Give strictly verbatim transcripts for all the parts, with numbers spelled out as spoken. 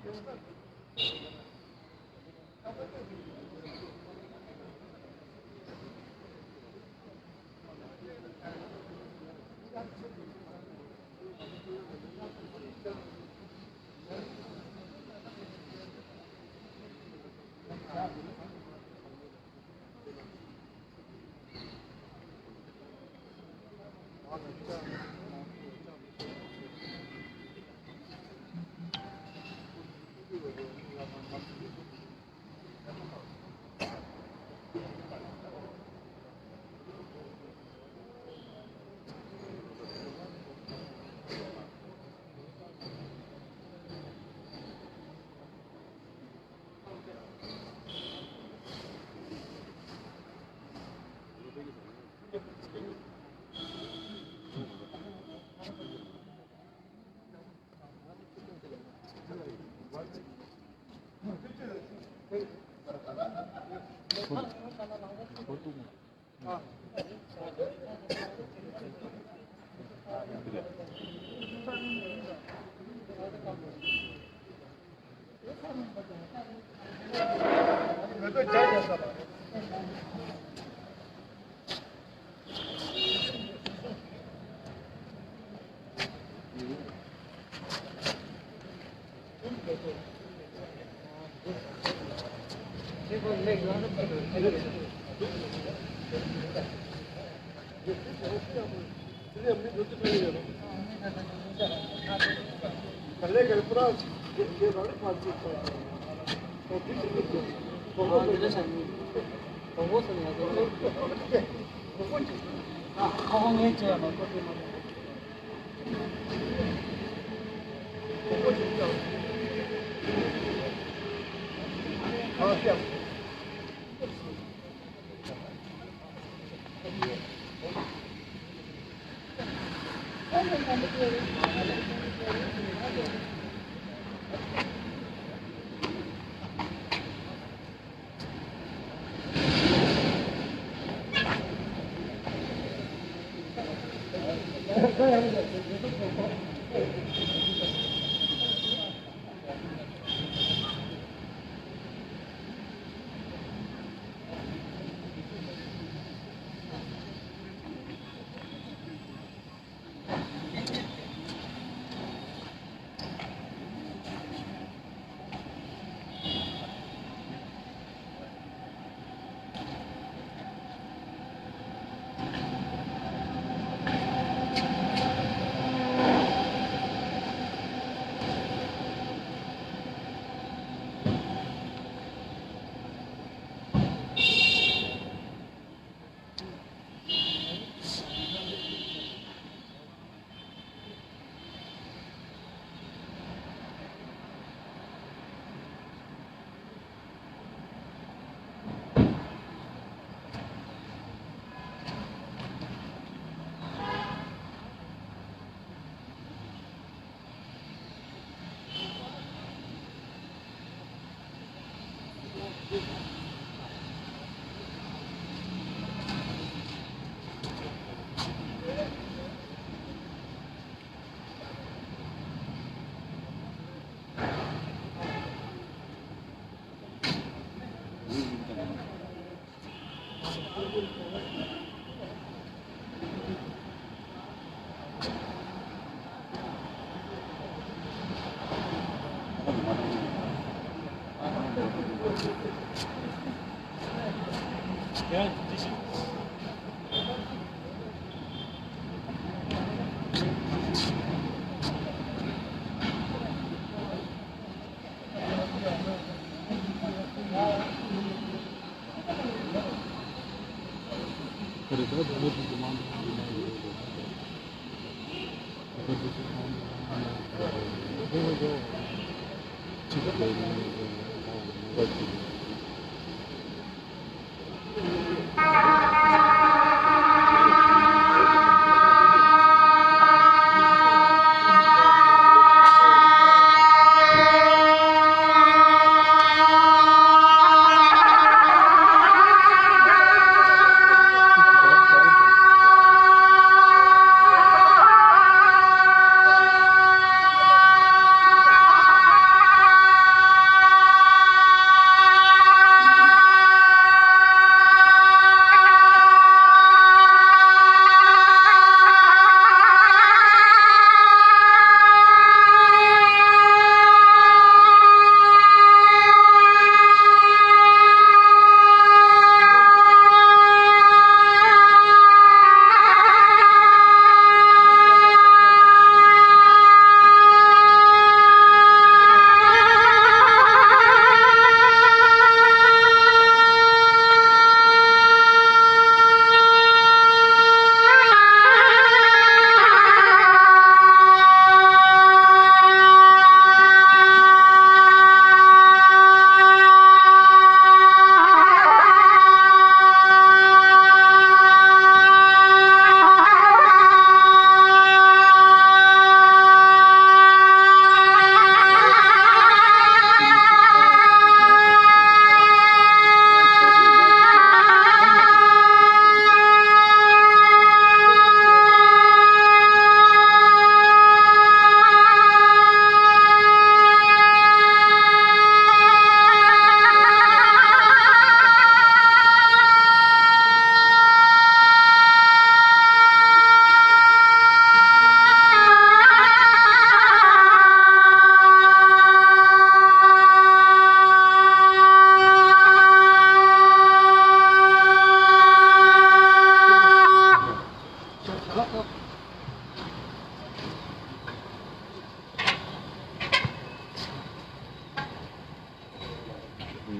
Thank you.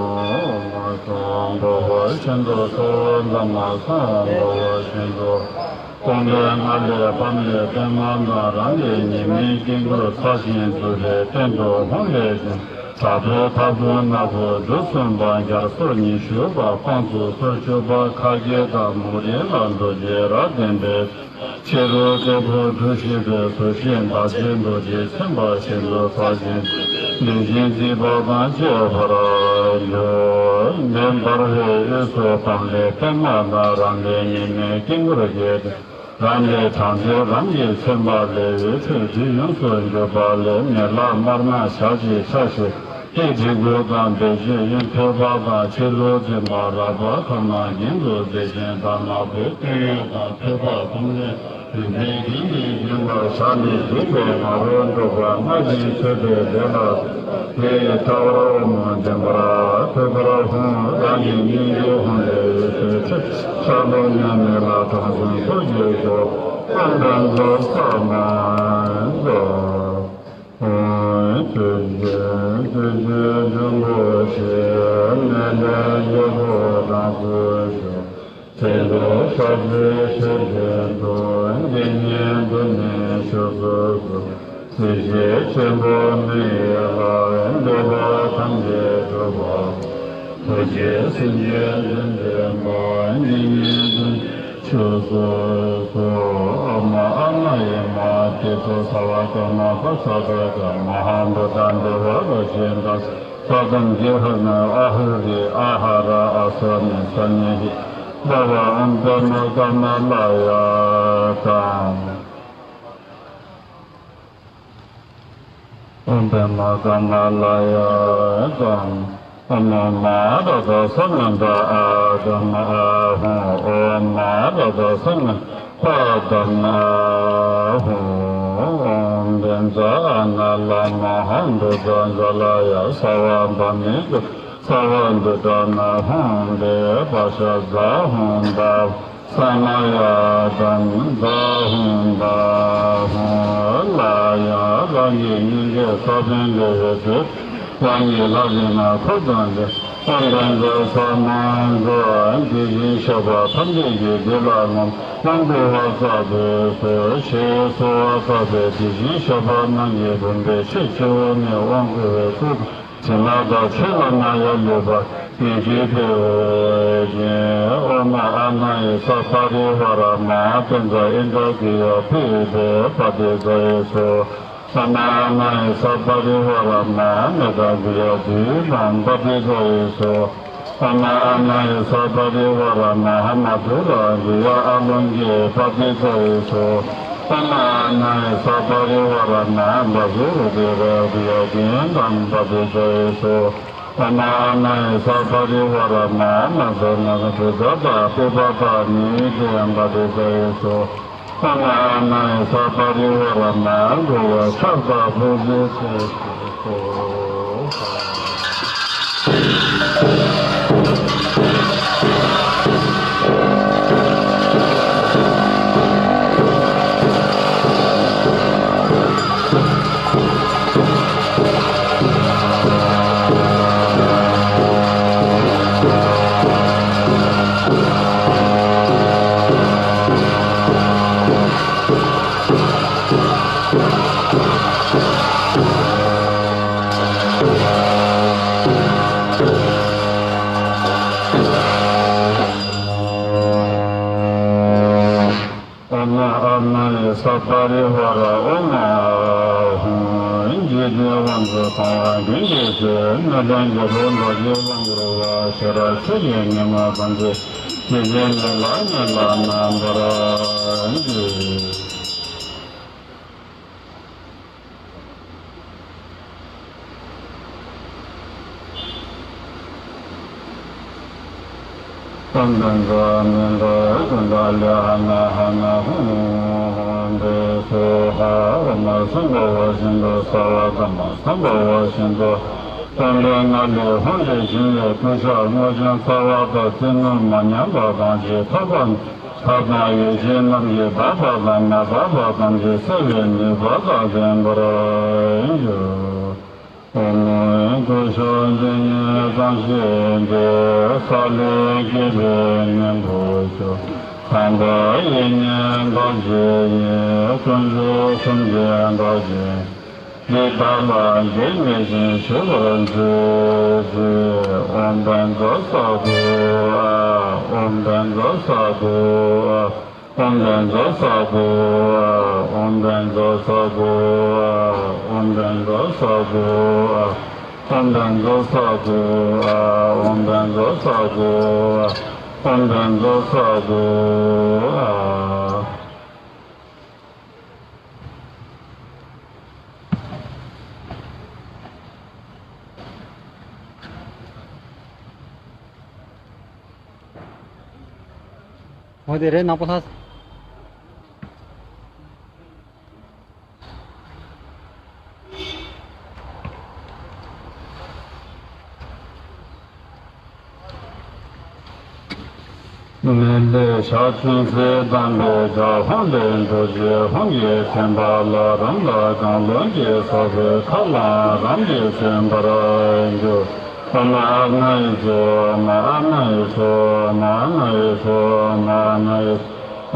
ལ་སོགས་འགྲོ་བ་གཞན་དུ་འཚོ་བ་ལ་མ་སོགས་འགྲོ་བ་གཞན་དུ། སྟོང་པའི་ངང་ལས་པདྨའི་པདྨ་ན་རང་གི་ཉི་མའི་དཀྱིལ་འཁོར་མཐའ་བཞིན་དུ་ལས་སྟེང་དུ་ཧཱུྃ་ལས་བྱུང་། དྲག་པོའི་ཐབ་ཁུང་སྣ་ཁུག་འབྲུ་གསུམ་པ། རྒྱ་སོར་ཉི་ཤུ་པ། དཔངས་སུ་སོར་བཅུ་པ། ཁ་རྒྱལ་དང་མུ་རེ་ལ་རྡོ་རྗེ་རྭ་ལྡན་པའི། ཕྱི་རོལ་ཏེ་ཕོ་གྲུ་བཞི་པའི་ཟུར་ཞིག་ཟླ་ཕྱེད་རྡོ་རྗེ་སེམས་དཔའ་ཆེན་པོ་ཚར་གཅིག་ལུས་ཅན་རྩིས་པ་དང་བཅས་པར་གྱུར། འདི་འབར་བའི་དབུས་སུ་འཕང་ལྷའི་པདྨ་དང་རང་གྲོལ་ཉི་མའི་དཀྱིལ་འཁོར་བརྒྱད་དེ། རང་ལས་གྲངས་ཅན་རང་གི་མཚན་པ་ལས། འོད་ཟེར་རྡུལ་ཡོངས་སུ་གྱུར་པ་ལས། མེ་ལྷ་དམར་ནག་ཞལ་གཅིག་ཕྱག་བཞི། སྐད་དྲིལ་བུ་དང་བེ་ཅོན་གཡོན། ཐོད་པ་དང་ཕྱི་ལུས་འཛིན་པ། རལ་པ་ཁ་ནང་གྱེན་དུ་བརྡེག་ཅིང་འདབ་མ་བུ་སྟོད་གཡོན་དང་ཐོད་པ་གོང་ལས་བུད་མེད་བཞིན་དུ་བརྒྱན་པ། ཞལ་ནས་བཞུགས་པའི་ང་རོ་འཁྲུགས་པ། སྣ་བཞིན་ཚོས་པའི་ལས་ལ་དེ་ཡི་ཕྲ་བར་འོ་མ་ལྡན་པར། ཐོད་པར་ཧཱུྃ། རང་གི་སྙིང་གའི་ཧཱུྃ་ལས་འོད་ཟེར་འཕྲོས། ཕྱག་རྡོར་མཉམ་མེད་ལ་དྲང་སྲོང་འཁོར་གྱིས་བསྐོར། ཨོཾ་བཛྲ་ས་མ་ཡ། ཨོཾ་ཆོས་ཀྱི་ཆོས་ཀྱི་སྤྲིན་ཕུང་ཆེ། མེ་ལྷའི་རྒྱལ་པོ་དྲང་སྲོང་ཆོས། ཚེ་འགྲོ་ཤཱཀྱའི་ཆོས་སྤྱོད་དུ། འདི་ཉིད་དུ་ནི་ཆོས་སུ་གསོལ། སྲིད་ཞིའི་ཆེན་པོ་མི་ཡི་ལྷ། འདོད་པ་ཐམས་ཅད་འགྲུབ་པ། ཐུགས་རྗེས་སེམས་ཅན་དོན་བདེན་པ། འདི་ཉིད་དུ་ཆོས་སུ་གསོལ། ཨོཾ་ཨ་ནཱ་ཡེ་མ་ཏི་ཏོ་སརྦ་ཀ་མ་པ་སཱ་ཏ་ཀ་མ་ཧཱ་བྷུ་ཏ་དེ་ཝ་ར་ཤི་ཏ། ས་ཏམ་གི་ཧུ་ནུ་ཨ་ཧུ་རི་ཨ་ཧ་ར་ཨ་སོ་ནི་ས་ནི་ཧི། ཨོཾ་པདྨ་ཀ་མ་ལ་ཡ་ཏ། ཨོཾ་པདྨ་ཀ་མ་ལ་ཡ་ཏ། ཨོཾ་མ་ར་ཏ་ས་ན་ཏ་ཨ་ཀ་མ་ཨ་ཧོ། ཨོཾ་མ་ར་ཏ་ས་ན་པ་ཏ་མ་ཨ་ཧོ། ཨོཾ་བཛྲ་ཨ་ནཱ་ལ་མ་ཧཱ་བྷུ་ཏ་ཛ་ལ་ཡ། སརྦ་བྷ་མི་ཏུ་སརྦ་དུ་ཏ་ན་ཧཱུྃ་བྷེ་བྷ་ཤ་ཛ་ཧཱུྃ་བྷ། ས་མ་ཡ་ཏ་ཛ་ཧཱུྃ་བྷ་ཧཱུྃ། ལ་ཡ། རང་གི་སྙིང་གའི་ས་བོན་ལས་འོད་ཟེར། རང་གི་ལྷ་རིགས་ལྔ་འཁོར་དང་ལྡན། ཨོཾ་བཛྲ་ས་མ་ཛ། དེ་བཞིན་གཤེགས་པ་ཐམས་ཅད་ཀྱིས་འདི་ལ་བསྔོ། དབང་བསྐུར་བ་ཙམ་དུ་གསོལ། ཞེས་གསོལ་བ་བཏབ་པས། དེ་བཞིན་གཤེགས་པ་རྣམས་ཀྱི་བུམ་པའི་ཕྱོགས་བཅུ་ནས་དབང་བསྐུར་བའི་ཚུལ་དང་། བྱིན་རླབས་དང་ཆོས་ལ་མངའ་ཡང་ལུས་པ་ཉིད་ཀྱིས་ཕུལ་ཞིང་། ཨོཾ་ཨ་ནཱ་ཡེ་ས་པ་རི་ཝཱ་ར་མ་ཧཱ་པཉྩ་ཨིནྡྲ་གི་ཡ་ཕུད་པའི་པ་ཏི་ཙ་ཡེ་སྭཱ་ཧཱ། ཨོཾ་ཨ་ནཱ་ཡེ་ས་པ་རི་ཝཱ་ར་མ་ཧཱ་མེ་ཏ་གི་ཡ་བདུད་རྣམས་པ་ཏི་ཙ་ཡེ་སྭཱ་ཧཱ། ཨོཾ་ཨ་ནཱ་ཡེ་ས་པ་རི་ཝཱ་ར་མ་ཧཱ་མ་ཐུ་ར་གི་ཡ་ཨ་ལོང་གི་པ་ཏི་ཙ་ཡེ་སྭཱ་ཧཱ། ཨོཾ་ཨ་ནཱ་ཡེ་ས་པ་རི་ཝཱ་ར་མ་ཧཱ་བ་སུ་རུ་ཏི་ར་གི་ཡ་རྒྱན་རྣམས་པ་ཏི་ཙ་ཡེ་སྭཱ་ཧཱ། ཨོཾ་ཨ་ནཱ་ཡེ་ས་པ་རི་ཝཱ་ར་མ་ཧཱ་ན་ཙ་ན་ཙ་བུདྡྷ་ཏ་པི་པ་ཏ་ནི་ཏི་ཡ་པ་ཏི་ཙ་ཡེ་སྭཱ་ཧཱ། ཨོཾ་ཨ་ནཱ་ཡེ་ས་པ་རི་ཝཱ་ར་མ་ཧཱ་གུ་ཡ་ཤ་ཏ་བུ་ཛི་ཏེ་སྭཱ་ཧཱ། ཨོཾ་ཨ་ནཱ་ཡེ་ས་པ་རི་ཝཱ་ར་ཨོཾ་ཨཱཿཧཱུྃ། འཇིག་རྟེན་དབང་ཕྱུག་དང་བ་དགེ་འདུན་ཆོས་སྣོད་ལྡན་རྒྱལ་པོ་རྡོ་རྗེ་དབང་བསྐུར་བ། ཤེས་རབ་ཆོས་ཀྱི་ཉི་མ་ཐམས་ཅད་ཇི་བཞིན་ཉིད་ལ་ཉེ་ལ་རྣམ་པར་འཇིག་ཏན་ཏན་ཛ་མི་ཏྲ་ཀུན་ཏ་ལི་ཧ་ན་ཧ་ན་ཧུ་ཧུ་ཧུ་ཏེ་སྭཱ་ཧཱ། ཨོཾ་སྭ་བྷཱ་བ་ཤིན་ཏུ་སརྦ་དྷརྨ་སྭ་བྷཱ་བ་ཤིན་ཏུ། སྟོན་པའི་མངའ་ལུས་ཧཱུྃ་ལས་བྱུང་བའི་སྐུ་ཤ་སྔོ་ལྗང་ཚ་བ་དང་ཏིལ་ནོར་མ་ཉམས་པ་དང་བཅས་ཐོབ་པ། ཐབས་དང་ཡེ་ཤེས་རྣམས་ཀྱིས་དག་པ་དང་མ་དག་པ་ཐམས་ཅད་སེལ་བའི་ནུས་པ་དང་ལྡན་པར་གྱུར། ཨོཾ་སྐུ་གསུང་ཐུགས་ཉིད་དང་ཞི་བདེ་ས་ལེར་སྐྱེས་པའི་སྙིང་པོ་མཆོག་དམ་པ་ཡེ་ནས་རྡོ་རྗེ་ཡི་ཀུན་རྫོབ་སེམས་ཅན་རྡོ་རྗེ། འདི་དག་ལ་འགྱུར་མེད་ཅིང་ཞུ་བར་མཛོད། ཨོཾ་བཛྲ་ས་ཏྭ། ཨོཾ་བཛྲ་ས་ཏྭ། ཨོཾ་བཛྲ་ས་ཏྭ། ཨོཾ་བཛྲ་ས་ཏྭ། ཨོཾ་བཛྲ་ས་ཏྭ། ཨོཾ་བཛྲ་ས་ཏྭ། ཨོཾ་བཛྲ་ས་ཏྭ། ཨོཾ་བཛྲ་ས་ཏྭ། འོ་དེ་རེད། ནག་པོ་ལྷ། ནི་ལས་ཞག་ཚུན་ཚོད་དམ་པའི་བྱ་ཧཱུྃ་ལས་འགྲོ་བྱེད་ཧཱུྃ་གི་ཐེམ་པ་ལ་རམ་ལ་གང་ལོང་གི་ས་བོན་ཁ་ལའང་རམ་གྱིས་མཚོན་པར་གྱུར། ཨོཾ་ཨཱཿནཱི་སྭཱ་ཧཱ། ཨོཾ་ཨཱཿནཱི་སྭཱ་ཧཱ། ཨོཾ་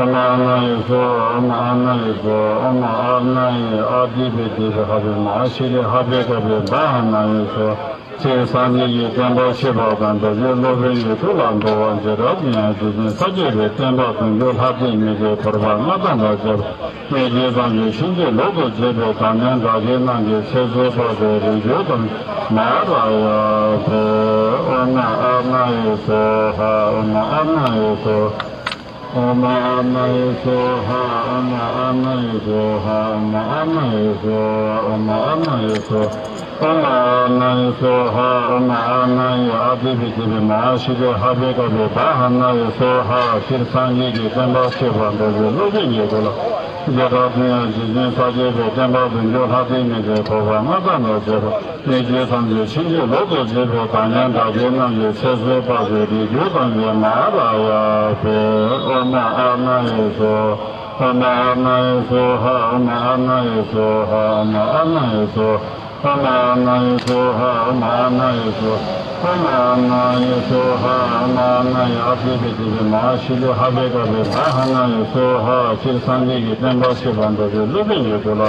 ཨཱཿནཱི་སྭཱ་ཧཱ། ཨོཾ་ཨཱཿནཱི། ཨོཾ་ཨཱཿནཱི་སྭཱ་ཧཱ། ཨོཾ་ཨཱཿནཱི་སྭཱ་ཧཱ། ཨོཾ་ཨཱཿནཱི་ཨ་ཏི་བྷཱུ་ཏི་བྷཱུ་ཧ་བྷཱུ་མ་ཧཱ་ཤྲཱི་ཧ་བྷཱུ་ཀ་བྷཱུ་བཱ་ཧཱ་ནཱི་སྭཱ་ཧཱ། སྤྱིར་སངས་རྒྱས་ཀྱི་བསྟན་པ་ཕྱི་པ་དང་མདོ་རྒྱུད་སློབ་དཔོན་གྱི་སྐུ་ལ་འགྲོ་བ་འཇིགས་སྐྲག་ཀུན་ཡང་རྗེ་བཙུན་ས་སྐྱ་པའི་བསྟན་པ་དུང་ཕྱུར་ལྷ་སྡེ་མི་འདུལ་ཕོར་པ་མངའ་ཐང་དང་བཅས་པ་སྣོད་བཅུད་ཐམས་ཅད་ཕྱིན་ཅི་ལོག་ཏུ་བྱེད་པའི་དག་སྣང་དག་བྱེད་རྣམས་ཀྱི་ཚེ་བསོད་དཔག་ཚད་རིགས་རྒྱུད་དང་མ་ར་ཡ་ཐེ། ཨོཾ་ཨཱཿནཱི་སྭཱ་ཧཱ། ཨོཾ་ཨཱཿནཱི་སྭཱ་ཧཱ། ཨོཾ་ཨཱཿནཱི་སྭཱ་ཧཱ། ཨོཾ་ཨཱཿནཱི་སྭཱ་ཧཱ། ཨོཾ་ཨཱཿནཱི་སྭཱ་ཧཱ། ཨོཾ་ཨཱཿནཱི་སྭཱ་ཧཱ། ཨོཾ་ཨཱཿནཱི་སྭཱ་ཧཱ། ཨོཾ་ཨཱཿནཱི་ཨ་ཏི་བྷཱུ་ཏི་བྷཱུ་མ་ཧཱ་ཤྲཱི་ཧ་བྷཱུ་ཀ་བྷཱུ་བཱ་ཧཱ་ནཱི་སྭཱ་ཧཱ། སྤྱིར་སངས་རྒྱས་ཀྱི་བསྟན་པ་ཕྱི་པ་མདོ་རྒྱུད་སློབ་དཔོན་གྱི་སྐུ་ལ་འཇིགས་སྐྲག་ཀུན་ཡང་རྗེ་བཙུན་ས་སྐྱ་པའི་བསྟན་པ་དུང་ཕྱུར་ལྷ་སྡེ་མི་འདུལ་ཕོར་པ་མངའ་ཐང་དང་བཅས་པ་སྣོད་བཅུད་ཐམས་ཅད་ཕྱིན་ཅི་ལོག་ཏུ་བྱེད་པའི་དག་སྣང་དག་བྱེད་རྣམས་ཀྱི་ཚེ་བསོད་དཔག་ཚད་རིགས་རྒྱུད་ཐམས་ཅད་མ་ར་ཡ་ཐེ། ཨོཾ་ཨཱཿནཱི་སྭཱ་ཧཱ། ཨོཾ་ཨཱཿནཱི་སྭཱ་ཧཱ། ཨོཾ་ཨཱཿནཱི་སྭཱ་ཧཱ། ཨོཾ་ཨཱཿནཱི་སྭཱ་ཧཱ། ཨོཾ་ཨཱཿནཱི་སྭཱ་ཧཱ། ཨོཾ་ཨཱཿནཱི་སྭཱ་ཧཱ། ཨོཾ་ཨཱཿནཱི་སྭཱ་ཧཱ། ཨོཾ་ཨཱཿནཱི་ཨ་ཏི་བྷཱུ་ཏི་བྷཱུ་མ་ཧཱ་ཤྲཱི་ཧ་བྷཱུ་ཀ་བྷཱུ་བཱ་ཧཱ་ནཱི་སྭཱ་ཧཱ། སྤྱིར་སངས་རྒྱས་ཀྱི་བསྟན་པ་ཕྱི་པ་མདོ་རྒྱུད་སློབ་དཔོན་གྱི་སྐུ་ལ་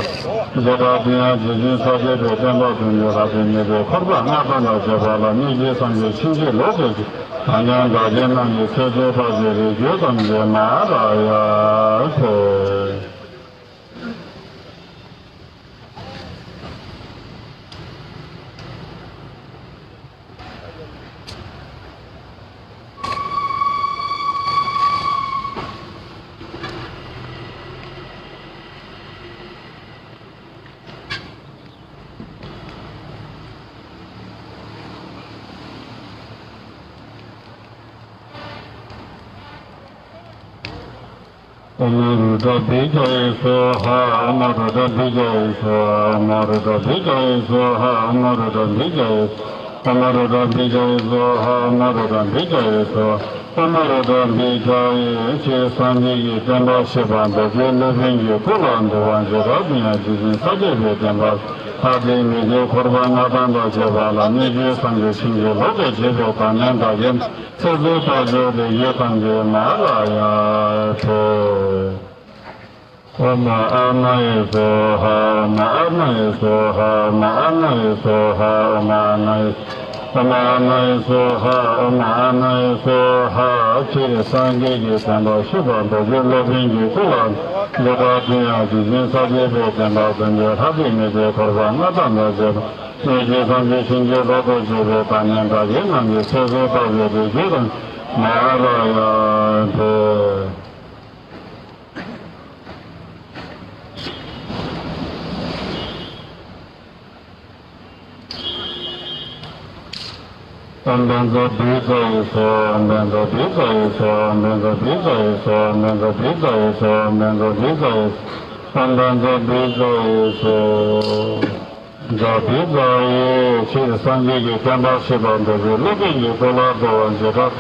འཇིགས་སྐྲག་ཀུན་ཡང་རྗེ་བཙུན་ས་སྐྱ་པའི་བསྟན་པ་དུང་ཕྱུར་ལྷ་སྡེ་མི་འདུལ་ཕོར་པ་མངའ་ཐང་དང་བཅས་པ་ལ་སྣོད་བཅུད་ཐམས་ཅད་ཕྱིན་ཅི་ལོག་ཏུ་བྱེད་པའི་དག་སྣང་དག་བྱེད་རྣམས་ཀྱི་ཚེ་བསོད་དཔག་ཚད་རིགས་རྒྱུད་ཐམས་ཅད་མ་ར་ཡ་ཐེ། ཨོཾ་རུ་ཏྲ་བྷི་ཛ་ཡེ་སྭཱ་ཧཱ། ཨོཾ་རུ་ཏྲ་བྷི་ཛ་ཡེ་སྭཱ་ཧཱ། ཨོཾ་རུ་ཏྲ་བྷི་ཛ་ཡེ་སྭཱ་ཧཱ། ཨོཾ་རུ་ཏྲ་བྷི་ཛ་ཡེ། ཨོཾ་རུ་ཏྲ་བྷི་ཛ་ཡེ་སྭཱ་ཧཱ། ཨོཾ་རུ་ཏྲ་བྷི་ཛ་ཡེ་སྭཱ་ཧཱ། ཨོཾ་རུ་ཏྲ་བྷི་ཛ་ཡེ། སྤྱིར་སངས་རྒྱས་ཀྱི་བསྟན་པ་ཕྱི་པ་མདོ་རྒྱུད་སློབ་དཔོན་གྱི་སྐུ་ལ་འགྲོ་བ་འཇིགས་སྐྲག་ཀུན་ཡང་རྗེ་བཙུན་ས་སྐྱ་པའི་བསྟན་པ་ལྷ་སྡེ་མི་འདུལ་ཕོར་པ་མངའ་ཐང་དང་བཅས་པ་ལ་སྣོད་བཅུད་ཐམས་ཅད་ཕྱིན་ཅི་ལོག་ཏུ་བྱེད་པའི་དག་སྣང་དག་བྱེད་ཚེ་བསོད་དཔག་ཚད་རིགས་རྒྱུད་ཐམས་ཅད་མ་ར་ཡ་ཐེ། ཨོཾ་ཨཱཿནཱི་སྭཱ་ཧཱ། ཨོཾ་ཨཱཿནཱི་སྭཱ་ཧཱ། ཨོཾ་ཨཱཿནཱི་སྭཱ་ཧཱ། ཨོཾ་ཨཱཿནཱི། ཨོཾ་ཨཱཿནཱི་སྭཱ་ཧཱ། ཨོཾ་ཨཱཿནཱི་སྭཱ་ཧཱ། སྤྱིར་སངས་རྒྱས་ཀྱི་བསྟན་པ་ཕྱི་པ་མདོ་རྒྱུད་སློབ་དཔོན་གྱི་སྐུ་ལ་འཇིགས་སྐྲག་ཀུན་ཡང་རྗེ་བཙུན་ས་སྐྱ་པའི་བསྟན་པ་དུང་ཕྱུར་ལྷ་སྡེ་མི་འདུལ་ཕོར་པ་མངའ་ཐང་དང་བཅས་པ་སྣོད་བཅུད་ཐམས་ཅད་ཕྱིན་ཅི་ལོག་ཏུ་བྱེད་པའི་དག་སྣང་དག་བྱེད་རྣམས་ཀྱི་ཚེ་བསོད་དཔག་ཚད་རིགས་རྒྱུད་ཐམས་ཅད་མ་ར་ཡ་ཐེ། ཨོཾ་བཛྲ་བྷཱུ་ཛ་ཡེ་སྭཱ་ཧཱ། ཨོཾ་བཛྲ་བྷཱུ་ཛ་ཡེ་སྭཱ་ཧཱ། ཨོཾ་བཛྲ་བྷཱུ་ཛ་ཡེ་སྭཱ་ཧཱ། ཨོཾ་བཛྲ་བྷཱུ་ཛ་ཡེ་སྭཱ་ཧཱ། ཨོཾ་བཛྲ་བྷཱུ་ཛ་ཡེ་སྭཱ་ཧཱ། ཨོཾ་བཛྲ་བྷཱུ་ཛ་ཡེ་སྭཱ་ཧཱ། བཛྲ་བྷཱུ་ཛ་ཡེ། སྤྱིར་སངས་རྒྱས་ཀྱི་བསྟན་པ་ཕྱི་པ་མདོ་རྒྱུད་སློབ་དཔོན་གྱི་སྐུ་ལ་འགྲོ་བ་འཇིགས་སྐྲག་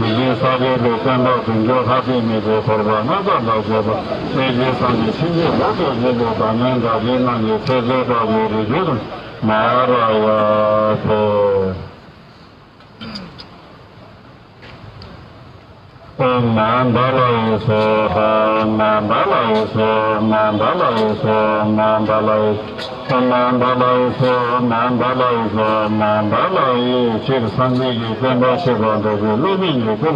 རྗེ་བཙུན་ས་སྐྱ་པའི་བསྟན་པ་དུང་ཕྱུར་ལྷ་སྡེ་མི་འདུལ་ཕོར་པ་མངའ་ཐང་དང་བཅས་པ་སྣོད་བཅུད་ཐམས་ཅད་ཕྱིན་ཅི་ལོག་ཏུ་བྱེད་པའི་དག་སྣང་དག་བྱེད་རྣམས་ཀྱི་ཚེ་བསོད་དཔག་ཚད་རིགས་རྒྱུད་ཐམས་ཅད་མ་ར་ཡ་ཐེ། ཨོཾ་མ་འདཱ་ལ་ཡེ་སྭཱ་ཧཱ། མ་འདཱ་ལ་ཡེ་སྭཱ་ཧཱ། མ་འདཱ་ལ་ཡེ་སྭཱ་ཧཱ། མ་འདཱ་ལ་ཡེ། ཨོཾ་མ་འཕྲལ་ལ་ཡེ་སྭཱ་ཧཱ། ཨོཾ་མ་འཕྲལ་ལ་ཡེ་སྭཱ་ཧཱ། ཨོཾ་མ་འཕྲལ་ལ་ཡེ། སྤྱིར་སངས་རྒྱས་ཀྱི་བསྟན་པ་ཕྱི་ཕྱོགས་འགྲོ་བའི་སློབ་དཔོན་གྱི་སྐུ་ལ་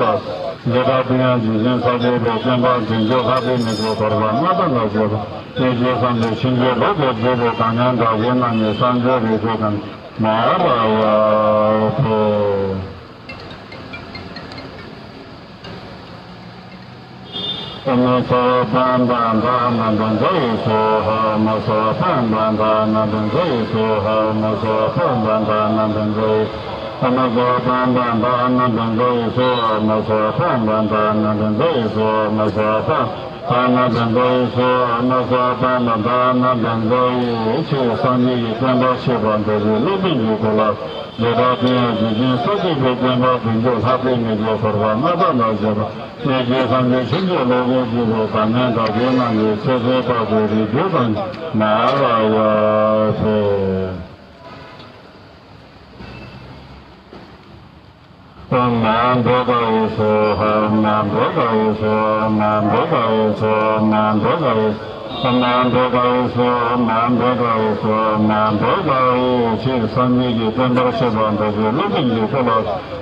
ཇི་ལྟར་དུ་ཡང་རྗེ་བཙུན་ས་སྐྱ་པའི་བསྟན་པ་དུས་འགྱུར་ལྷ་ལྡན་མི་ཚེ་འཁོར་བ་ལྔ་དང་ལ་སོགས་པ་སྣོད་བཅུད་ཐམས་ཅད་ཕྱིན་ཅི་ལོག་ཏུ་བྱས་པའི་དག་ཉན་དག་བྱེད་རྣམས་ཀྱི་བསམ་སྦྱོར་རིགས་རྒྱུད་དང་མ་བྲལ་བར་ཕུལ། ཨོཾ་སྭ་བྷཱ་ཧཱ་ཨ་ནནྡ་ཛཿཧེ་སྭཱ་ཧཱ། ཨོཾ་སྭ་བྷཱ་ཧཱ་ཨ་ནནྡ་ཛཿཧེ་སྭཱ་ཧཱ། ཨོཾ་སྭ་བྷཱ་ཧཱ་ཨ་ནནྡ་ཛཿཧེ། ཨོཾ་སྭ་བྷཱ་ཧཱ་ཨ་ནནྡ་ཛཿཧེ་སྭཱ་ཧཱ། ཨོཾ་སྭ་བྷཱ་ཧཱ་ཨ་ནནྡ་ཛཿཧེ་སྭཱ་ཧཱ། ཨོཾ་སྭ་བྷཱ་ཧཱ་ཨ་ནནྡ་ཛཿཧེ་སྭཱ་ཧཱ། ཨོཾ་སྭ་བྷཱ་ཧཱ་ཨ་ནནྡ་ཛཿཧེ། ཕྱིར་སངས་རྒྱས་ཀྱི་བསྟན་པ་ཕྱི་ཕྱོགས་འགྲོ་བའི་སློབ་དཔོན་གྱི་སྐུ་ལ་ཇི་ལྟར་དུ་ཡང་རྗེ་བཙུན་ས་སྐྱ་པའི་བསྟན་པ་དུས་འགྱུར་ལྷ་ལྡན་མི་ཚེ་འཁོར་བ་ལྔ་དང་ལ་སོགས་པ་སྣོད་བཅུད་ཐམས་ཅད་ཕྱིན་ཅི་ལོག་ཏུ་བྱས་པའི་དག་ཉན་དག་བྱེད་རྣམས་ཀྱི་ཚེ་བསོད་དཔག་བསམ་རིགས་རྒྱུད་དང་མ་བྲལ་བར་ཕུལ། ཨོཾ་མ་འཕྲལ་ལ་ཡེ་སྭཱ་ཧཱ། ཨོཾ་མ་འཕྲལ་ལ་ཡེ་སྭཱ་ཧཱ། ཨོཾ་མ་འཕྲལ་ལ་ཡེ་སྭཱ་ཧཱ། ཨོཾ་མ་འཕྲལ་ལ་ཡེ་སྭཱ་ཧཱ། ཨོཾ་མ་འཕྲལ་ལ་ཡེ་སྭཱ་ཧཱ། ཨོཾ་མ་འཕྲལ་ལ་ཡེ་སྭཱ་ཧཱ། ཨོཾ་མ་འཕྲལ་ལ་ཡེ། ཕྱིར་སངས་རྒྱས་ཀྱི་བསྟན་པ་ཕྱི་ཕྱོགས་འགྲོ་བའི་སློབ་དཔོན་གྱི་སྐུ་ལ་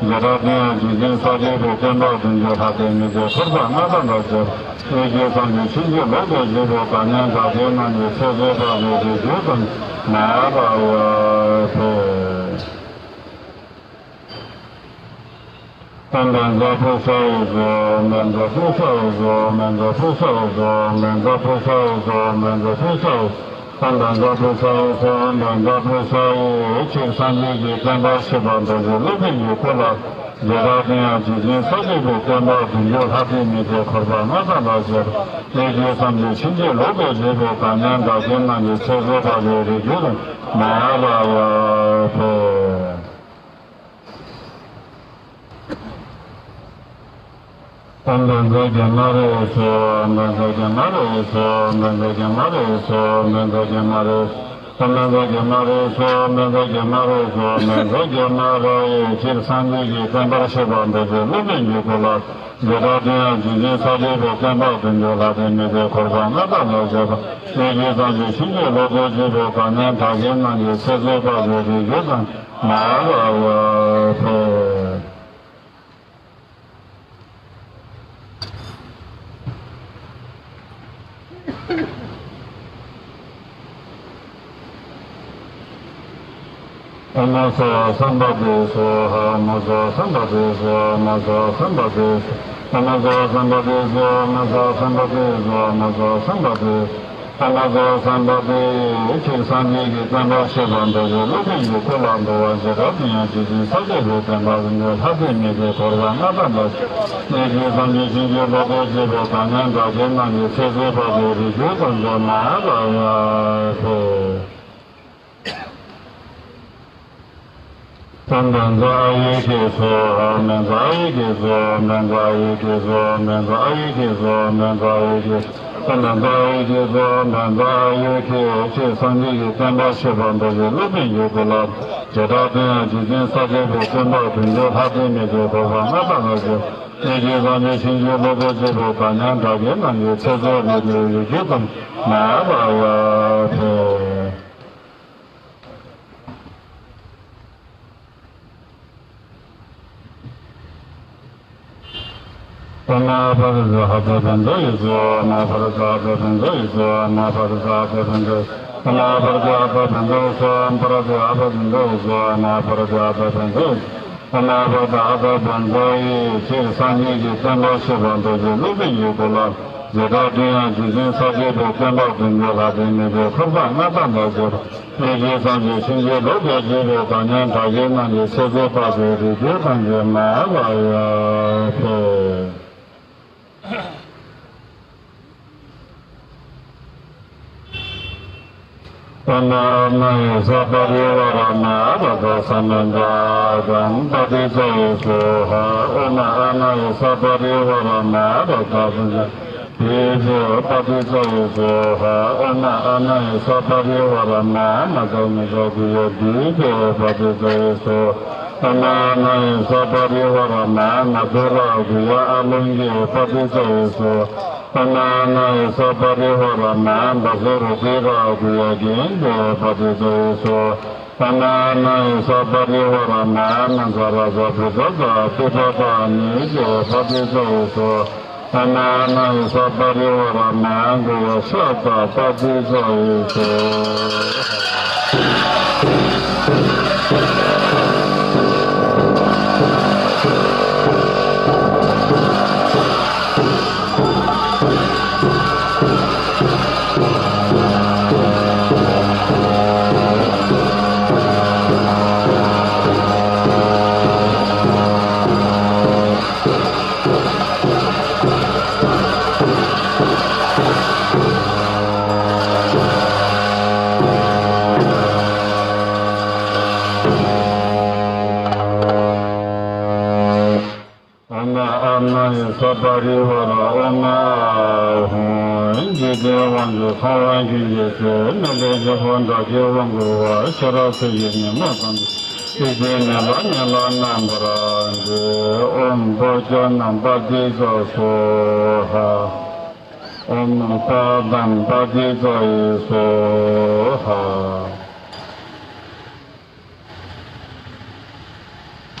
ཇི་ལྟར་དུ་ཡང་རྗེ་བཙུན་ས་སྐྱ་པའི་བསྟན་པ་དུས་འགྱུར་ལྷ་ལྡན་མི་ཚེ་འཁོར་བ་ལྔ་དང་ལ་སོགས་པ་སྣོད་བཅུད་ཐམས་ཅད་ཕྱིན་ཅི་ལོག་ཏུ་བྱས་པའི་དག་ཉན་དག་བྱེད་རྣམས་ཀྱི་ཚེ་བསོད་དཔག་བསམ་རིགས་རྒྱུད་དང་མ་བྲལ་བར་ཕུལ། ཨོཾ་བཛྲ་བྷཱུ་ཤ་ཡེ་སྭཱ་ཧཱ། ཨོཾ་བཛྲ་བྷཱུ་ཤ་ཡེ་སྭཱ་ཧཱ། ཨོཾ་བཛྲ་བྷཱུ་ཤ་ཡེ་སྭཱ་ཧཱ། ཨོཾ་བཛྲ་བྷཱུ་ཤ་ཡེ་སྭཱ་ཧཱ། ཨོཾ་བཛྲ་བྷཱུ་ཤ་ཡེ་སྭཱ་ཧཱ། ཨོཾ་བཛྲ་བྷཱུ་ཤ་ཡེ། ཕྱིར་སངས་རྒྱས་ཀྱི་བསྟན་པ་ཕྱི་ཕྱོགས་འགྲོ་བའི་སློབ་དཔོན་གྱི་སྐུ་ལ་ཇི་ལྟར་དུ་ཡང་རྗེ་བཙུན་ས་སྐྱ་པའི་བསྟན་པ་དུས་འགྱུར་ལྷ་ལྡན་མི་ཚེ་འཁོར་བ་ལྔ་དང་ལ་སོགས་པ་སྣོད་བཅུད་ཐམས་ཅད་ཕྱིན་ཅི་ལོག་ཏུ་བྱས་པའི་དག་ཉན་དག་བྱེད་རྣམས་ཀྱི་ཚེ་བསོད་དཔག་བསམ་རིགས་རྒྱུད་དང་མ་བྲལ་བར་ཕུལ། ཨོཾ་བཛྲ་གྷ་ན་རཱ་ཡེ་སྭཱ་ཧཱ། ཨོཾ་བཛྲ་གྷ་ན་རཱ་ཡེ་སྭཱ་ཧཱ། ཨོཾ་བཛྲ་གྷ་ན་རཱ་ཡེ་སྭཱ་ཧཱ། ཨོཾ་བཛྲ་གྷ་ན་རཱ་ཡེ་སྭཱ་ཧཱ། ཨོཾ་བཛྲ་གྷ་ན་རཱ་ཡེ་སྭཱ་ཧཱ། ཨོཾ་བཛྲ་གྷ་ན་རཱ་ཡེ། ཕྱིར་སངས་རྒྱས་ཀྱི་བསྟན་པ་ཕྱི་ཕྱོགས་འགྲོ་བའི་སློབ་དཔོན་གྱི་སྐུ་ལ་ཇི་ལྟར་དུ་ཡང་རྗེ་བཙུན་ས་སྐྱ་པའི་བསྟན་པ་དུས་འགྱུར་ལྷ་ལྡན་མི་ཚེ་འཁོར་བ་ལྔ་དང་ལ་སོགས་པ་སྣོད་བཅུད་ཐམས་ཅད་ཕྱིན་ཅི་ལོག་ཏུ་བྱས་པའི་དག་ཉན་དག་བྱེད་རྣམས་ཀྱི་ཚེ་བསོད་དཔག་བསམ་རིགས་རྒྱུད་དང་མ་བྲལ་བར་ཕུལ། ཨོཾ་སརྦ་སཾ་པ་ཏི་སྭཱ་ཧཱ། ཨོཾ་སརྦ་སཾ་པ་ཏི་སྭཱ་ཧཱ། ཨོཾ་སརྦ་སཾ་པ་ཏི་སྭཱ་ཧཱ། ཨོཾ་སརྦ་སཾ་པ་ཏི་སྭཱ་ཧཱ། ཨོཾ་སརྦ་སཾ་པ་ཏི་སྭཱ་ཧཱ། ཨོཾ་སརྦ་སཾ་པ་ཏི། ཨོཾ་སརྦ་སཾ་པ་ཏི། ཕྱིར་སངས་རྒྱས་ཀྱི་བསྟན་པ་ཕྱི་ཕྱོགས་འགྲོ་བའི་སློབ་དཔོན་གྱི་སྐུ་ལ་འགྲོ་བ་ཇི་ལྟར་དུ་ཡང་རྗེ་བཙུན་ས་སྐྱ་པའི་བསྟན་པ་དུས་འགྱུར་ལྷ་ལྡན་མི་ཚེ་འཁོར་བ་ལྔ་དང་ལ་སོགས་པ་སྣོད་བཅུད་ཐམས་ཅད་ཕྱིན་ཅི་ལོག་ཏུ་བྱས་པའི་དག་ཉན་དག་བྱེད་རྣམས་ཀྱི་ཚེ་བསོད་དཔག་བསམ་རིགས་རྒྱུད་དང་མ་བྲལ་བར་ཕུལ། ཨོཾ་བཛྲ་ཨཱ་ཡུ་ཥེ་སྭཱ་ཧཱ། ཨོཾ་བཛྲ་ཨཱ་ཡུ་ཥེ་སྭཱ་ཧཱ། ཨོཾ་བཛྲ་ཨཱ་ཡུ་ཥེ་སྭཱ་ཧཱ། ཨོཾ་བཛྲ་ཨཱ་ཡུ་ཥེ་སྭཱ་ཧཱ། ཨོཾ་བཛྲ་ཨཱ་ཡུ་ཥེ་སྭཱ་ཧཱ། ཨོཾ་བཛྲ་ཨཱ་ཡུ་ཥེ་སྭཱ་ཧཱ། ཨོཾ་བཛྲ་ཨཱ་ཡུ་ཥེ་སྭཱ་ཧཱ། ཨོཾ་བཛྲ་ཨཱ་ཡུ་ཥེ། ཕྱིར་སངས་རྒྱས་ཀྱི་བསྟན་པ་ཕྱི་ཕྱོགས་འགྲོ་བའི་སློབ་དཔོན་གྱི་སྐུ་ལ་ཇི་ལྟར་དུ་ཡང་རྗེ་བཙུན་ས་སྐྱ་པའི་བསྟན་པ་དུས་འགྱུར་ལྷ་ལྡན་མི་ཚེ་འཁོར་བ་ལྔ་དང་ལ་སོགས་པ་སྣོད་བཅུད་ཐམས་ཅད་ཕྱིན་ཅི་ལོག་ཏུ་བྱས་པའི་དག་ཉན་དག་བྱེད་རྣམས་ཀྱི་ཚེ་བསོད་རིགས་རྒྱུད་དང་མ་བྲལ་བར་ཕུལ། ཨོཾ་ཨ་བྷ་དྷ་ཨ་བྷ་བྷ་ཛ་ཡེ་སྭཱ་ཧཱ། ཨོཾ་ཨ་བྷ་དྷ་ཨ་བྷ་བྷ་ཛ་ཡེ་སྭཱ་ཧཱ། ཨོཾ་ཨ་བྷ་དྷ་ཨ་བྷ་བྷ་ཛ། ཨོཾ་ཨ་བྷ་དྷ་ཨ་བྷ་བྷ་ཛ་ཡེ་སྭཱ་ཧཱ། ཨོཾ་ཨ་བྷ་དྷ་ཨ་བྷ་བྷ་ཛ་ཡེ་སྭཱ་ཧཱ། ཨོཾ་ཨ་བྷ་དྷ་ཨ་བྷ་བྷ་ཛ་ཡེ། ཨོཾ་ཨ་བྷ་དྷ་ཨ་བྷ་བྷ་ཛ་ཡེ། ཕྱིར་སངས་རྒྱས་ཀྱི་བསྟན་པ་ཕྱི་ཕྱོགས་འགྲོ་བའི་སློབ་དཔོན་གྱི་སྐུ་ལ་ཇི་ལྟར་དུ་ཡང་རྗེ་བཙུན་ས་སྐྱ་པའི་བསྟན་པ་དུས་འགྱུར་ལྷ་ལྡན་མི་ཚེ་འཁོར་བ་ལྔ་དང་ལ་སོགས་པ་སྣོད་བཅུད་ཐམས་ཅད་ཕྱིན་ཅི་ལོག་ཏུ་བྱས་པའི་དག་ཉན་དག་བྱེད་རྣམས་ཀྱི་ཚེ་བསོད་དཔག་བསམ་རིགས་རྒྱུད་དང་མ་བྲལ་བར་ཕུལ། ཨོཾ་ཨཱ་ནཱ་ཡེ་སརྦ་པ་རི་ཝཱ་ར་མ་ཧཱ་ར་ཛ་ས་མ་ཛ་ཨ་ཏཾ་པ་ཏི་ཙ་ཡེ་སྭཱ་ཧཱ། ཨོཾ་ཨཱ་ནཱ་ཡེ་སརྦ་པ་རི་ཝཱ་ར་མ་ཧཱ་ར་ཛ་ས་མ་ཛ་བི་ཛ་པ་ཏི་ཙ་ཡེ་སྭཱ་ཧཱ། ཨོཾ་ཨཱ་ནཱ་ཡེ་སརྦ་པ་རི་ཝཱ་ར་མ་ཧཱ་མ་ཙ་ཉི་ཙ་གུ་ཡ་བི་ཛ་པ་ཏི་ཙ་ཡེ་སྭཱ་ཧཱ། ཨོཾ་ཨཱ་ནཱ་ཡེ་སརྦ་པ་རི་ཝཱ་ར་མ་ཧཱ་མ་ཙ་ར་གུ་ཡ་ཨ་ལོ་ཀི་པ་ཏི་ཙ་ཡེ་སྭཱ་ཧཱ། ཨ་ན་ན་ཡེ་ས་པ་རི་ཝ་ར་ན་བ་ཟེ་རུ་ཏི་ར་གུ་ཡ་གི་འདི་པ་ཏི་ཙོ་ཡེ་སོ། ཨ་ན་ན་ཡེ་ས་པ་རི་ཝ་ར་ན་ན་ཛ་ར་ཛ་བི་ཛ་ཛ་ཏི་པ་ཏ་ནི་འདི་པ་ཏི་ཙོ་ཡེ་སོ། ཨ་ན་ན་ཡེ་ས་པ་རི་ཝ་ར་ན་གུ་ཡ་ཤ་ཏ་པ་ཏི་ཙོ་ཡེ་སོ། ཨ་ན་ཨ་ན་ཡེ་ས་པ་རི་ཝ་ར་ཨ་ན་ཧུ། འཇིག་རྟེན་དབང་ཕྱུག་ཚངས་དབྱངས་ཀྱི་རྗེ་བཙུན་མི་ལས་རྒྱལ་པོ་འདྲ་བརྒྱའི་དབང་བསྐུར་བ་ཤེས་རབ་སྲས་ཀྱི་ཉི་མ་ཙམ་གྱི་ཡེ་ཤེས་ནི་ལ་ཉེ་ལ་རྣམ་པར་མཛོད། ཨོཾ་བོ་ཅ་ནམ་པ་ཏི་ཙ་སྭཱ་ཧཱ། ཨོཾ་པ་དམ་པ་ཏི་ཙ་ཡེ་སྭཱ་ཧཱ།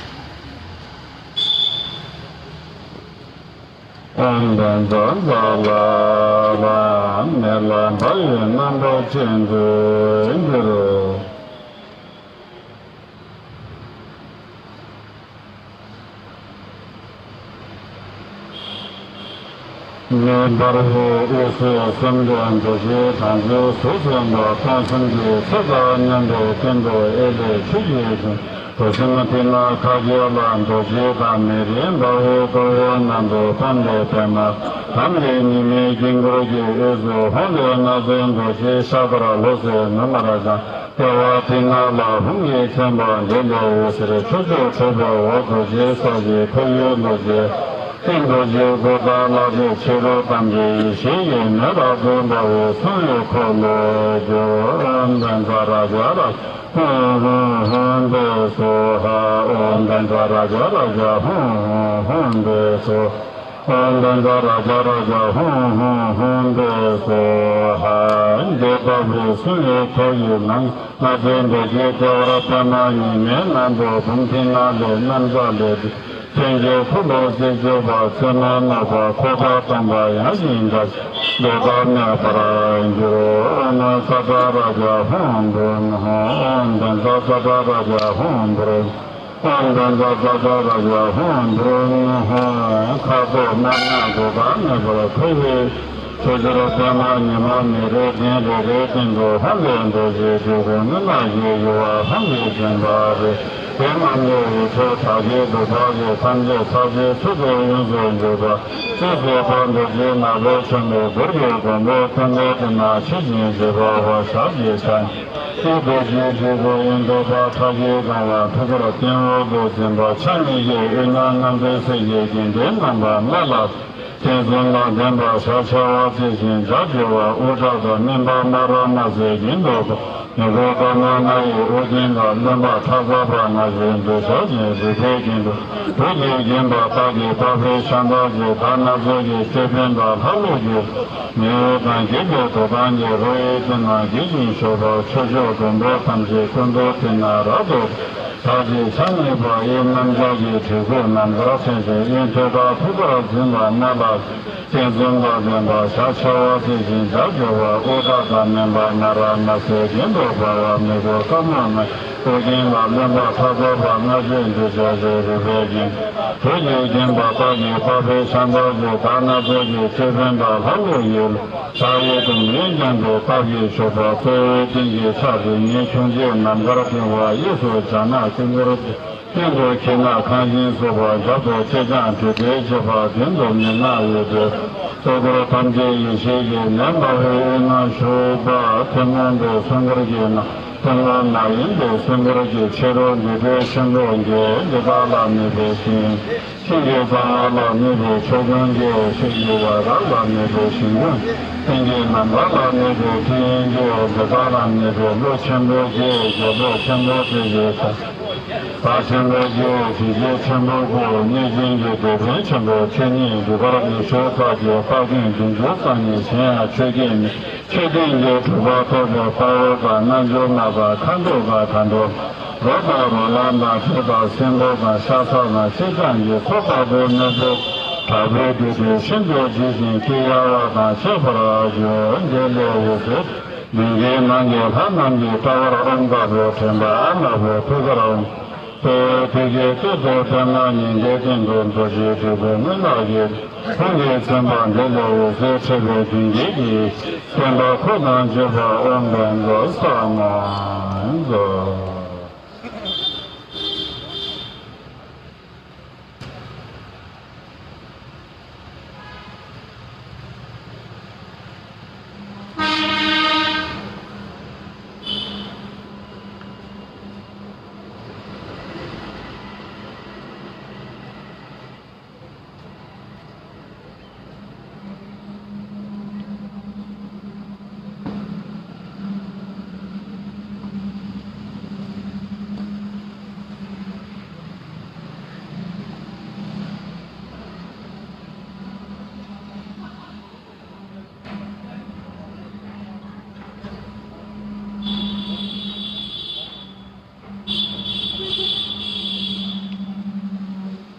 ཨོཾ་བཛྲ་ཛ་ལ་ལ་མེ་ལ་འབར་བའི་རྣམ་པ་ཅན་དུ་གྱུར། མེ་འབར་བའི་དབུས་སུ་བཅོམ་ལྡན་རྡོ་རྗེ་དང་ཚོགས་བསགས་པ་སྟོང་གསུམ་གྱི་ཚོགས་དང་མཉམ་པའི་སྟེང་དུ་ཨེ་ལས་ཆུ་སྐྱེས་ཤིང་རྡོ་རྗེ་མ་ཏི་ན་ཁ་གྱ་ལ་རྡོ་རྗེ་དང་མེ་རི་འབར་བའི་ཀོ་ཝེ་རྣམས་སུ་ཕམ་ལས་པདྨ་དམ་ལས་ཉི་མའི་དཀྱིལ་འཁོར་གྱི་དབུས་སུ་ཧཱུྃ་ལས་སྣ་ཚོགས་རྡོ་རྗེ་ཤ་དར་ལྷུ་སེ་ནུ་མར་ལྕང་ལྟེ་བ་མཐིང་ནག་ལ་ཧཱུྃ་གིས་མཚན་པ་འདི་ལས་འོད་ཟེར་ཕྱོགས་བཅུར་འཕྲོས་པའི་འོག་རྡོ་རྗེའི་ས་གཞི་ཁོར་ཡུག་རྡོ་རྗེ། སྟེང་རྡོ་རྗེ་གུར་དང་ལྷ་ཚོགས་ཕྱི་རོལ་ཐམས་ཅད་ཡེ་ཤེས་ཀྱི་མེ་རབ་ཏུ་འབར་བའི་སངས་རྒྱས་འཁོར་ལོས་སྒྱུར། ཨོཾ་བཛྲ་ཛ་ར་ཛ་ཧཱུྃ་ཧཱུྃ་ཧཱུྃ་བཛྲ་སྭཱ་ཧཱ། ཨོཾ་བཛྲ་ཛ་ར་ཛ་ཧཱུྃ་ཧཱུྃ་ཧཱུྃ་བཛྲ་སྭཱ་ཧཱ། ཨོཾ་བཛྲ་ཛ་ར་ཛ་ར་ཛ་ཧཱུྃ་ཧཱུྃ་ཧཱུྃ་བཛྲ་སྭཱ་ཧཱ། འདི་ལྟ་བུའི་སངས་རྒྱས་འཁོར་ཡུག་ནང་སྣ་ཚོགས་རྡོ་རྗེ་ལྟེ་བར་པདྨ་ཉི་མའི་སྣ་བདུག་སྤུངས་མཐིང་ནག་ལས་རྣམ་བཀྲ་ལས་མཚོན་ཆའི་འཁོར་ལོ་རྩིབས་བཅུ་པ་བསོད་ནམས་ནོར་བུ་འཁོར་དང་སྟོང་པ་ཡང་ཞིང་འདྲ་ཞིང་འགྲོ་དང་མེད་པར་འགྱུར། ཨོཾ་ཙ་ཙ་ར་ཛ་ཧཱུྃ་བྷྲཱུྃ་ཧཱུྃ། ཨོཾ་བཛྲ་ཙ་ཙ་ར་ཛ་ཧཱུྃ་བྷྲཱུྃ། ཨོཾ་བཛྲ་ཙ་ཙ་ར་ཛ་ཧཱུྃ་བྷྲཱུྃ་ཧཱུྃ། ཁ་དོག་དམར་ནག་འགྲོ་དང་མེད་པར་འཁོར་བའི་ཕྱོགས་བཅུར་པདྨ་ཉི་མ་མེ་རིའི་གདན་རེ་རེའི་སྟེང་དུ་ཧཱུྃ་ལས་རྡོ་རྗེ་རྒྱལ་པོ་རྔུལ་ནག་བཞིའི་ཡུ་བ་ཧཱུྃ་གིས་བརྒྱན་པ་རེ་རེ་རྣམས་ལས་འོད་འཕྲོས་དག་གི་སྒྲུབ་པ་ལས་ཐམས་ཅད་ཚར་གཅོད་ཚུལ་དུ་ཡོངས་སུ་གྱུར་པ། ཚེ་བསོད་དཔལ་རྡོ་རྗེ་ནག་པོ་ཆེན་པོའི་གུར་གྱི་མགོན་པོ་སྟོན་པའི་སྤྲིན་ནག་ཆུ་སྦྱིན་ཞེས་པ་བ་ཞབས་ཀྱི་ཕྱག་ཉིད་རྡོ་རྗེའི་སྤྱི་བོ་དབྱིངས་སྟོང་པ་ཁྲག་གིས་གང་བ་ཐུགས་ཀར་སྟེང་འོག་ཏུ་འཛིན་པ་ཕྱག་གཉིས་ཀྱི་དབུས་ན་རྣམ་ཐོས་སྲས་ཀྱི་དགེ་འདུན་རྣམ་པ་ལྔ་ལ། ཐེག་གསུམ་ལ་ལྡན་པ་ཞབས་ཕྱི་བ་རྩེ་ཞིང་ལྗགས་བྲི་བ་དབུ་སྐྲ་དང་སྨན་པ་མ་ར་མ་ཟེར་གྱིན་དུ་མི་མགོ་དཀར་མོ་ལྔ་ཡི་དབུ་རྒྱན་ལ་རློན་པ་ཁྲག་འཛག་པ་ལྔ་བཞིན་འདུ་ཤར་ཅིང་རིག་པའི་གྱེན་དུ་དུག་གིས་བརྒྱན་པ་སྟག་གི་པགས་པའི་ཤ་མདའ་གྱི་དར་སྣ་ཚོགས་ཀྱི་ཅོད་པན་དང་ལྷ་ཀླུ་གི་མེ་འོད་དང་བརྒྱད་པའི་དུག་མདངས་ཀྱི་རོ་ཡི་སྤྲིན་ནག་འགྱེད་ཅིང་ཞུགས་པ་ཆོས་སྐྱོང་མགོན་པོ་ཐམས་ཅད་སྐུ་མདོག་མཐིང་ནག་རབ་ཏུ་ཞལ་གཅིག་ཕྱག་གཉིས་པ་དབྱིངས་རྣམ་ལྕགས་ཀྱི་གྲི་གུག་ནམ་མཁར་འཐེན་ཞིང་དབྱིངས་ཐོད་ཕྲག་ཐུགས་ཀར་འཛིན་པ་ལྔ་ལ། ཐེག་གསུམ་ལ་ལྡན་པ་ཞབས་ཕྱི་བ་རྩེ་ཞིང་ལྗགས་བྲི་བ་དབུ་སྐྲ་དང་སྨན་པ་མ་ར་མ་ཟེར་གྱིན་དུ་འབར་བ་མི་མགོ་དཀར་མོ་ལྔ་ཡི་དབུ་རྒྱན་ལ་རློན་པ་ཁྲག་འཛག་པ་ལྔ་བཞིན་འདུ་ཤར་ཅིང་རིག་པའི་གྱེན་དུ་དུག་གིས་བརྒྱན་པ་སྟག་གི་པགས་པའི་ཤ་མདའ་གྱི་དར་སྣ་ཚོགས་ཀྱི་ཅོད་པན་དང་ལྷ་ཀླུ་ཡི་ལུ་ཞགས་ཀྱི་ཟླུམ་རིས་བརྒྱན་པའི་སྟབས་ཀྱིས་ཞུགས་པ་གཙོ་བོའི་སྟེང་གི་ཕྱག་རིང་ཉིད་ཁྱུང་ཆེན་ནམ་མཁར་འཕེན་པ་གཡས་སུ་བྱ་ནག་སྐུ་འཁོར་སྟེང་དུ་ཁྱི་ནག་ཁང་ཆེན་སོགས་པ་རྒྱབ་ཏུ་ཅེ་སྤྱང་དྲེད་པའི་ཅེ་ཕག་མདུན་དུ་མི་ནག་འོད་ཟེར་སོགས་འཁོར་ཐམས་ཅད་ཡེ་ཤེས་ཀྱི་ནད་འབར་བའི་དབུས་ན་བཞུགས་པ་ཐུན་མོང་པའི་སྲུང་འཁོར་གྱི་ནང་ སེམས་ལ་མ་ཡིན་པའི་སེམས་ཁམས་ཀྱི་ཕྱི་རོལ་འདི་འདྲའི་ཆེན་པོ་འགྱེད་འདི་དག་ལ་གནས་པའི་ཞིང་། ཤིང་གི་རྩ་བ་ལ་གནས་པའི་ཆོས་ཀུན་གྱི་ཤིང་གི་བ་ར་ལ་གནས་པའི་ཞིང་ཀུན། སྟེང་གི་ནམ་མཁའ་ལ་གནས་པའི་སྤྲིན་གྱི་འདི་དག་ལ་གནས་པའི་བློ་ཆེན་པོ་གྱི་རྒྱལ་པོ་ཆེན་པོ་དེ་ཡི་ས། བ་ཆེན་པོ་གྱི་དྲི་ཞིམ་ཆེན་པོ་གུ་གནས་ཆེན་གྱི་དེད་དཔོན་ཆེན་པོ་ཆོས་ཉིད་འདི་པར་མི་ཆོས་ཚོགས་ཀྱི་དཔལ་ལྡན་བདུན་ཅུ་རྩ་གཉིས་གཞན་ཡང་ཆོས་ཀྱི་མཆོད་རྟེན་གྱི་གྲུབ་པ་ཐོབ་པའི་དཔའ་བོ་དང་རྣལ་འབྱོར་མ་དང་མཁའ་འགྲོ་དང་དལ་འབྱོར་རོ་དང་རོ་ལངས་དང་བྲེ་དང་སེང་གོ་དང་ཤ་ཟ་དང་ཤིང་སྦྲང་གི་ཚོགས་དཔའ་བོ་རྣོན་པོ་དྲག་པོའི་རྒྱུད་དེ་ཤིན་ཏུ་ལྗིད་ཅིང་སྐྱི་གཡའ་བ་དང་ཁྱད་པར་འཇུག་འདི་ལས་འོད་ཟེར་མདུན་གྱི་ནང་གི་ལྷ་རྣམས་ཀྱི་ལྟ་བར་ཨོཾ་དཀར་པོ་དྲན་པ་ཨ་ནག་པོ་ཐུགས་ཀར་ཨོཾ། དེ་དེ་ཀའི་སྟེང་དུ་པདྨ་ཉི་ཟླའི་སྟེང་དུ་རྡོ་རྗེ་དྲིལ་བུ་མི་ནག་གི་ཁོང་གི་མཚན་པ་འདི་ལས་འོད་ཟེར་འཕྲོས་པའི་མདུན་བསྐྱེད་ཀྱི་བསྟན་པ་འཁོར་དང་བཅས་པ་ཨོཾ་བྷན་དྷོ་ས་ནཱ་ཛ།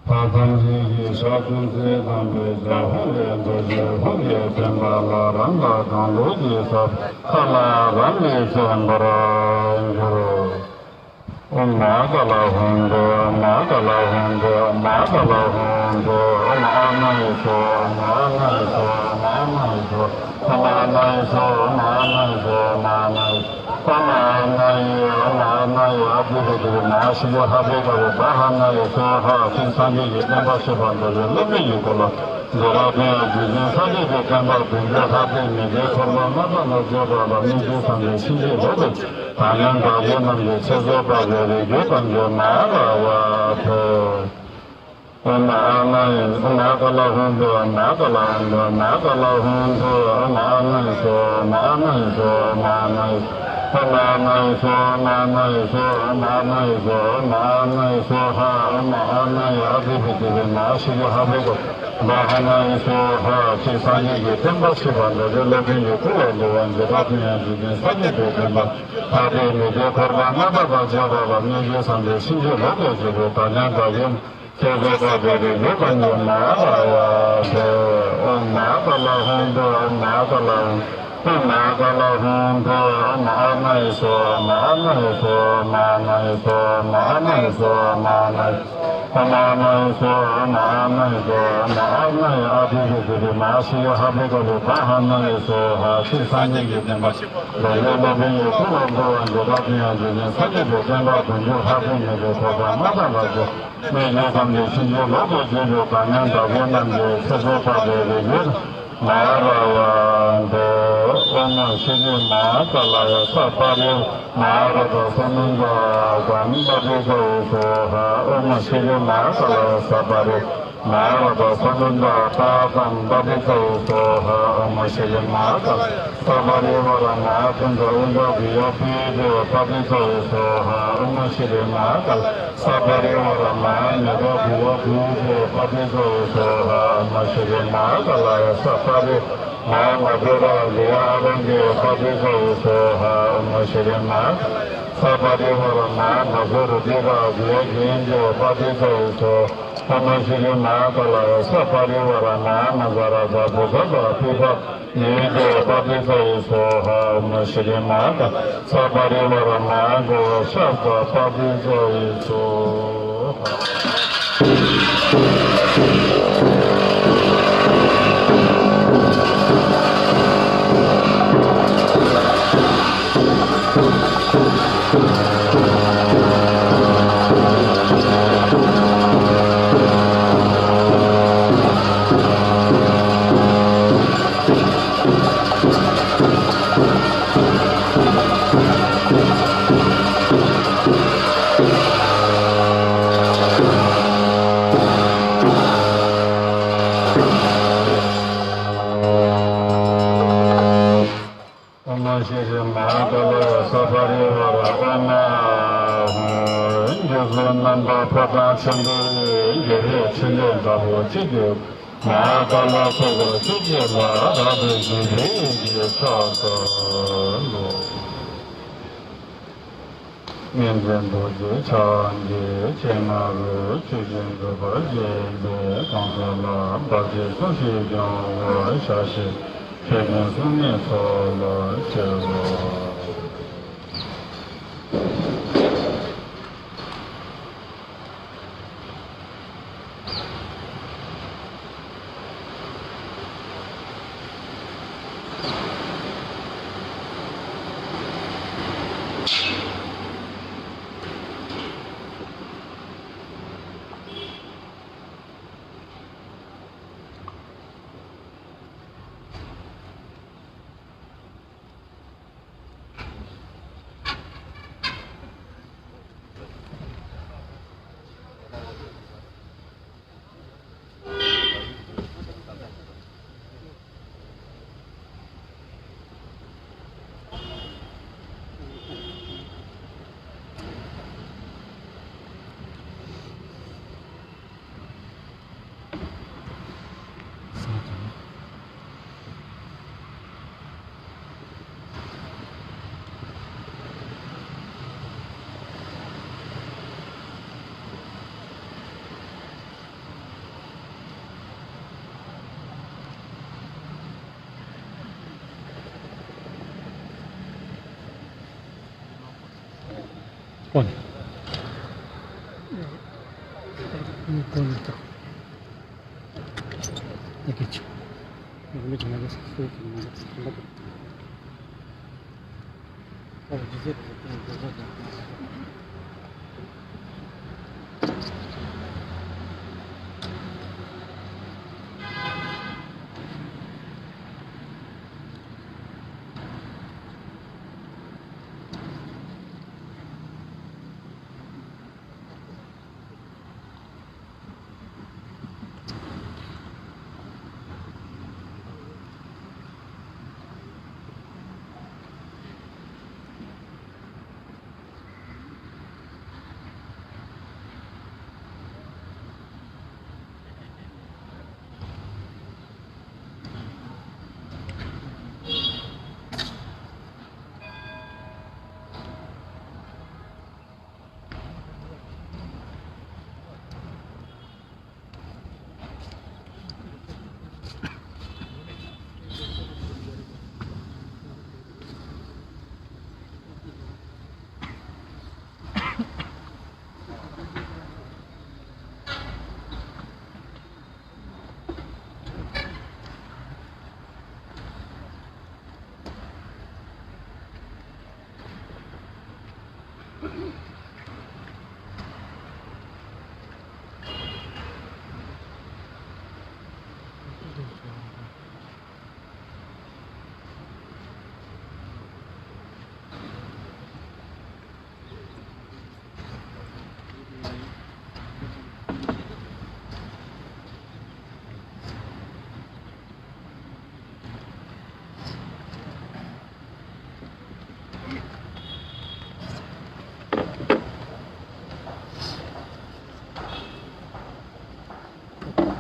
ཕ་ཐམས་ཅད་ཀྱི་ཕྱག་ཆུ་ཚད་དམ་པའི་ཞབས་ཧཱུྃ་ལས་རྡོ་རྗེ་ཧཱུྃ་ཡི་བརྟན་པ་ལ་རང་ལ་གང་བླུགས་ཀྱི་ས་མཐའ་ལ་རང་གིས་མཁྱེན་པར་འགྱུར། ཨོཾ་མ་ཧཱ་ཀཱ་ལ་ཧཱུྃ་ཏེ་ཨོཾ་མ་ཧཱ་ཀཱ་ལ་ཧཱུྃ་ཏེ་ཨོཾ་མ་ཧཱ་ཀཱ་ལ་ཧཱུྃ་ཏེ། ཨོཾ་ཨཱཿ་ན་ཡེ་སྭཱ་ཧཱ། ཨོཾ་ཨཱཿ་ན་ཡེ་སྭཱ་ཧཱ། ཨོཾ་ཨཱཿ་ན་ཡེ་སྭཱ་ཧཱ། ཨོཾ་ཨཱཿ་ན་ཡེ་སྭཱ་ཧཱ། ཨོཾ་ཨཱཿ་ན་ཡེ་སྭཱ་ཧཱ། ཨོཾ་ཨཱཿ་ན་ཡེ་སྭཱ་ཧཱ། ཨོཾ་ཨཱཿ་ན་ཡེ་སྭཱ་ཧཱ། ཨོཾ་ཨཱཿ་ན་ཡེ་ཨ་ཏི་ཤི་ཏི་ཏི་མ་ཧཱ་ཤི་ཝ་ཧ་པེ་ཀ་རུ་བ་ཧཱ་ན་ཡེ་སྭཱ་ཧཱ། ཚིག་སངས་རྒྱས་ཀྱི་བསྟན་པ་སྤྱི་པ་འགྲོ་བའི་སློབ་དཔོན་གྱི་སྐོར་ལ་འདི་ར་ཕན་ཡང་འཇིག་རྟེན་སངས་རྒྱས་ཀྱི་བསྟན་པ་བོད་འགྱུར་ཧ་པེ་མི་དགེ་ཚོགས་པ་ལྔ་པ་ལ་བརྗོད་པ་ལ་སྨིན་གྲོལ་སངས་རྒྱས་ཕྱིན་ཅི་ལོག་པའི་དང་ལེན་བདག་ཡོད་རྣམས་ཀྱི་ཚེ་བཟོད་པ་ལས་རིགས་རྒྱུད་དང་འབྱོར་མ་ལ་བ་ཐོས། ཨོཾ་ཨཱཿ་ན་ཡེ། ཨོཾ་མ་ཧཱ་ཀཱ་ལ་ཧཱུྃ་ཏེ། ཨོཾ་མ་ཧཱ་ཀཱ་ལ་ཧཱུྃ་ཏེ། ཨོཾ་མ་ཧཱ་ཀཱ་ལ་ཧཱུྃ་ཏེ། ཨོཾ་ཨཱཿ་ན་ཡེ་སྭཱ་ཧཱ། ཨོཾ་ཨཱཿ་ན་ཡེ་སྭཱ་ཧཱ། ཨོཾ་ཨཱཿ་ན་ཡེ་སྭཱ་ཧཱ། ཨོཾ་ཨཱཿ་ན་ཡེ་སྭཱ་ཧཱ། ཨོཾ་ཨཱཿ་ན་ཡེ་སྭཱ་ཧཱ། ཨོཾ་ཨཱཿ་ན་ཡེ་སྭཱ་ཧཱ། ཨོཾ་ཨཱཿ་ན་ཡེ་སྭཱ་ཧཱ། ཨོཾ་ཨཱཿ་ན་ཡེ་ཨ་ཏི་ཤི་ཏི་ཏི་མ་ཧཱ་ཤི་ཝ་ཧ་པེ་ཀ་རུ་བ་ཧཱ་ན་ཡེ་སྭཱ་ཧཱ། ཚིག་སངས་རྒྱས་ཀྱི་བསྟན་པ་སྤྱི་པ་འགྲོ་བའི་སློབ་དཔོན་གྱི་སྐུ་ལ་འདུད་པ་འདི་ར་ཕན་ཡང་འཇིག་རྟེན་སངས་རྒྱས་པའི་བསྟན་པ་ཧ་པེ་མི་དགེ་ཚོགས་པ་ལྔ་པ་དང་བཅས་པ་ལ་སྨིན་གྲོལ་སངས་རྒྱས་ཕྱིན་ཅི་ལོག་པའི་རྒྱུ་བོ་དང་ལྡན་བདག་ཡིན། ཚེ་བཟོད་པ་ལས་རིགས་རྒྱུད་དང་འབྱོར་མ་ལ་བ་ཐོས། ཨོཾ་མ་ཧཱ་ཀཱ་ལ་ཧཱུྃ་ཏེ། ཨོཾ་མ་ཧཱ་ཀཱ་ལ་ཧཱུྃ། ཨོཾ་མ་ཧཱ་ཀཱ་ལ་ཧཱུྃ་ཧྲཱིཿ་ཨོཾ་ཨཱཿནཱ་ཡེ་སྭཱ་ཧཱ། ཨོཾ་ཨཱཿནཱ་ཡེ་སྭཱ་ཧཱ། ཨོཾ་ཨཱཿནཱ་ཡེ་སྭཱ་ཧཱ། ཨོཾ་ཨཱཿནཱ་ཡེ་སྭཱ་ཧཱ། ཨོཾ་ཨཱཿནཱ་ཡེ་སྭཱ་ཧཱ། ཨོཾ་ཨཱཿནཱ་ཡེ་སྭཱ་ཧཱ། ཨོཾ་ཨཱཿནཱ་ཡེ་སྭཱ་ཧཱ། ཨོཾ་ཨཱཿནཱ་ཡེ་ཨ་ཏི་ཤཱ་ཏི་ཏི་མ་ཧཱ་ཤཱི་ཡ་ཧ་པེ་ཀ་ལི་བ་ཧཱ་ནཱ་ཡེ་སྭཱ་ཧཱ། ཚིག་སངས་རྒྱས་ཀྱི་བསྟན་པ་ལ་ཡོད་ལ་བའི་ཡོད་ཐུགས་ལ་འགྲོ་བ་འགྲོ་བ་ཀུན་ཡང་འཇིག་རྟེན་སངས་རྒྱས་པའི་བསྟན་པ་དོན་བརྒྱུད་ལྷ་སྲས་མི་ལུས་ཐོབ་པ་མ་དང་བར་དུ། མི་ལུས་ཐམས་ཅད་ཕྱིན་ཅི་ལོག་ཏུ་གྱུར་ཅིག། དག་སྣང་དག་པའི་རྣམ་འབྱེད་ཚེ་འཕོས་པ་དེ་རིགས་ཀྱི་མ་ཧཱ་ར་བ་འདི། ཨོཾ་ཤྲཱི་མ་ཧཱ་ཀཱ་ལ་ཡ་ས་པ་རི་ཝཱ་ར་ཏ་ས་ནནྡ་ཏ་ཀམ་པ་ཏི་ཙ་ཡེ་སྭཱ་ཧཱ། ཨོཾ་ཤྲཱི་མ་ཧཱ་ཀཱ་ལ་ཡ་ས་པ་རི་ཝཱ་ར་ཏ་ས་ནནྡ་ཏ་ཀམ་པ་ཏི་ཙ་ཡེ་སྭཱ་ཧཱ། ཨོཾ་ཤྲཱི་མ་ཧཱ་ཀཱ་ལ་ཡ་ས་པ་རི་ཝཱ་ར་མ་ཧཱ་ཀུན་ཏ་ཨུ་དྲ་བི་ཡ་བི་ཛ་པ་ཏི་ཙ་ཡེ་སྭཱ་ཧཱ། ཨོཾ་ཤྲཱི་མ་ཧཱ་ཀཱ་ལ་ཡ་ས་པ་རི་ཝཱ་ར་མ་ཧཱ་མེ་ཏ་བི་ཡ་བི་ཛ་པ་ཏི་ཙ་ཡེ་སྭཱ་ཧཱ། ཨོཾ་ཤྲཱི་མ་ཧཱ་ཀཱ་ལ་ཡ་ས་པ་རི་ཝཱ་ར་མ་ཧཱ་མ་ཙུ་ར་བི་ཡ་ཨ་ར་ཉྱེ་པ་ཏི་ཙ་ཡེ་སྭཱ་ཧཱ། ཨོཾ་ཤྲཱི་མ་ཧཱ་ཀཱ་ལ་ཡ་ས་པ་རི་ཝཱ་ར་མ་ཧཱ་མ་ཙུ་ར་ཏི་ར་བི་ཡ་གྷི་ཛ་པ་ཏི་ཙ་ཡེ་སྭཱ་ཧཱ། ཨོཾ་ཤྲཱི་མ་ཧཱ་ཀཱ་ལ་ཡ་ས་པ་རི་ཝཱ་ར་མ་ཧཱ་ན་ཛ་ར་ཛ་བྷུ་ཛ་པ་ཕི་པ་ཉི་ཛ་པ་ཏི་ཙ་ཡེ་སྭཱ་ཧཱ། ཨོཾ་ཤྲཱི་མ་ཧཱ་ཀཱ་ལ་ཡ་ས་པ་རི་ཝཱ་ར་མ་ཧཱ་གྷོ་ཥ་ཛ་པ་ཏི་ཙ་ཡེ་སྭཱ་ཧཱ། ཨོཾ་ཤྲཱི་མ་ཧཱ་ཀཱ་ལ་ཡ་ས་པ་རི་ཝཱ་ར་ཨོཾ་ཨཱཿཧཱུྃ། རྒྱལ་སྲས་རྣམ་པར་ཕོ་བྲང་ཆེན་པོའི་རྒྱལ་པོའི་ཕྲིན་ལས་དྲག་པོ་ཆེ་ཆེ་མ་ཧཱ་ཀཱ་ལ་ཚོགས་པ་ཆུ་སྐྱེས་ལ་རབ་ཏུ་བཞད་པའི་གི་ཕྱག་འཚལ་ལོ། མཉེས་པའི་རྡོ་རྗེ་འཆང་གི་སྤྱན་སྔ་རུ། ཆོས་ཀྱི་འབྱོར་པ་རྒྱས་པའི་གང་ཟག་ལ། བར་ཆད་སོགས་ཀྱིས་གང་བར་ཤ་ཤེད། ཆོས་ཀུན་སྲུང་མའི་ཚོགས་ལ་ཕྱག་འཚལ་ལོ།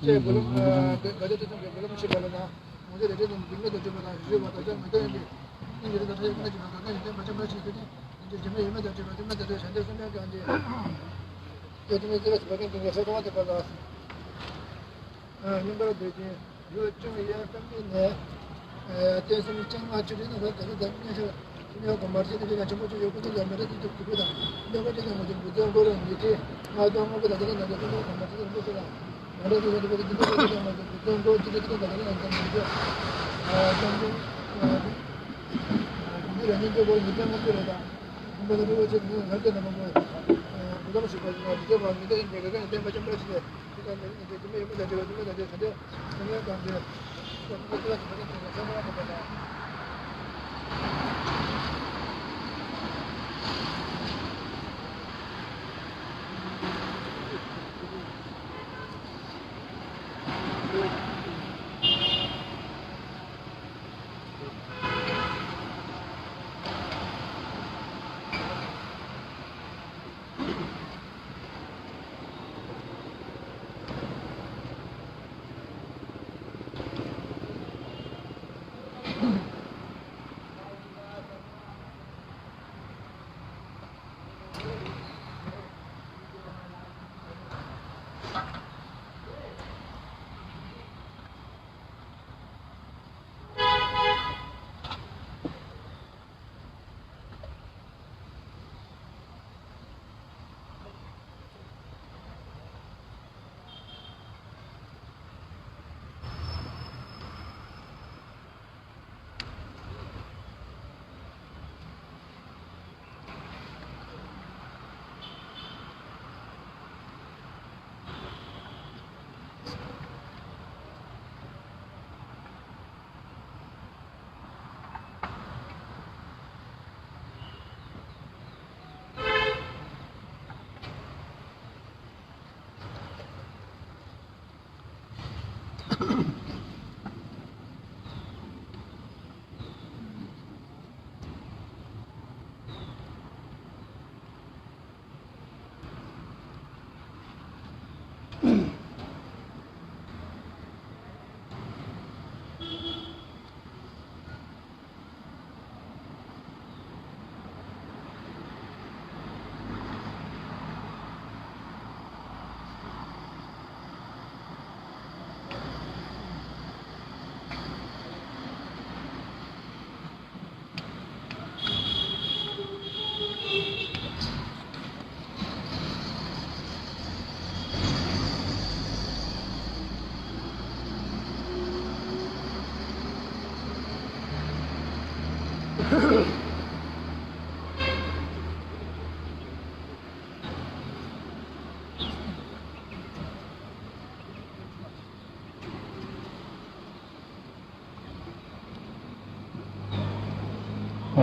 ཅེས་བུ་ལམ་ག་དེ་དེ་ཚང་གི་བུ་ལམ་ཞིག་ག་ལ་ན། ང་ཚོ་རེ་རེ་ནས་འདི་མེད་དུ་འགྲོ་བ་དང་རེ་རེ་བ་དང་ཅང་མི་ལྡན་གྱི་སྙིང་རྗེ་རེ་དང་ཐ་ཡག་ན་ཅི་དང་ད་ནས་བདེན་པ་ཅང་མ་ཞིག་དེ་ནས་སྙིང་རྗེ་རེ་མེད་ཡོད་མེད་དང་བཅས་པ་དེ་མེད་དུ་འགྲོ་བྱ་འདས་གསུམ་ལྡན་གྱི་ཨ་འདི་ཡོད་དེ་མེད་ཙེ་ར་སུ་བ་ཀན་དེ་ངས་ས་གོང་དེ་པ་ལ། མངོན་པར་འདོད་ཅིང་ཡུལ་ཅུང་ཡང་བསམ་གྱིས་ནས། རྟེན་གསུམ་སྤྱན་སྔར་ཆུ་རིས་ན་ལ་དེ་ལ་དམ་གཉེར་ཤར། སྤྱན་སྔར་གོང་མར་ཆེ་དེ་ལ་ཆེན་པོ་ཆུ་ཡོད་ཀུན་ཏུ་ཡང་མི་རེ་ཏུ་ཏུ་ཏུ་དང་། ལེགས་པར་ཆེ་ཡང་མ་ཆེན་པོ་བདེན་གོ་རང་ཉིད་ཀྱི་ང་དང་དངོས་པོ་ལ་དེ་ལ་ན་དེ་ཀུན་ཏུ་གོང་མར་ཆེ་དེ་ལ་ཆེན་པོ་ཆུ་དང་། མ་རེ་ཏུ་ཡང་དེ་ལ་དེ་ལ་ཆེན་པོ་ཆུ་ཡང་མ་ཆེན་པོ་བདེན་གོ་ཅི་དེ་ཀུན་ཏུ་ལ་དེ་ལ་ན་དེ་ལ་ཆེན་པོ་ཆུ། ཀྱང་ཀྱང་། ཀུན་ཏུ་ལ་ཉིད་ཀྱི་གོ་ཉིད་ཀྱང་དངོས་པོ་རེ་དང་། ཁོང་པ་ལ་དེ་བ་ཆེ་དེ་ལ་ན་དེ་ལ་མ་མོ། བུ་ལམ་ཞིག་པ་ཞིག་ན་དེ་བ་མི་དེ་ཡིན་དེ་ག་ག་ཡིན་བདེན་པ་ཅང་མ་ཞིག་དེ།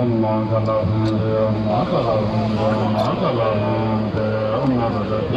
ཨོཾ་མ་ཀ་ལ་ཧཱུྃ་ཧྲཱིཿ། ཨོཾ་མ་ཀ་ལ་ཧཱུྃ་ཧྲཱིཿ། ཨོཾ་མ་ཀ་ལ་ཧཱུྃ་ཧྲཱིཿ། ཨོཾ་ན་རོ་ཏ་ཏེ།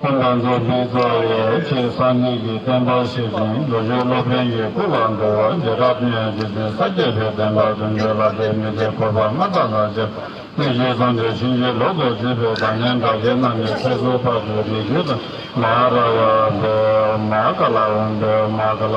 ཨོཾ་ཏཱན་ཛོ་བྷིཿ་ཙ་ཡེ་ཆེས་སངས་རྒྱས་ཀྱི་བསྟན་པ་ཞིག་ཅིང་ལོ་རྒྱུས་སློབ་དཔོན་གྱི་སྐུ་ལ་འགྲོ་བ་བྱེ་བྲག་ཕན་ཡོན་རྗེ་བཙུན་ས་སྐྱ་པའི་བསྟན་པ་དོན་གྲུབ་ལ་དད་མི་དད་འཁོར་བ་ལྔ་དང་ལྷན་ཅིག་ཏུ་ཞེས་གསུངས་ཏེ་གཤིན་རྗེ་ལོ་ཏོག་ཅེས་པའི་བདག་ཉིད་དགྲ་བགེགས་རྣམས་ནི་ཚེ་སྲོག་ཕར་ཕྱིན་རིགས་རྒྱུད་དང་མ་ཧཱ་ར་ཝ་བོ་མ་ཧཱ་ཀ་ལ་ཝང་བོ་མ་ཧཱ་ཀ་ལ།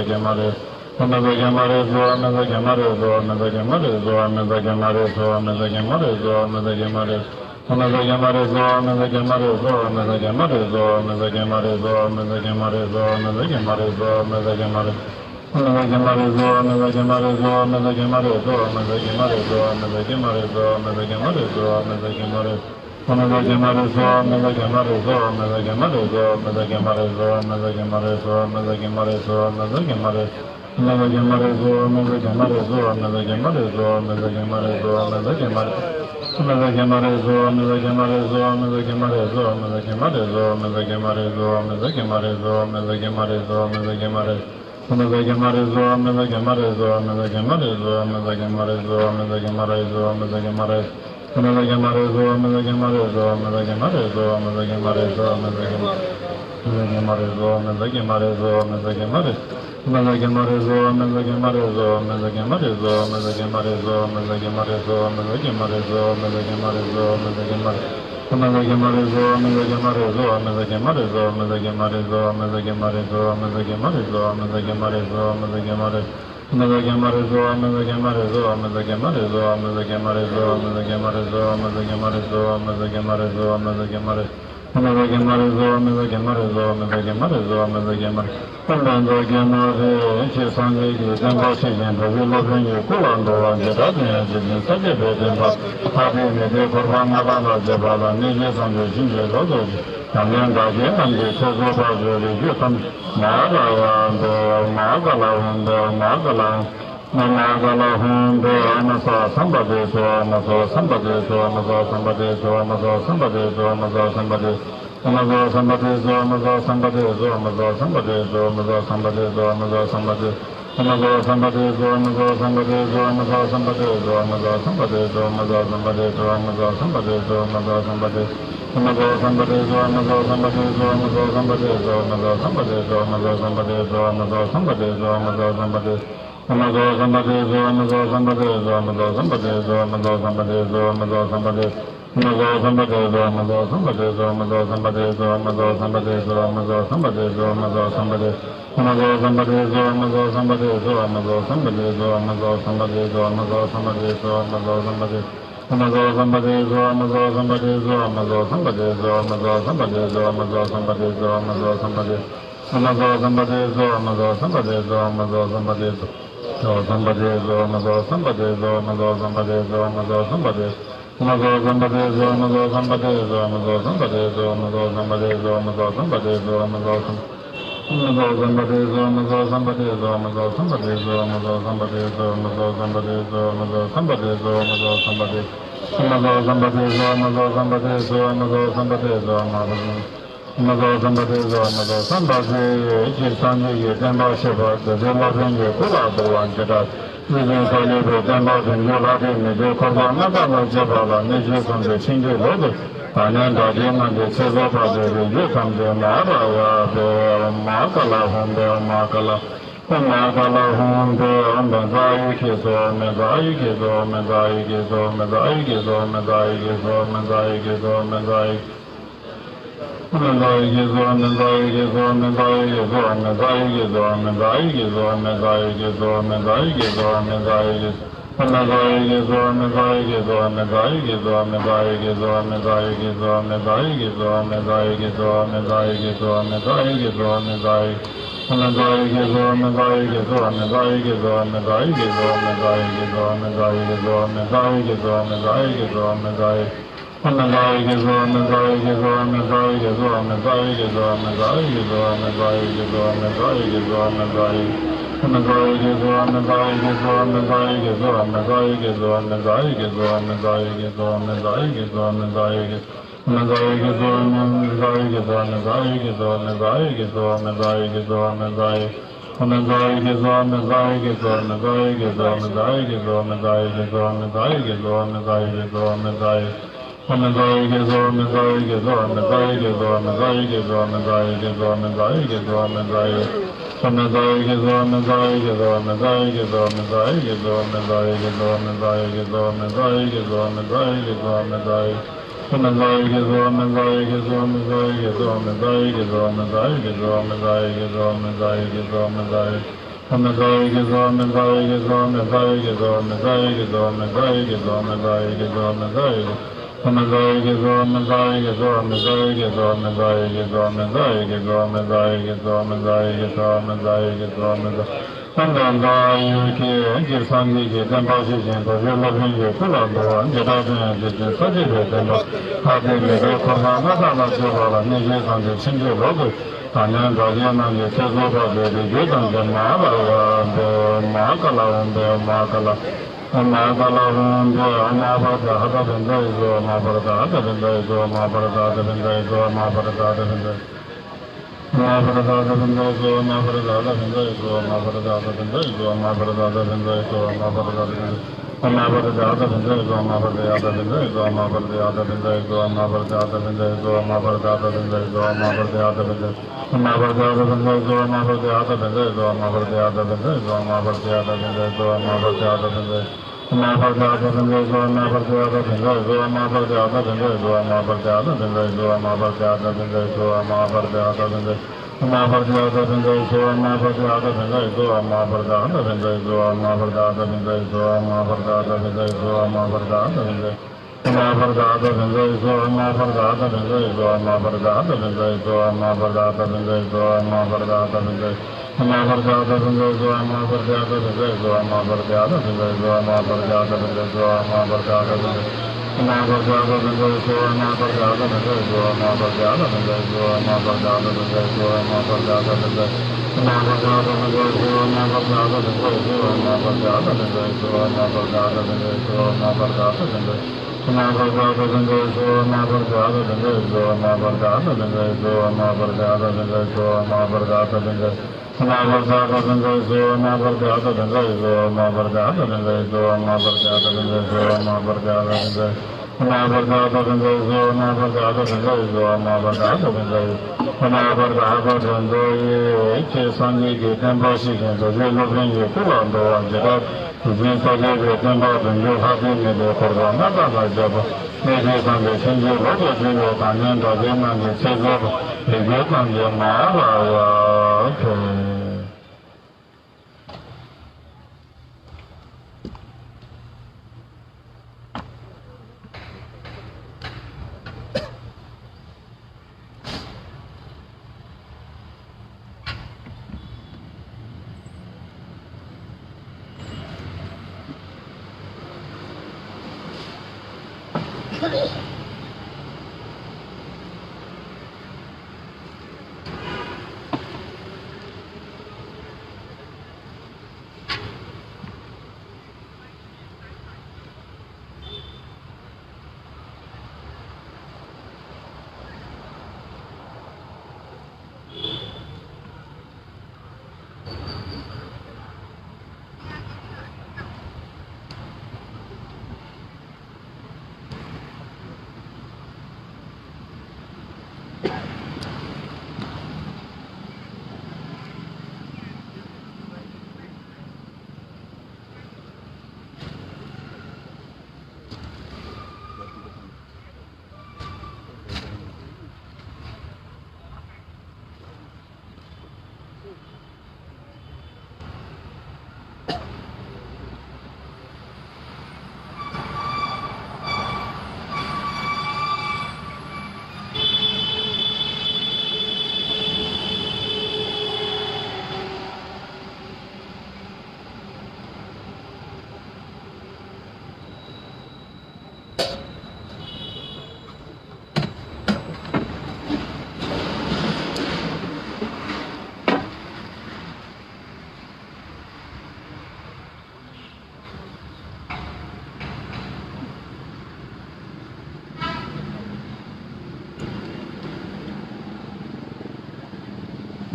ཟ་གི་མ་རེད། ཨོ་མི་ཟ་གི་མ་རེད་ཟོ། ཨོ་མི་ཟ་གི་མ་རེད་ཟོ། ཨོ་མི་ཟ་གི་མ་རེད་ཟོ། ཨོ་མི་ཟ་གི་མ་རེད་ཟོ། ཨོ་མི་ཟ་གི་མ་རེད་ཟོ། ཨོ་མི་ཟ་གི་མ་རེད་ཟོ། ཨོ་མི་ཟ་གི་མ་རེད་ཟོ། ཨོ་མི་ཟ་གི་མ་རེད་ཟོ། ཨོ་མི་ཟ་གི་མ་རེད་ཟོ། ཨོ་མི་ཟ་གི་མ་རེད་ཟོ། ཨོ་མི་ཟ་གི་མ་རེད་ཟོ། ཨོ་མི་ཟ་གི་མ་རེད་ཟོ། ཨོ་མི་ཟ་གི་མ་རེད། ཨོ་མི་ཟ་གི་མ་རེད་ཟོ། ཨོ་མི་ཟ་གི་མ་རེད་ཟོ། ཨོ་མི་ཟ་གི་མ་རེད་ཟོ། ཨོ་མི་ཟ་གི་མ་རེད་ཟོ། ཨོ་མི་ཟ་གི་མ་རེད་ཟོ། ཨོ་མི་ཟ་གི་མ་རེད། ཨོ་མི་ཟ་གི་མ་རེད་ཟོ། ཨོ་མི་ཟ་གི་མ་རེད་ཟོ། ཨོ་མི་ཟ་གི་མ་རེད་ཟོ། ཨོ་མི་ཟ་གི་མ་རེད་ཟོ། ཨོ་མི་ཟ་གི་མ་རེད་ཟོ། ཨོ་མི་ཟ་གི་མ་རེད། ཨོ་མི་ཟ་གི་མ་རེད་ཟོ། ཨོ་མི་ཟ་གི་མ་རེད་ཟོ། ཨོ་མི་ཟ་གི་མ་རེད་ཟོ། ཨོ་མི་ཟ་གི་མ་རེད་ཟོ། ཨོ་མི་ཟ་གི་མ་རེད། ཨོ་མི་ཟ་གི་མ་རེད་ཟོ། ཨོ་མི་ཟ་གི་མ་རེད་ཟོ། ཨོ་མི་ཟ་གི་མ་རེད་ཟོ། ཨོ་མི་ཟ་གི་མ་རེད་ཟོ། ཨོ་མི་ཟ་གི་མ་རེད་ཟོ། ཨོ་མི་ཟ་གི་མ་རེད་ཟོ། ཨོ་མི་ཟ་གི་མ་རེད་ཟོ། ཨོ་མི་ཟ་གི་མ་རེད། ཨོ་མི་ཟ་གི་མ་རེད་ཟོ། ཨོ་མི་ཟ་གི་མ་རེད་ཟོ། ཨོ་མི་ཟ་གི་མ་རེད་ཟོ། ཨོ་མི་ཟ་གི་མ་རེད་ཟོ། ཨོ་མི་ཟ་གི་མ་རེད། ཨོ་མི་ཟ་གི་མ་རེད་ཟོ། ཨོ་མི་ཟ་གི་མ་རེད་ཟོ། ཨོ་མི་ཟ་གི་མ་རེད་ཟོ། ཨོ་མི་ཟ་གི་མ་རེད་ཟོ། ཨོ་མི་ཟ་གི་མ་རེད་ཟོ། ཨོ་མི་ཟ་གི་མ་རེད་ཟོ། ཨོ་མི་ཟ་གི་མ་རེད། ཨོ་མི་ཟ་གི་མ་རེད་ཟོ། ཨོ་མི་ཟ་གི་མ་རེད་ཟོ། ཨོ་མི་ཟ་གི་མ་རེད་ཟོ། ཨོ་མི་ཟ་གི་མ་རེད་ཟོ། ཨོ་མི་ཟ་གི་མ་རེད་ཟོ། ཨོ་མི་ཟ་གི་མ་རེད་ཟོ། ཨོ་མི་ཟ་གི་མ་རེད་ཟོ། ཨོ་མི་ཟ་གི་མ་རེད། ཨོ་མི་ཟ་གི་མ་རེད་ཟོ། ཨོ་མི་ཟ་གི་མ་རེད་ཟོ། ཨོ་མི་ཟ་གི་མ་རེད་ཟོ། ཨོ་མི་ཟ་གི་མ་རེད་ཟོ། ཨོ་མི་ཟ་གི་མ་རེད་ཟོ། ཨོ་མི་ཟ་གི་མ་རེད་ཟོ། ཨོ་མི་ཟ་གི་མ་རེད་ཟོ། ཨོ་མི་ཟ་གི་མ་རེད། ཨོ་མི་ཟ་གི་མ་རེད་ཟོ། ཨོ་མི་ཟ་གི་མ་རེད་ཟོ། ཨོ་མི་ཟ་གི་མ་རེད་ཟོ། ཨོ་མི་ཟ་གི་མ་རེད་ཟོ། ཨོ་མི་ཟ་གི་མ་རེད་ཟོ། ཨོ་མི་ཟ་གི་མ་རེད་ཟོ། ཨོ་མི་ཟ་གི་མ་རེད། ཨོ་མི་ཟ་གི་མ་རེད་ཟོ། ཨོ་མི་ཟ་གི་མ་རེད་ཟོ། ཨོ་མི་ཟ་གི་མ་རེད། ཨོ་མི་ཟ་གི་མ་རེད། ཅེས་སངས་རྒྱས་ཀྱི་བསྟན་པ་ཕྱི་བཞིན་འགྲོ་བའི་སློབ་དཔོན་གྱི་སྐུ་ལ་འགྲོ་བ་འཇིགས་སྐྲག་ཅན་ཡང་འཇིག་རྟེན་ས་སྐྱེས་པའི་བསྟན་པ་ཐར་པའི་མི་ཚེའི་འཁོར་བ་ལྔ་པ་ལ་བྱེད་པ་ལ་གནོད་བྱེད་སངས་རྒྱས་ཕྱིན་ཅི་ལོག་ཏུ་ཞི་བ་ལན་འདའ་ཁྱེད་རྣམས་ཀྱི་ཚེ་བཟོད་པ་བཟོད་རིགས་རྒྱུད་ཐམས་ཅད་མ་ལ་ཡང་འདས་མ་ག་ལ་ཧོན་འདས་མ་ག་ལ། མ་ག་ལ་ཧོན་འདས་ཨ་ན་ས་སམ་བ་དེ་ཚོ་ཨ་ན་ས་སམ་བ་དེ་ཚོ་ཨ་ན་ས་སམ་བ་དེ་ཚོ་ཨ་ན་ས་སམ་བ་དེ་ཚོ་ཨ་ན་ས་སམ་བ་དེ། ཨ་ན་ས་སམ་བ་དེ་ཚོ་ཨ་ན་ས་སམ་བ་དེ་ཚོ་ཨ་ན་ས་སམ་བ་དེ་ཚོ་ཨ་ན་ས་སམ་བ་དེ་ཚོ་ཨ་ན་ས་སམ་བ་དེ། ཨ་ན་ས་སམ་བ་དེ་ཚོ་ཨ་ན་ས་སམ་བ་དེ་ཚོ་ཨ་ན་ས་སམ་བ་དེ་ཚོ་ཨ་ན་ས་སམ་བ་དེ་ཚོ་ཨ་ན་ས་སམ་བ་དེ་ཚོ་ཨ་ན་ས་སམ་བ་དེ། ཨ་ན་ས་སམ་བ་དེ་ཚོ་ཨ་ན་ས་སམ་བ་དེ་ཚོ་ཨ་ན་ས་སམ་བ་དེ་ཚོ་ཨ་ན་ས་སམ་བ་དེ་ཚོ་ཨ་ན་ས་སམ་བ་དེ་ཚོ་ཨ་ན་ས་སམ་བ་དེ། ཨ་ན་ས་སམ་བ་དེ་ཚོ་ཨ་ན་ས་སམ་བ་དེ་ཚོ་ཨ་ན་ས་སམ་བ་དེ་ཚོ་ཨ་ན་ས་སམ་བ་དེ་ཚོ་ཨ་ན་ས་སམ་བ་དེ་ཚོ་ཨ་ན་ས་སམ་བ་དེ། ཨ་ན་ས་སམ་བ་དེ་ཚོ་ཨ་ན་ས་སམ་བ་དེ་ཚོ་ཨ་ན་ས་སམ་བ་དེ་ཚོ་ཨ་ན་ས་སམ་བ་དེ་ཚོ་ཨ་ན་ས་སམ་བ་དེ། ཨ་ན་ས་སམ་བ་དེ་ཚོ་ཨ་ན་ས་སམ་བ་དེ་ཚོ་ཨ་ན་ས་སམ་བ་དེ་ཚོ་ཨ་ན་ས་སམ་བ་དེ་ཚོ་ཨ་ན་ས་སམ་བ་དེ་ཚོ་ཨ་ན་ས་སམ་བ་དེ། ཨ་ན་ས་སམ་བ་དེ་ཚོ་ཨ་ན་ས་སམ་བ་དེ་ཚོ་ཨ་ན་ས་སམ་བ་དེ་ཚོ་ཨ་ན་ས་སམ་བ་དེ་ཚོ་ཨ་ན་ས་སམ་བ་དེ་ཚོ་ཨ་ན་ས་སམ་བ་དེ། ཨ་ན་ས་སམ་བ་དེ་ཚོ་ཨ་ན་ས་སམ་བ་དེ་ཚོ་ཨ་ན་ས་སམ་བ་དེ་ཚོ། ཨ་ན་ས་སམ་བ་དེ་ཚོ་ཨ་ན་ས་སམ་བ་དེ་ཚོ་ཨ་ན་ས་སམ་བ་དེ་ཚོ་ཨ་ན་ས་སམ་བ་དེ། ཨ་ན་ས་སམ་བ་དེ་ཚོ་ཨ་ན་ས་སམ་བ་དེ་ཚོ་ཨ་ན་ས་སམ་བ་དེ་ཚོ་ཨ་ན་ས་སམ་བ་དེ་ཚོ་ཨ་ན་ས་སམ་བ་དེ་ཚོ། ཨ་ན་ས་སམ་བ་དེ་ཚོ་ཨ་ན་ས་སམ་བ་དེ་ཚོ་ཨ་ན་ས་སམ་བ་དེ་ཚོ་ཨ་ན་ས་སམ་བ་དེ་ཚོ་ཨ་ན་ས་སམ་བ་དེ་ཚོ་ཨ་ན་ས་སམ་བ་དེ་ཚོ་ཨ་ན་ས་སམ་བ་དེ་ཚོ། ཨ་ན་ས་སམ་བ་དེ་ཚོ་ཨ་ན་ས་སམ་བ་དེ་ཚོ་ཨ་ན་ས་སམ་བ་དེ་ཚོ་ཨ་ན་ས་སམ་བ་དེ། ཨ་ན་ས་སམ་བ་དེ་ཚོ་ཨ་ན་ས་སམ་བ་དེ། ཅེས་སངས་རྒྱས་ཀྱི་བསྟན་པ་ཕྱི་བ་དེ་ཚོའི་སློབ་དཔོན་གྱི་སྐུ་ལ་བསྐུར་བ་འཇིགས་སྐྲག་ཅན་ཡང་འཇིག་རྟེན་ས་སྐྱེས་པའི་བསྟན་པ་དོན་བརྒྱུད་ལྷ་འདྲེ་མི་འདྲེ་འཁོར་བ་ལྔ་པ་ལ་བཅས་པ་ལ་གནོད་བྱེད་སངས་རྒྱས་ཕྱིན་ཅི་ལོག་ཏུ་བར་ནས་འདའ་ཁྱེད་རྣམས་ཀྱི་ཚེ་བཟོད་པ་བཟོད་རིགས་རྒྱུད་ཐམས་ཅད་མ་ར་ཡ་དེ་མ་ག་ལ་ཧོན་དེ་མ་ག་ལ། ཨོ་མ་ག་ལ་ཧོན་དེ་ཨོ་མེ་ཛ་ཡི་ཁེ་སོ་མེ་ཛ་ཡི་ཁེ་སོ་མེ་ཛ་ཡི་ཁེ་སོ་མེ་ཛ་ཡི་ཁེ་སོ་མེ་ཛ་ཡི་ཁེ་སོ་མེ་ཛ་ཡི་ཁེ་སོ་མེ་ཛ་ཡི།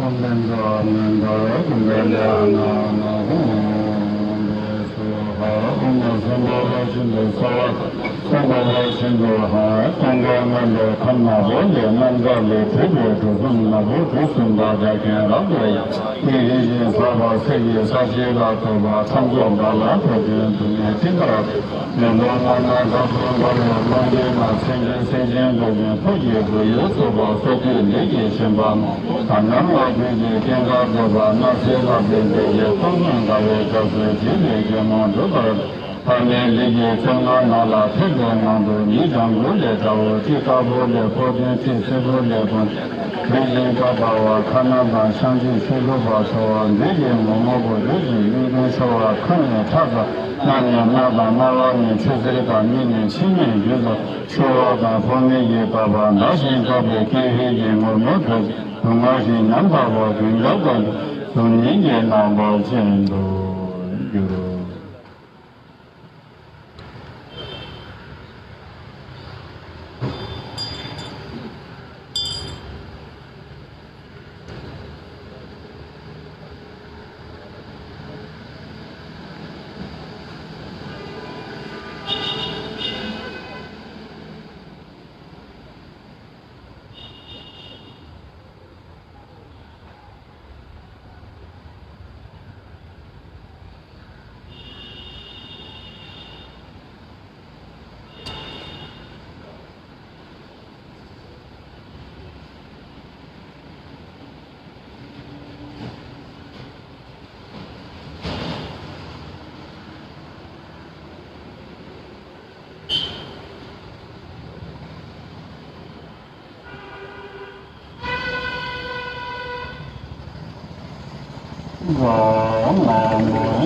སེམས་ཅན་ཐམས་ཅད་སྐྱོབ་པའི་སྨོན་ལམ་ཡིན་པར་ཤོག། སེམས་དཔའ་བ་ཆེན་པོ་ཧ། སེམས་དཔའ་བ་ཆེན་པོ་ཧ། སྟོང་པའི་ངང་ལས་ཁམས་ནག་པོ་ལས་རྣམ་དག་ལས་གྲུབ་པའི་གྲུ་གསུམ་ནག་པོ་གྲུ་གསུམ་པ་དག་ཁྱེད་རང་ལ་ཡང་། ཏིང་རིན་ཆེན་ཕོར་པ་གསེར་གྱི་ས་གཞི་ལ་སོགས་པ་ཚོགས་རྫོགས་དགའ་ལ་ཕོ་བདུན་དུ་མའི་སྤྲིན་པ། མེ་ལོང་མ་ནག་འདབ་ལོ་འབར་བའི་ཀློང་ཆེན་ན། སེང་གེ་སེང་ཆེན་འགྲོ་ཀུན་ཕོ་བརྒྱའི་སྒོ་ཡུལ་ཚོགས་པ་སོགས་བདུད་ལས་ཀྱི་ཞེན་པ་རྣམས། དག་སྣང་ལ་བདུད་ཀྱི་རྐྱེན་ཁ་བཟོད་པ། སྣང་སྲིད་ལ་བདུད་ཀྱི་ཡེ་སྟོང་ཉིད་དགའ་བའི་སྐྱབས་སུ་མཆི་བའི་རྒྱལ་མོ་འགྲུབ་པར། ཕ་མའི་ལུས་ཀྱི་ཚེ་སྔ་ནང་ལ་ཐེག་པའི་ངང་དུ་ཉིད་དང་དགུ་ལས་དགྲ་བོ་ཁྲི་དཀར་པོ་ལས་ཕོ་བདུན་ཁྲི་སེར་པོ་ལས་དགུ། བུད་ཤིང་ཁ་འབར་བ་ཁ་ན་དང་ཤང་ཆུ་ཆུ་ལུ་བ་ཚོ་བ་འདི་ཡི་ངོ་མ་བུ་རུ་ཞིང་གཡུང་དྲུང་ཤོར་བ་ཁ་ནས་ཁྲག་དང་སྣ་ནས་རྨ་དང་རྨ་བ་ནས་ཆུ་སེར་དང་མིག་ནས་མཆི་མས་རྒྱུ་དང་ཤོར་བ་དང་ཕོ་མིག་གིས་བབས་པ་འདར་ཞིང་བཀབ་པའི་ཀེ་ཧི་གི་ངུར་སྨྲིག་གིས་སྡུག་བསྔལ་ཞིང་ཉམ་ཐག་པ་ཀུན་ཁྱབ་དང་གཟུགས་བརྙན་གྱི་རྣམ་པ་ཅན་དུ་འགྱུར།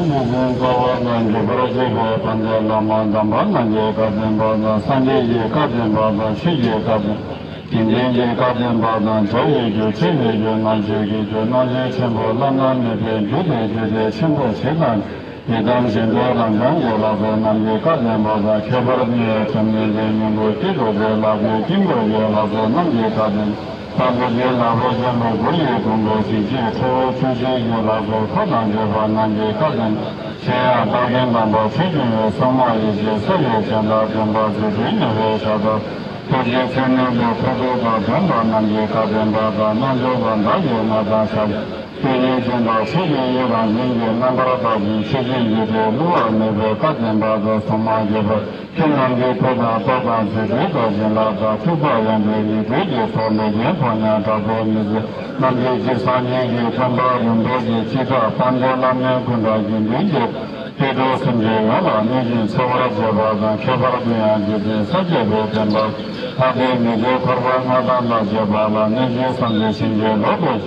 རྗེ་བཙུན་རྩ་བ་དང་གྲུབ་པར་བྱེད་པའི་དཔལ་ལྡན་བླ་མ་དམ་པ་རྣམས་ཀྱི་བཀའ་བདེན་པ་དང་། སངས་རྒྱས་ཀྱི་བཀའ་བདེན་པ་དང་། ཆོས་ཀྱི་བཀའ་བདེན། དགེ་འདུན་གྱི་བཀའ་བདེན་པ་དང་། བྱ་བའི་རྒྱུ་ཆོས་ཀྱི་རྒྱུ་རྣལ་འབྱོར་གྱི་རྒྱུ་རྣལ་འབྱོར་ཆེན་པོ་བླ་ན་མེད་པའི་རྒྱུ་སྟེ་རྒྱུ་སྡེ་ཆེན་པོ་ཞིག་དང་། ཡི་དམ་ཞིང་དུ་རང་བྱུང་གི་ལྷ་ཚོགས་རྣམས་ཀྱི་བཀའ་བདེན་པ་དང་། ཁྱད་པར་དུ་བྱམས་སྙིང་རྗེ་སྙིང་པོ་སྐྱེས་ཐོབ་པའི་ལྷ་ཚོགས་དཀྱིལ་འཁོར་གྱི་ལྷ་ཚོགས་རྣམས་ཀྱི་བཀའ་བདེན། དཔལ་འབྲུག་གི་ལྷ་ཚོགས་ཆེན་པོ་གུ་རུའི་གུང་ཐུགས་ཞིང་གཤེགས་ཁྲོ་བོ་ཆུ་སྐྱེས་ཀྱི་ལྷ་ཚོགས་འཁོར་དང་བཅས་པ་རྣམས་ཀྱི་བཀའ་བདེན། ཆེ་ཡང་བདག་རྐྱེན་དམ་པ་ཆོས་སྐྱོང་བའི་སྲུང་མ་ཡེ་ཤེས་ས་ཡི་སྤྱན་དང་། མགྲིན་པ་རྫུ་འཕྲུལ་མྱུར་བའི་ཞབས་ཏོག་ཐུགས་རྗེའི་མཚན་ནས་ལུས་ཕུར་ཁུག་དང་བདུན་པ་རྣམས་ཀྱི་བཀའ་བདེན་པ་དང་། རྣལ་འབྱོར་པ་བདག་གི་སྔགས་དང་ཞབས། ཏིང་ངེ་འཛིན་དང་ཆོས་ཀྱི་དབྱིངས་རང་བྱུང་གི་རྣམ་པར་དག་ཅིང་ཆོས་ཀྱི་འཇིག་རྟེན་བསླུ་བ་མེད་པའི་བཀའ་བདེན་པ་དང་། སྲུང་མ་དགྱེས་པ་ཁྱེད་རྣམས་ཀྱི་མཐུ་དང་སྟོབས་དང་རྫུ་འཕྲུལ་དང་བྱིན་རླབས་དང་། ཐུབ་པ་ཡོན་ཏན་ཡིད་སྤྲུལ་གྱི་ཚོགས་འདི་རྒྱན་ཕོ་ཉ་དྲག་པོའི་མི་ཚེ་རྣམས་ཀྱི་རྗེས་སུ་སྙེགས་ཀྱི་བསྟན་པ་རིན་པོ་ཆེའི་ཆེ་ཕྲ་དཔལ་འབྱོར་བླ་མའི་སྐུ་འདྲ་དགེ་འདུན་གྱི་སྐྱེ་འགྲོ་སེམས་ཅན་ཡོངས་ལ་གནོད་ཅིང་འཚེ་བར་བྱེད་པ་དང་། ཁྱད་པར་དུ་ཡང་རྗེ་བཙུན་ས་སྐྱ་པའི་བསྟན་པ་ལྷ་སྡེ་མི་དགེ་འཁོར་བ་ལྔ་དང་ལ་བཅས་པ་ལ་གནོད་ཅིང་བསམ་གྱིས་ཞིང་གི་ལོ་ཏོག་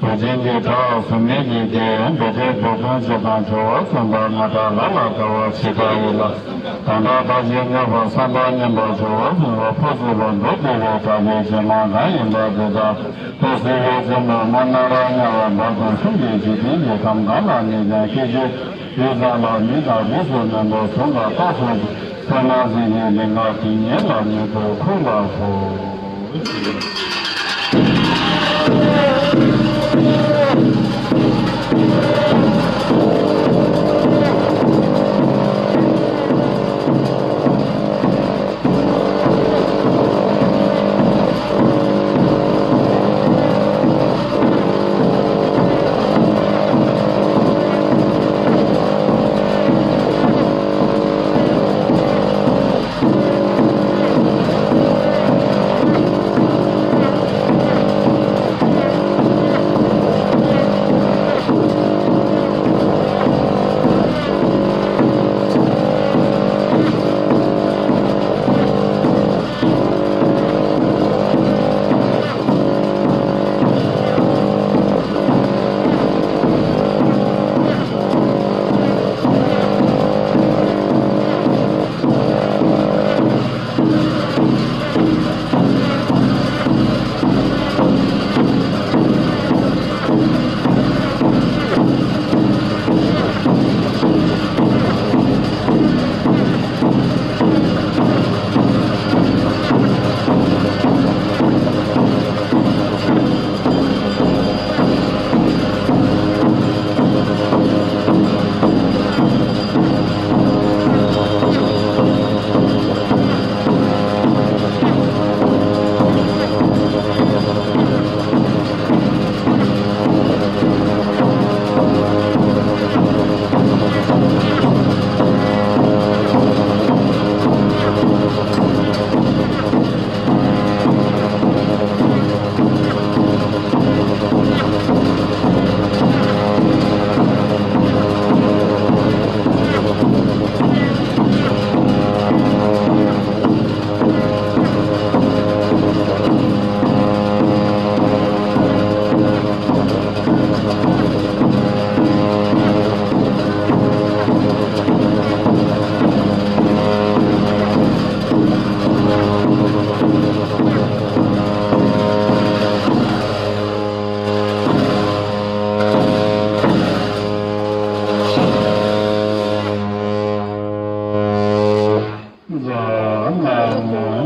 གཟུགས་ཅན་གྱི་བྲག་གཟུགས་མེད་ཀྱི་རྒྱན་བེ་ཏའི་བེ་ཀུན་ཇི་དང་བྱོ་བ་གསུམ་པ་ང་དང་ལ་ལ་དགའ་བ་ཇི་ལྟ་བུ་ལ། གང་དག་བདག་གིས་མཉེས་པ་བསམ་པ་མཉམ་པར་བྱོ་བ་གསུམ་པ་ཕོ་གཟུགས་ལ་མདོག་བདེ་བའི་བྲག་གི་རྗེ་མ་གང་ཡིན་པ་དེ་དག་ཏུ་གཟིགས་པའི་རྩེ་མོ་མ་ན་ར་དམྱལ་བ་འབར་ཁུང་གསུམ་གྱི་འཇིག་རྟེན་གྱི་ཁམས་གང་ལ་གནས་ཀྱང་སྐྱེ་མཆེད་ཡུལ་ཙམ་ལ་མི་དང་རིས་སུ་མེད་པར་གཟུགས་ལ་རྟག་ཏུ་འཛིན། ཚེ་ན་གཟི་བརྗིད་ལིང་ག་དེ་ཉིད་ལ་མྱུར་དུ་འཁོར་ལ་ཕོག་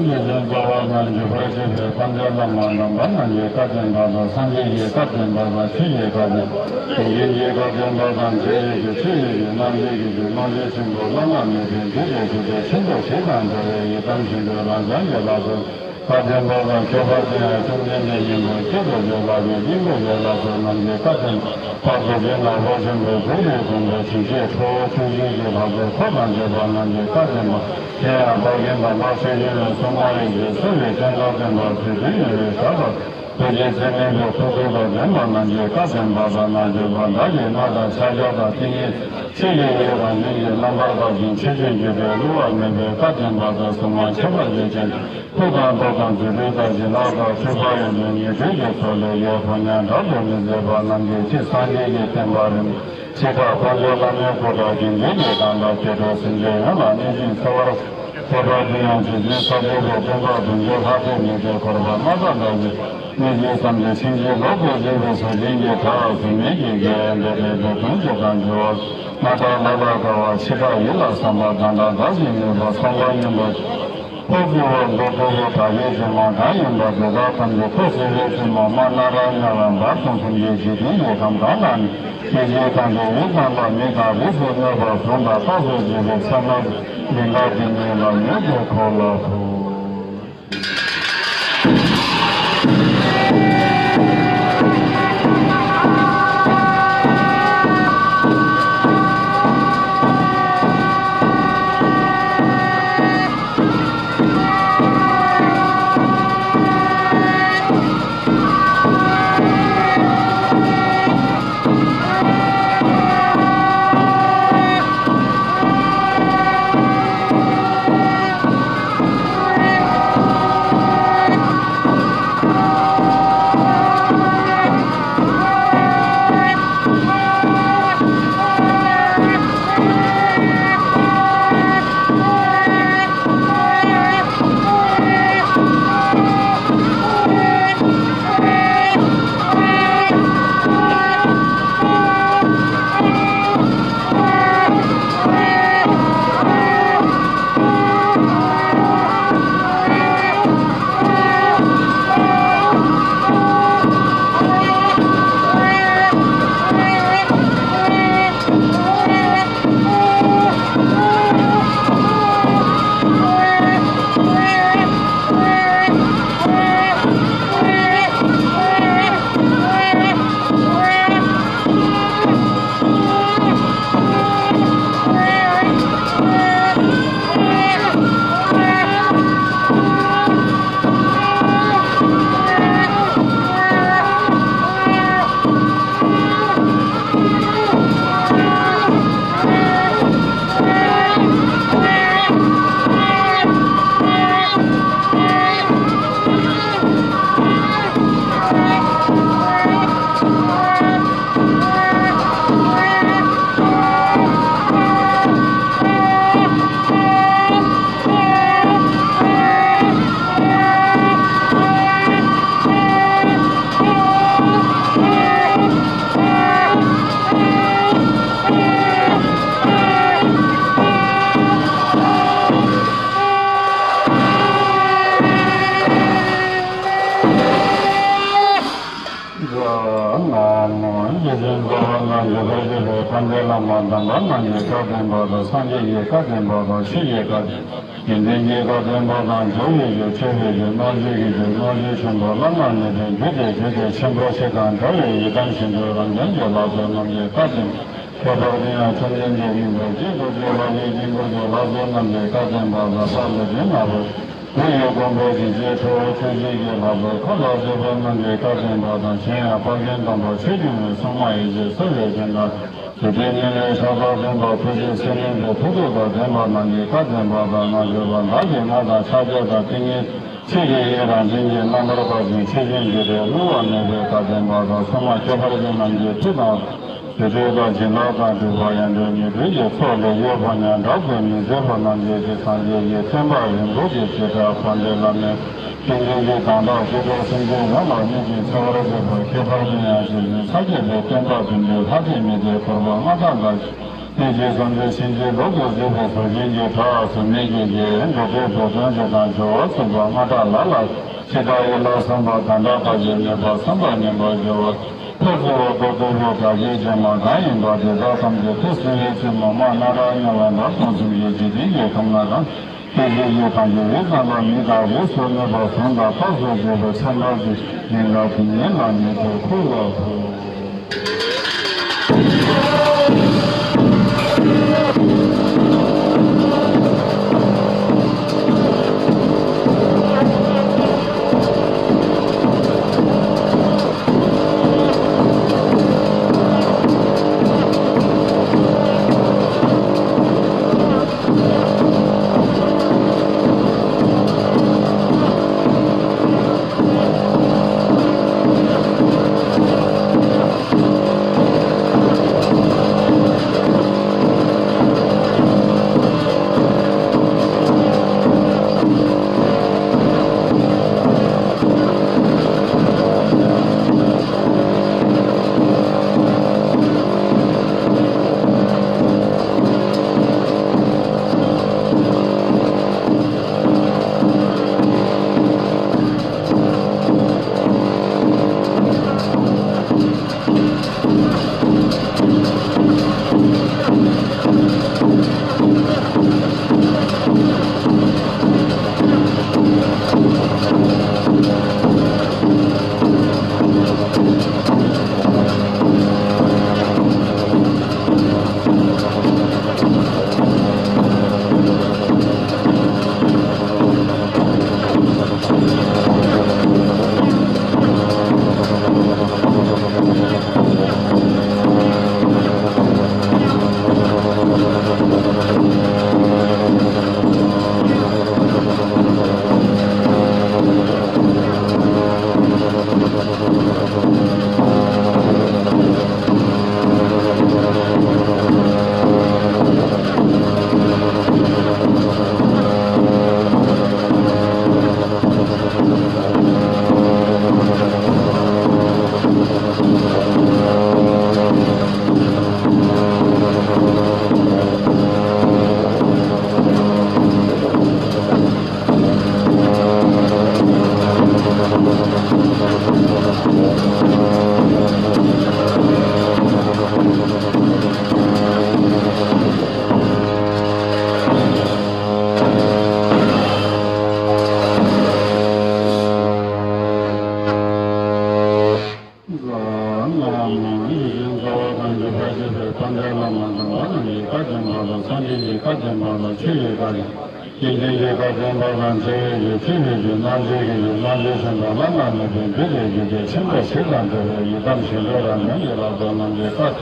ཡེ་ཤེས་འཛིན་པ་རྣམས་ཀྱི་ཕར་ཕྱིན་པའི་དཔལ་ལྡན་བླ་མ་དམ་པ་རྣམས་ཀྱི་བཀའ་དྲིན་པ་དང་། སངས་རྒྱས་ཀྱི་བཀའ་དྲིན་པ་དང་། ཆོས་ཀྱི་བཀའ་དྲིན་པ། དེ་བཞིན་གྱི་བཀའ་དྲིན་པ་དང་། རྗེ་ཡི་གེ་ཆོས་ཡི་གེ་རྣམ་འབྱེད་ཀྱི་རྒྱུ། རྣམ་འབྱེད་ཆེན་པོ་བླ་ན་མེད་པའི་རྒྱུད་ལས་བྱུང་བའི་ཆེན་པོ་ཞིག་དང་འདྲ་བའི་ཡི་དམ་ཆོས་འདུལ་རང་རྒྱལ་གྱི་ལྷ་ཚོགས། བཀའ་དྲིན་པ་དང་། ཁྱད་པར་དུ་ཡང་བཅོམ་ལྡན་འདས་སྙིང་པོ་སྤྱི་དང་། བྱིན་རླབས་ཀྱི་སྙིང་པོ་ཡི་ལྷ་ཚོགས་རྣམས་ཀྱི་བཀའ་དྲིན་པ། དཔལ་གྱི་ནག་པོ་ཆེན་པོ་གུ་རུའི་དགོངས་པ་ཇི་བཞིན་ཁྲོ་བོ་ཆོས་སྐྱོང་གི་ལྷ་ཚོགས་འཁོར་དང་བཅས་པ་རྣམས་ཀྱི་བཀའ་དྲིན་པ། གཞན་ཡང་དཔལ་ལྡན་དམ་པ་ཆོས་སྐྱོང་བའི་སྲུང་མ་ཡི་གེ་གསུམ་ལས་བྱིན་རླབས་ལྡན་པ་དུས་མཐུན་ཡོང་བའི་ཞབས་ཏོག། ཐུགས་རྗེ་བརྩེ་ལྡན་པའི་ཐུགས་རྗེ་དང་ལྡན་པ་རྣམས་ཀྱི་བཀའ་དྲིན་པ་དང་། རྣལ་འབྱོར་པ་བདག་གི་སྔགས་དང་ཕྱག་རྒྱ་དང་ཏིང་ངེ་འཛིན་གྱི་རྣམ་པར་དག་ཅིང་ཆོས་ཀྱི་འགྱུར་བས་བསླུ་བ་མེད་པའི་བཀའ་དྲིན་པ་དང་། སྲུང་མ་ཁྱད་པར་ཅན་གྱི་མཐུ་དང་སྟོབས་དང་རྫུ་འཕྲུལ་དང་བྱིན་རླབས་དང་མཆོད་པ་ཡོན་ཏན་ཉེར་སྦྱོར་གྱི་ཚོགས་ལས་ཡོན་ཕོ་ཉ་དགྲ་བཅོམ་མི་མཛད་པ་རྣམས་ཀྱི་ཕྱིར། སངས་རྒྱས་ཀྱི་བསྟན་པ་རིན་པོ་ཆེ་དང་དཀོན་མཆོག་བླ་མའི་སྐུ་དང་དགེ་འདུན་གྱི་གང་དག་སྐྱེ་འགྲོ་སེམས་ཅན་ཡོངས་ལ་གནོད་སྦྱིན་ཚེ་དབང་། ཁྱད་པར་དུ་ཡང་རྗེ་བཙུན་ས་སྐྱ་པའི་སྟོན་པ་བདུན་ཅུ་ལྷག་པའི་མི་ཚེ་འཁོར་བ་ལྔ་དང་འདྲ་བའི་གནས་ཚུལ་ཙམ་གྱི་ཕྱིན་ཅི་ལོག་ཏུ་འཇུག་པའི་ཟས་སྦྱིན་གྱི་གྲྭ་བ་གཟུགས་མེད་ཀྱི་དགེ་བའི་འདོད་པའི་འདོད་དོན་ཅི་དང་འབྲེལ་བ། སྔ་དྲགས་ལ་ལ་དགའ་བ་ཕྱི་དྲགས་ཡིད་ལ་བསམ་པ་གང་དག་བདག་གིས་ནུས་པ་བསམ་པ་སྙོམས་པ་ཕོ་བཅུ་བ་མགོ་ཕོ་བོ་དྲག་ཡོད་ཅན་མ་གང་ཡིན་པ་དེ་དག་ཐམས་ཅད་ཐོད་སྲིན་པོའི་བཙུན་མོ་དམར་ནག་ར་ཉ་ར་འབར་གསུམ་གསུམ་གྱི་འཇིག་རྟེན་གྱི་ཁམས་གང་དག་ནས་སྐྱེ་མཆེད་དང་འབྲེལ་ཡུལ་ཙམ་པ་མི་དང་རིགས་སུ་གནོད་པ་བཟུང་དང་རྟག་ཏུ་བྱེད་པའི་ཚེ་ན་མི་འདའ་དེ་ཉིད་ལ་མྱུར་དུ་འཁོར་ལ་ཐུག། ཡེ་ཤེས་འཛིན་པ་རྣམས་ཀྱི་བཀའ་དྲིན་པ་དང་། སངས་རྒྱས་ཀྱི་བཀའ་དྲིན་པ་དང་། ཆོས་ཀྱི་བཀའ་དྲིན་པ། དགེ་འདུན་གྱི་བཀའ་དྲིན་པ་དང་། རྒྱལ་བའི་རྒྱུ། ཆོས་ཀྱི་རྒྱུ། རྣལ་འབྱོར་གྱི་རྒྱུ། རྣལ་འབྱོར་ཆེན་པོ་བླ་ན་མེད་པའི་རྒྱུ་སྟེ། རྒྱུ་སྟེ་ཆེན་པོ་ཞིག་དང་འདྲ་བའི་ཡི་དམ་ཆོས་འདུལ་རང་རྒྱལ་གྱི་ལྷ་ཚོགས་རྣམས་ཀྱི་བཀའ་དྲིན། ཁྱད་པར་དུ་ཡང་བཅོམ་ལྡན་འདས་སྙིང་པོ་སྤྱི་དང་བཅས་པ་ཡི་དཀྱིལ་འཁོར་གྱི་ལྷ་ཚོགས་རྣམས་ཀྱི་བཀའ་དྲིན་པ་དང་། ས་ལེ་བྱིན་ནག་པོ་གུ་རུའི་དགོངས་པ་ཇི་བཞིན་ཁྲོ་བོ་ཆོས་སྐྱོང་གི་ལྷ་ཚོགས་འཁོར་དང་བཅས་པ་རྣམས་ཀྱི་བཀའ་དྲིན་པ་དང་། གཞན་ཡང་དཔལ་ལྡན་དམ་པ་ཆོས་སྐྱོང་བའི་སྲུང་མ་ཡི་གེ་གསུམ་ལས་བྱིན་རླབས་དུས་མཐུན་ཉིད་ལས་ཕྱག་རྟགས་སྟོན་པ་ཐུགས་རྗེ་བརྩེ་ལྡན་པའི་ཐུགས་རྟགས་དང་ལྡན་པ་རྣམས་ཀྱི་བཀའ་དྲིན་པ་དང་། རྣལ་འབྱོར་པ་བདག་གི་སྔགས་དང་ཕྱག་རྒྱ་དང་ཏིང་ངེ་ ཆོས་ཀྱི་དབྱིངས་རང་བྱུང་གི་རྣམ་པར་དག་ཅིང་ཆོས་ཅན་གྱི་སྒྲས་བསླུ་བ་མེད་པའི་བཀའ་དྲིན་པ་དང་། སྲུང་མ་ཁྱད་པར་ཅན་རྣམས་ཀྱི་མཐུ་དང་། དེ་འཕྲལ་དང་བྱིན་རླབས་དང་སྒྲུབ་པ་ཡོན་ཏན་ཉི་སྤྲུལ་གྱི་ཚོགས་ལས་ཡོད་པ་ཉིད་དྲག་ཏུ་མི་ཟད་པ་རྣམས་ཀྱི་ཕྱིར། སངས་རྒྱས་ཀྱི་བསྟན་པ་རིན་པོ་ཆེའི་བྱེ་བྲག་དཔལ་ལྡན་བླ་མའི་ཏིང་འཛིན་གྱི་གདངས་དག་ཅི་འདྲ་སེམས་ཅན་ཡོངས་ལ་སྨིན་ཅིང་འཚེ་བར་བྱེད་པ་ཁྱད་པར་ཅན་ཡང་ཞེས་ནི་ཕྱག་བརྒྱད་པའི་བསྟན་པ་བདུན་ཅུ་ལྷ་བྲིས་མི་ཏྲའི་ཕུར་པ་ལྔ་སྟག་འདྲ། དེ་རྗེས་སངས་རྒྱས་ཕྱིན་ཅི་ལོག་ཏུ་གཟིགས་པའི་གཟུགས་ཅན་གྱི་གྲགས་སུ་མེད་ཀྱི་རྗེས་འགྲོ་དྲུག་འགྲོ་དོན་བྱེད་དང་སྦྱོར་བ་གསུམ་པ་ལྔ་སྟག་ལ་ལ་ཕྱི་དགྲ་ཡི་ལ་སོགས་པ་གང་དག་པ་ཞིག་མེད་པར་བསམ་པ་ངན་པར་སྦྱོར་བ། ཐོབ་ཚུལ་བ་རྡོ་རྡོ་བའི་དགྲ་བགེགས་ཅན་མ་གང་ཡིན་པ་དེ་དག་ཐམས་ཅད་དེ་སྲིད་ལས་ཚུལ་མ་མ་ན་ར་ཉ་བ་འདྲ་སྟོང་གསུམ་གྱི་འཇིག་རྟེན་གྱི་ཁམས་ན་རང་དེ་རྗེས་ཀྱི་གང་གི་རིགས་ཙམ་ལ་མི་དང་རིགས་སུ་གནས་པ་གཟུང་དང་སྤངས་སུ་གྱུར་པའི་ཚེ་འདྲ་ཞིག་ཡིན་ལ་དེ་ཉིད་ལ་ཉེ་དུ་ཁུར་བ་དགོས། ཡིད་བཞིན་རྩ་བ་དང་ནུས་པ་ཆེ་བའི་དཔལ་ལྡན་བླ་མ་དམ་པ་རྣམས་ཀྱི་བཀའ་དྲིན་པ་དང་། སངས་རྒྱས་ཀྱི་བཀའ་དྲིན་པ་དང་། ཆོས་ཀྱི་བཀའ་དྲིན། དགེ་འདུན་གྱི་བཀའ་དྲིན་པ་དང་། ཚེ་ཡི་ཆོས་ཀྱི་རྒྱུ། རྣལ་འབྱོར་གྱི་རྒྱུ། རྣལ་འབྱོར་ཆེན་པོ་བླ་ན་མེད་པའི་རྒྱུད་ལས་བརྒྱུད་པའི་ཆེན་པོ་ཞིག་དང་འབྲེལ་བའི་ཡི་དམ་ཞིང་འགྲོ་རང་བྱུང་གི་ལྷ་ཚོགས་རྣམས་ཀྱི་བཀའ།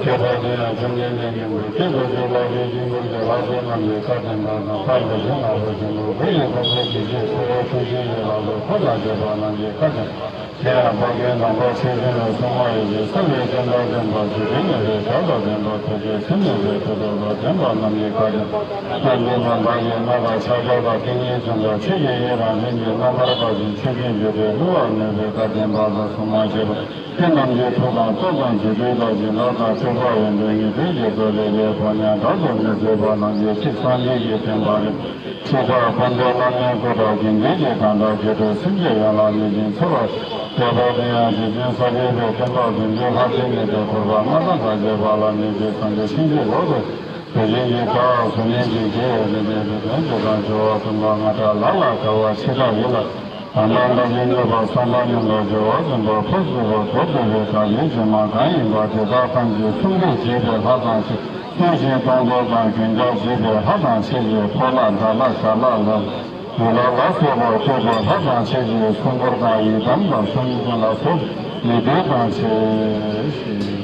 ཁྱད་པར་དུ་ཡང་བཅོམ་ལྡན་འདས་སྙིང་པོའི་སྐྱེས་བུ་གཅིག་ལག་པའི་དཀྱིལ་འཁོར་གྱི་ལྷ་ཚོགས་རྣམས་ཀྱི་བཀའ་དྲིན་པ་དང་། དཔལ་འབུམ་ཆེན་ནག་པོ་ཆེན་པོ་དགུ་ཡི་དཀོར་མཛོད་ཀྱི་རྗེ་ཁྱུ་མཆོག་ཆུ་སྐྱེས་ཀྱི་ལྷ་ཚོགས་འཁོར་དང་བཅས་པ་རྣམས་ཀྱི་བཀའ་དྲིན། དེ་ཡང་དཔལ་ལྡན་དམ་པ་ཆོས་སྐྱོང་ནས་སྲུང་མ་ཡི་རྗེ་ས་ལེ་སྤྱན་དང་ལྡན་པ་རྗེ་བཙུན་མི་ལའི་ཞབས་དང་ལྡན་པ་ཐུགས་རྗེ་བཙུན་མི་ལའི་ཐུགས་སྒྲུབ་དང་ལྡན་པ་རྣམས་ཀྱི་བཀའ་དྲིན། དཔལ་ལྡན་དམ་པ་ཡི་སྨྲ་བ་ཕྱག་རྒྱ་དང་ཏིང་ངེ་འཛིན་དང་ཆོས་ཀྱི་དབྱིངས་རང་བྱུང་གི་རྣམ་པར་དག་ཅིང་ཆོས་ཅན་གྱི་སྒྲས་བསླུ་བ་མེད་པའི་བཀའ་དྲིན་པ་དང་། སྲུང་མ་མཆོད་པ་དེ་རྣམས་ཀྱི་མཐུ་དང་སྟོབས་དང་རྒྱུ་འབྲས་དང་བྱིན་རླབས་དང་སྤྱོད་པ་ཡོན་ཏན་ཉི་སྤྲུལ་གྱི་ཚོགས་ལས་ལས་ཕོ་ཉ་དགྲ་དང་མི་བཟོད་པ་རྣམས་ཀྱི་ཕྱིར། སངས་རྒྱས་ཀྱི་བསྟན་པ་རིན་ཆེ་བ་དཔལ་ལྡན་བླ་མའི་སྐུ་དང་དགེ་འདུན་གྱི་གང་དག་རྒྱུད་དྲུག་སེམས་ཅན་ཡོངས་ལ་སྨིན་ཅིང་འཚེ་བ་ཡོད་པ་དེ་ཡང་རྗེ་བཙུན་ས་སྐྱའི་བསྟན་པ་བདུན་ཅུ་ལྷ་བྲིས་མི་ཏྲའི་ཕུར་པ་ལྔ་སྟག་དང་བཅས་པ་ལ་ནི་རྗེ་སངས་རྒྱས་ཕྱིན་ཅི་ལོག་ཏུ་གཟིགས་པའི་གྲགས་སུ་མེད་ཅིང་། དེ་ཡི་རིགས་ནི་རིགས་དོན་བཅུ་དང་སྦྱོར་བ་གསུམ་པ་ལྔ་སྟག་ལ་ལ་དགའ་བ་ཆེ་དྲགས་ཡིད་ལ་དང་དང་བདག་གིས་མྱུར་བར་བསམ་པ་མཉམ་དུ་སྦྱོར་བ་གསུམ་པ་ཕུར་ཚུགས་པ་རྡོ་རྡོ་བའི་དགྲ་བགེགས་ཅན་མ་གང་ཡིན་པ་དེ་དག་ཐམས་ཅད་སྲུང་སྐྱོབ་བྱེད་པའི་ལྷ་དང་ཆོས། སྐྱོན་ཞིང་སྟོང་གྲོགས་དང་རྒྱུན་སྐྱོབ་བྱེད་པའི་ལྷ་དང་ཆོས་ཀྱི་ཕོ་ལྷ་དགྲ་ལྷ་ཞྭ་ལྷ་ལ་ལུག་ལྷ་ལ་སོགས་པ་བསྟོད་པའི་ལྷ་དང་ཆོས་ཀྱི་སྲུང་འཁོར་དང་ཡི་དམ་དང་སྲུང་མ་ལ་སོགས་ནུས་ལྡན་དང་ཆེ་ཞིང་།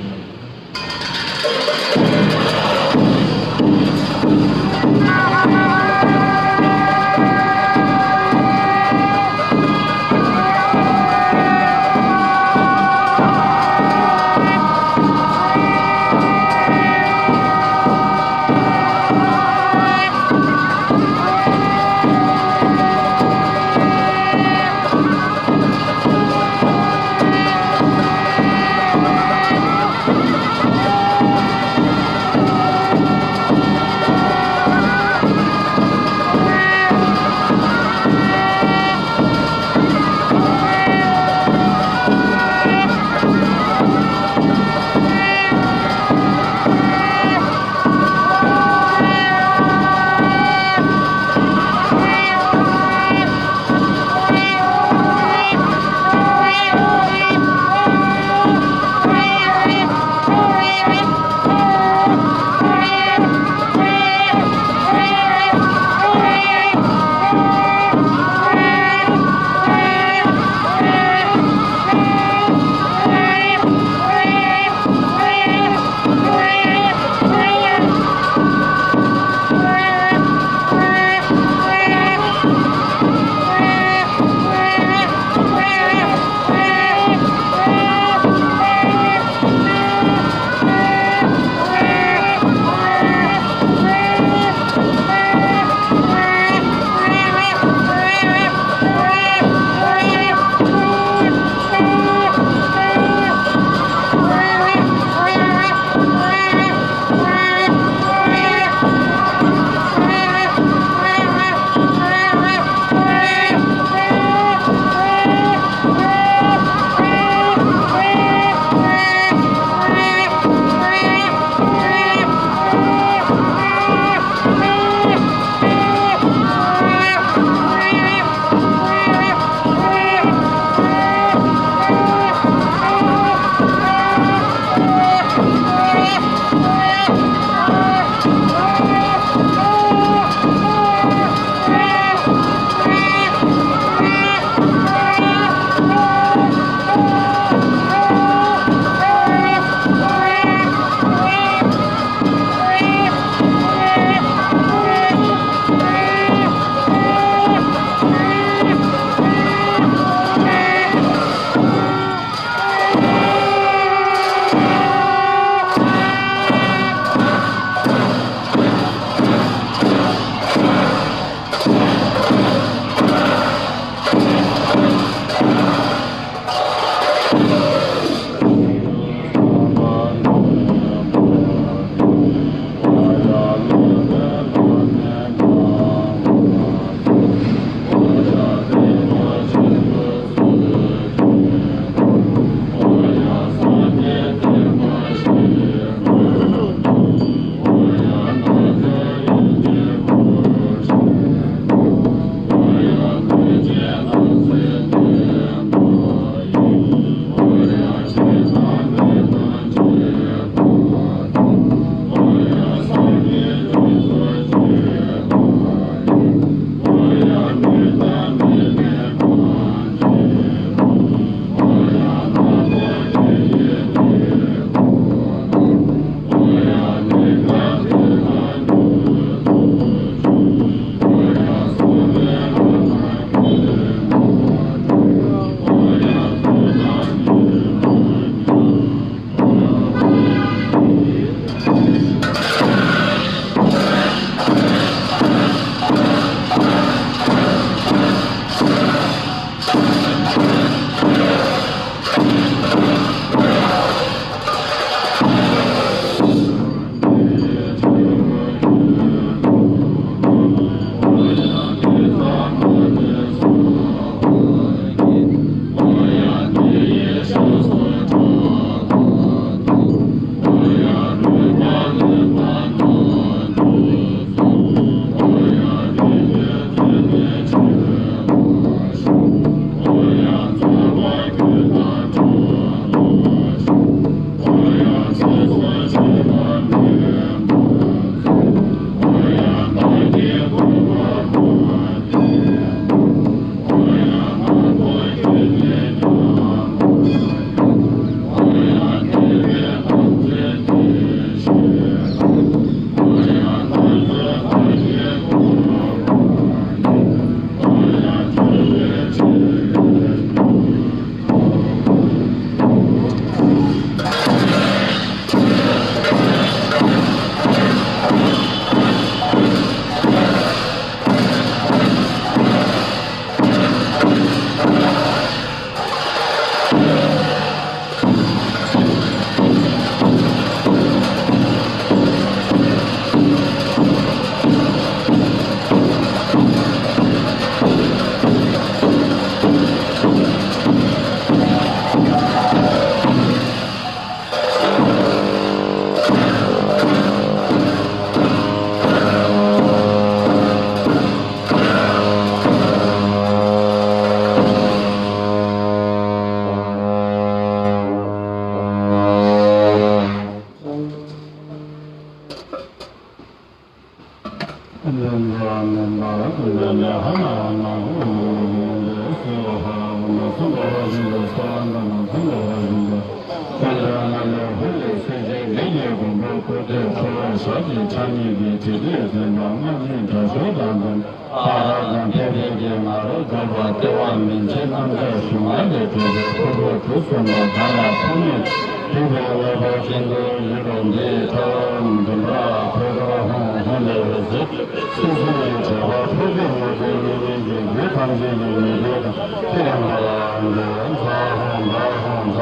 ཨ་ར་དང་ཕེབས་ཕེབས་ཀྱི་ང་རོ་འགོད་པ་ལྟེ་བ་མིན་འཆི་རྣམ་དག་གཞུང་ལ་ལས་གྲུབ་པའི་ཕུར་བུ་གྲུ་གསུམ་པ་གང་ལ་ཐོགས་མེད་སྤྲུལ་པའི་དངོས་པོ་ཅན་དུ་བཞུགས་པ་འདི་ཐོག་འདུན་པ་ཕོ་ཁ་ཧོང་ཧོང་ལས་རེ་ཟེར་སྲིད་གསུམ་གྱི་བྱེ་བ་ཕུར་བུ་དངོས་པོའི་གཉེན་ཉེ་གི་རྒྱུད་ཐམས་ཅད་ཀྱི་ཉེ་འབྲེལ་དང་ཐེག་པ་ལ་འདུན་ས་ཧོང་ད་ཧོང་ད་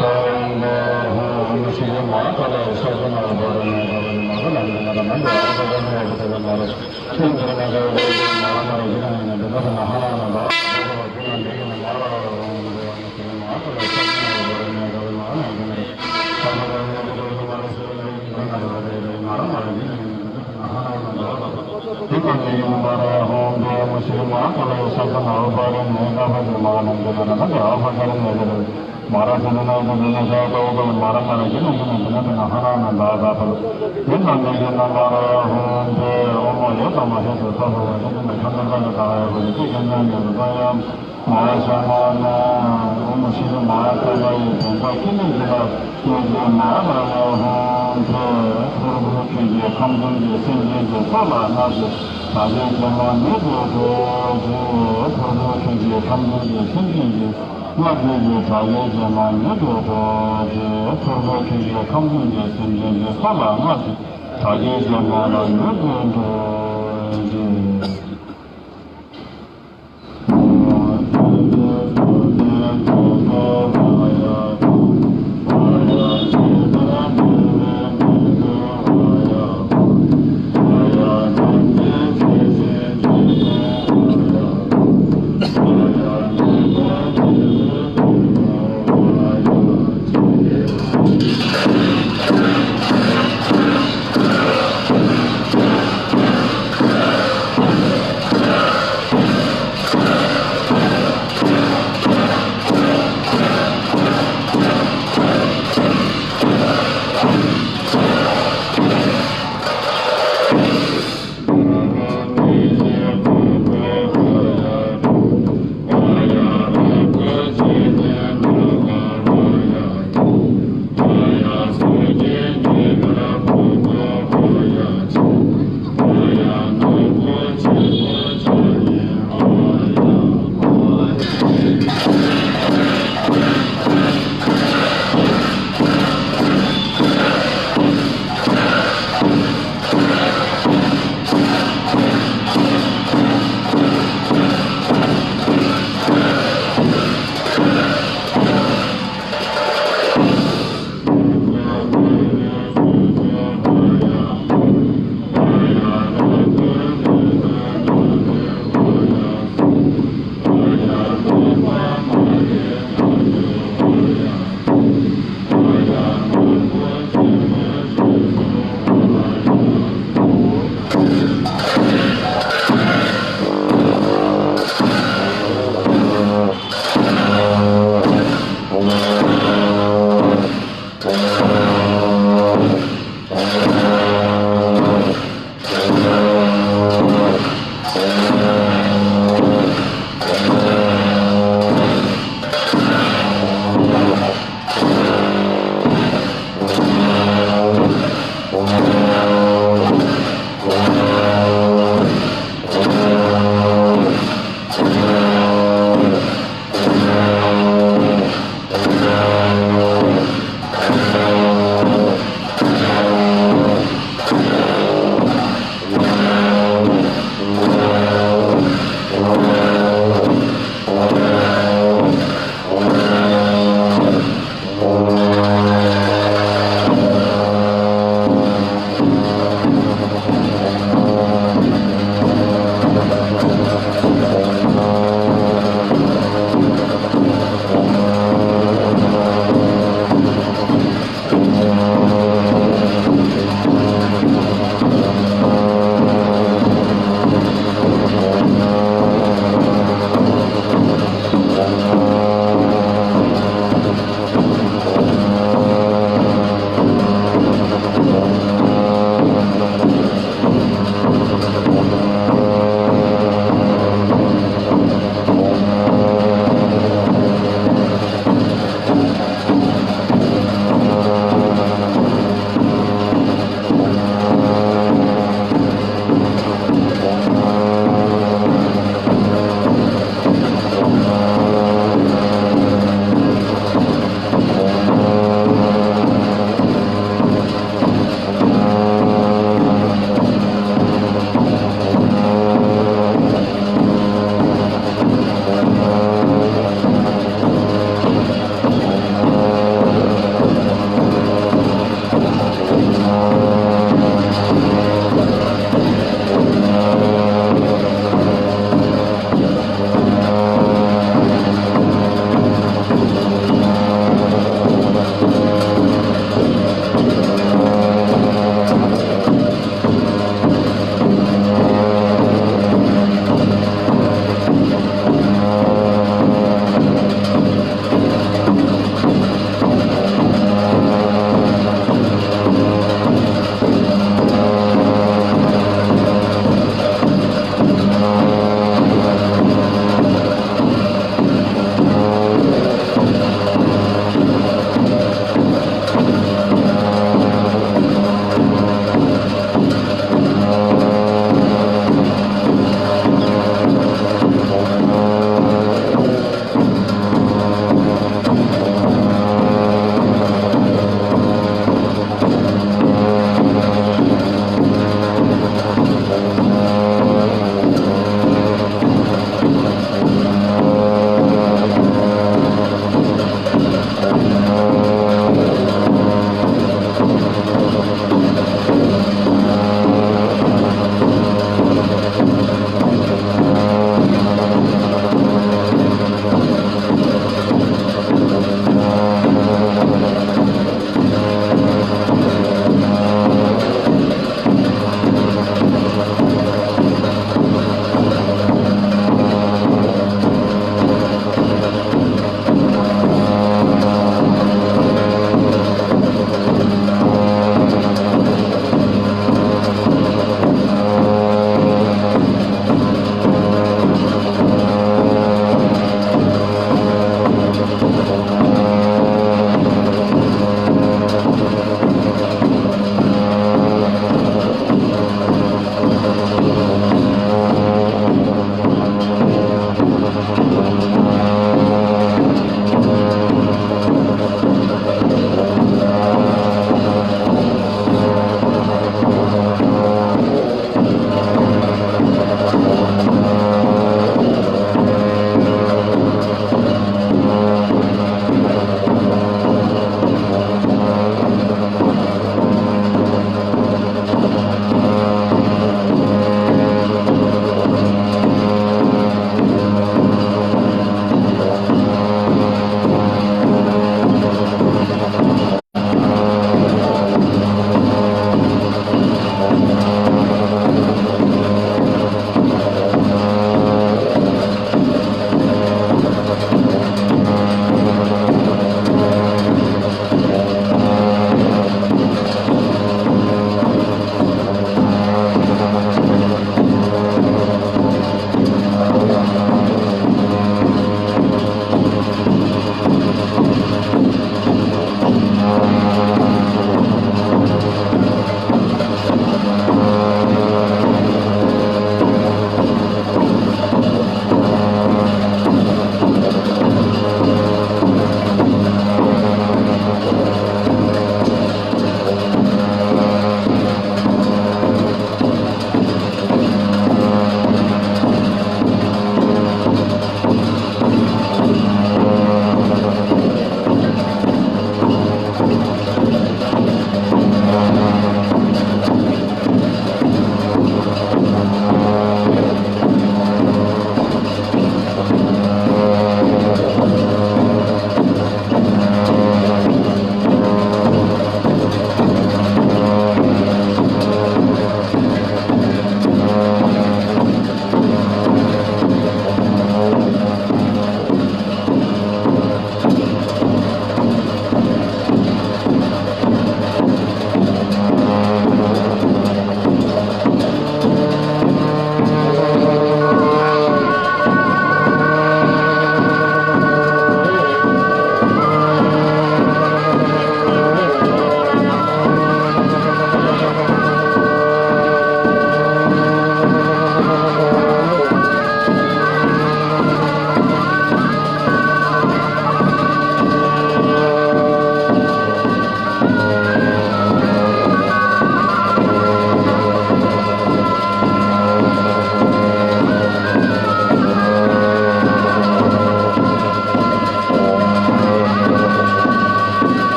ཧོང་ད། སྔགས་རྒྱུད་ཀྱི་དྲག་སྐྱེད་ཀྱི་ཁམས་ཀུན་གྱི་སེམས་ཅན་གྱི་སྲོག་ལ་སྔགས་ཀྱི་དྲག་སྐྱེད་ཀྱི་མ་ཉེ་དུ་གྲོགས་ཀྱི་ཕུར་བུ་ཁྱོད་ཀྱི་ཁམས་ཀུན་གྱི་སེམས་ཅན་གྱི་སྲོག་ལ་སྔགས་ཀྱི་དྲག་སྐྱེད་ཀྱི་མ་ཉེ་དུ་གྲོགས་ཀྱི་ཕུར་བུ་ཁྱོད་ཀྱི་ཁམས་ཀུན་གྱི་སེམས་ཅན་གྱི་སྲོག་ལ་སྔགས་ཀྱི་དྲག་སྐྱེད་ཀྱི་མ་ཉེ་དུ་གྲོགས་ཀྱི།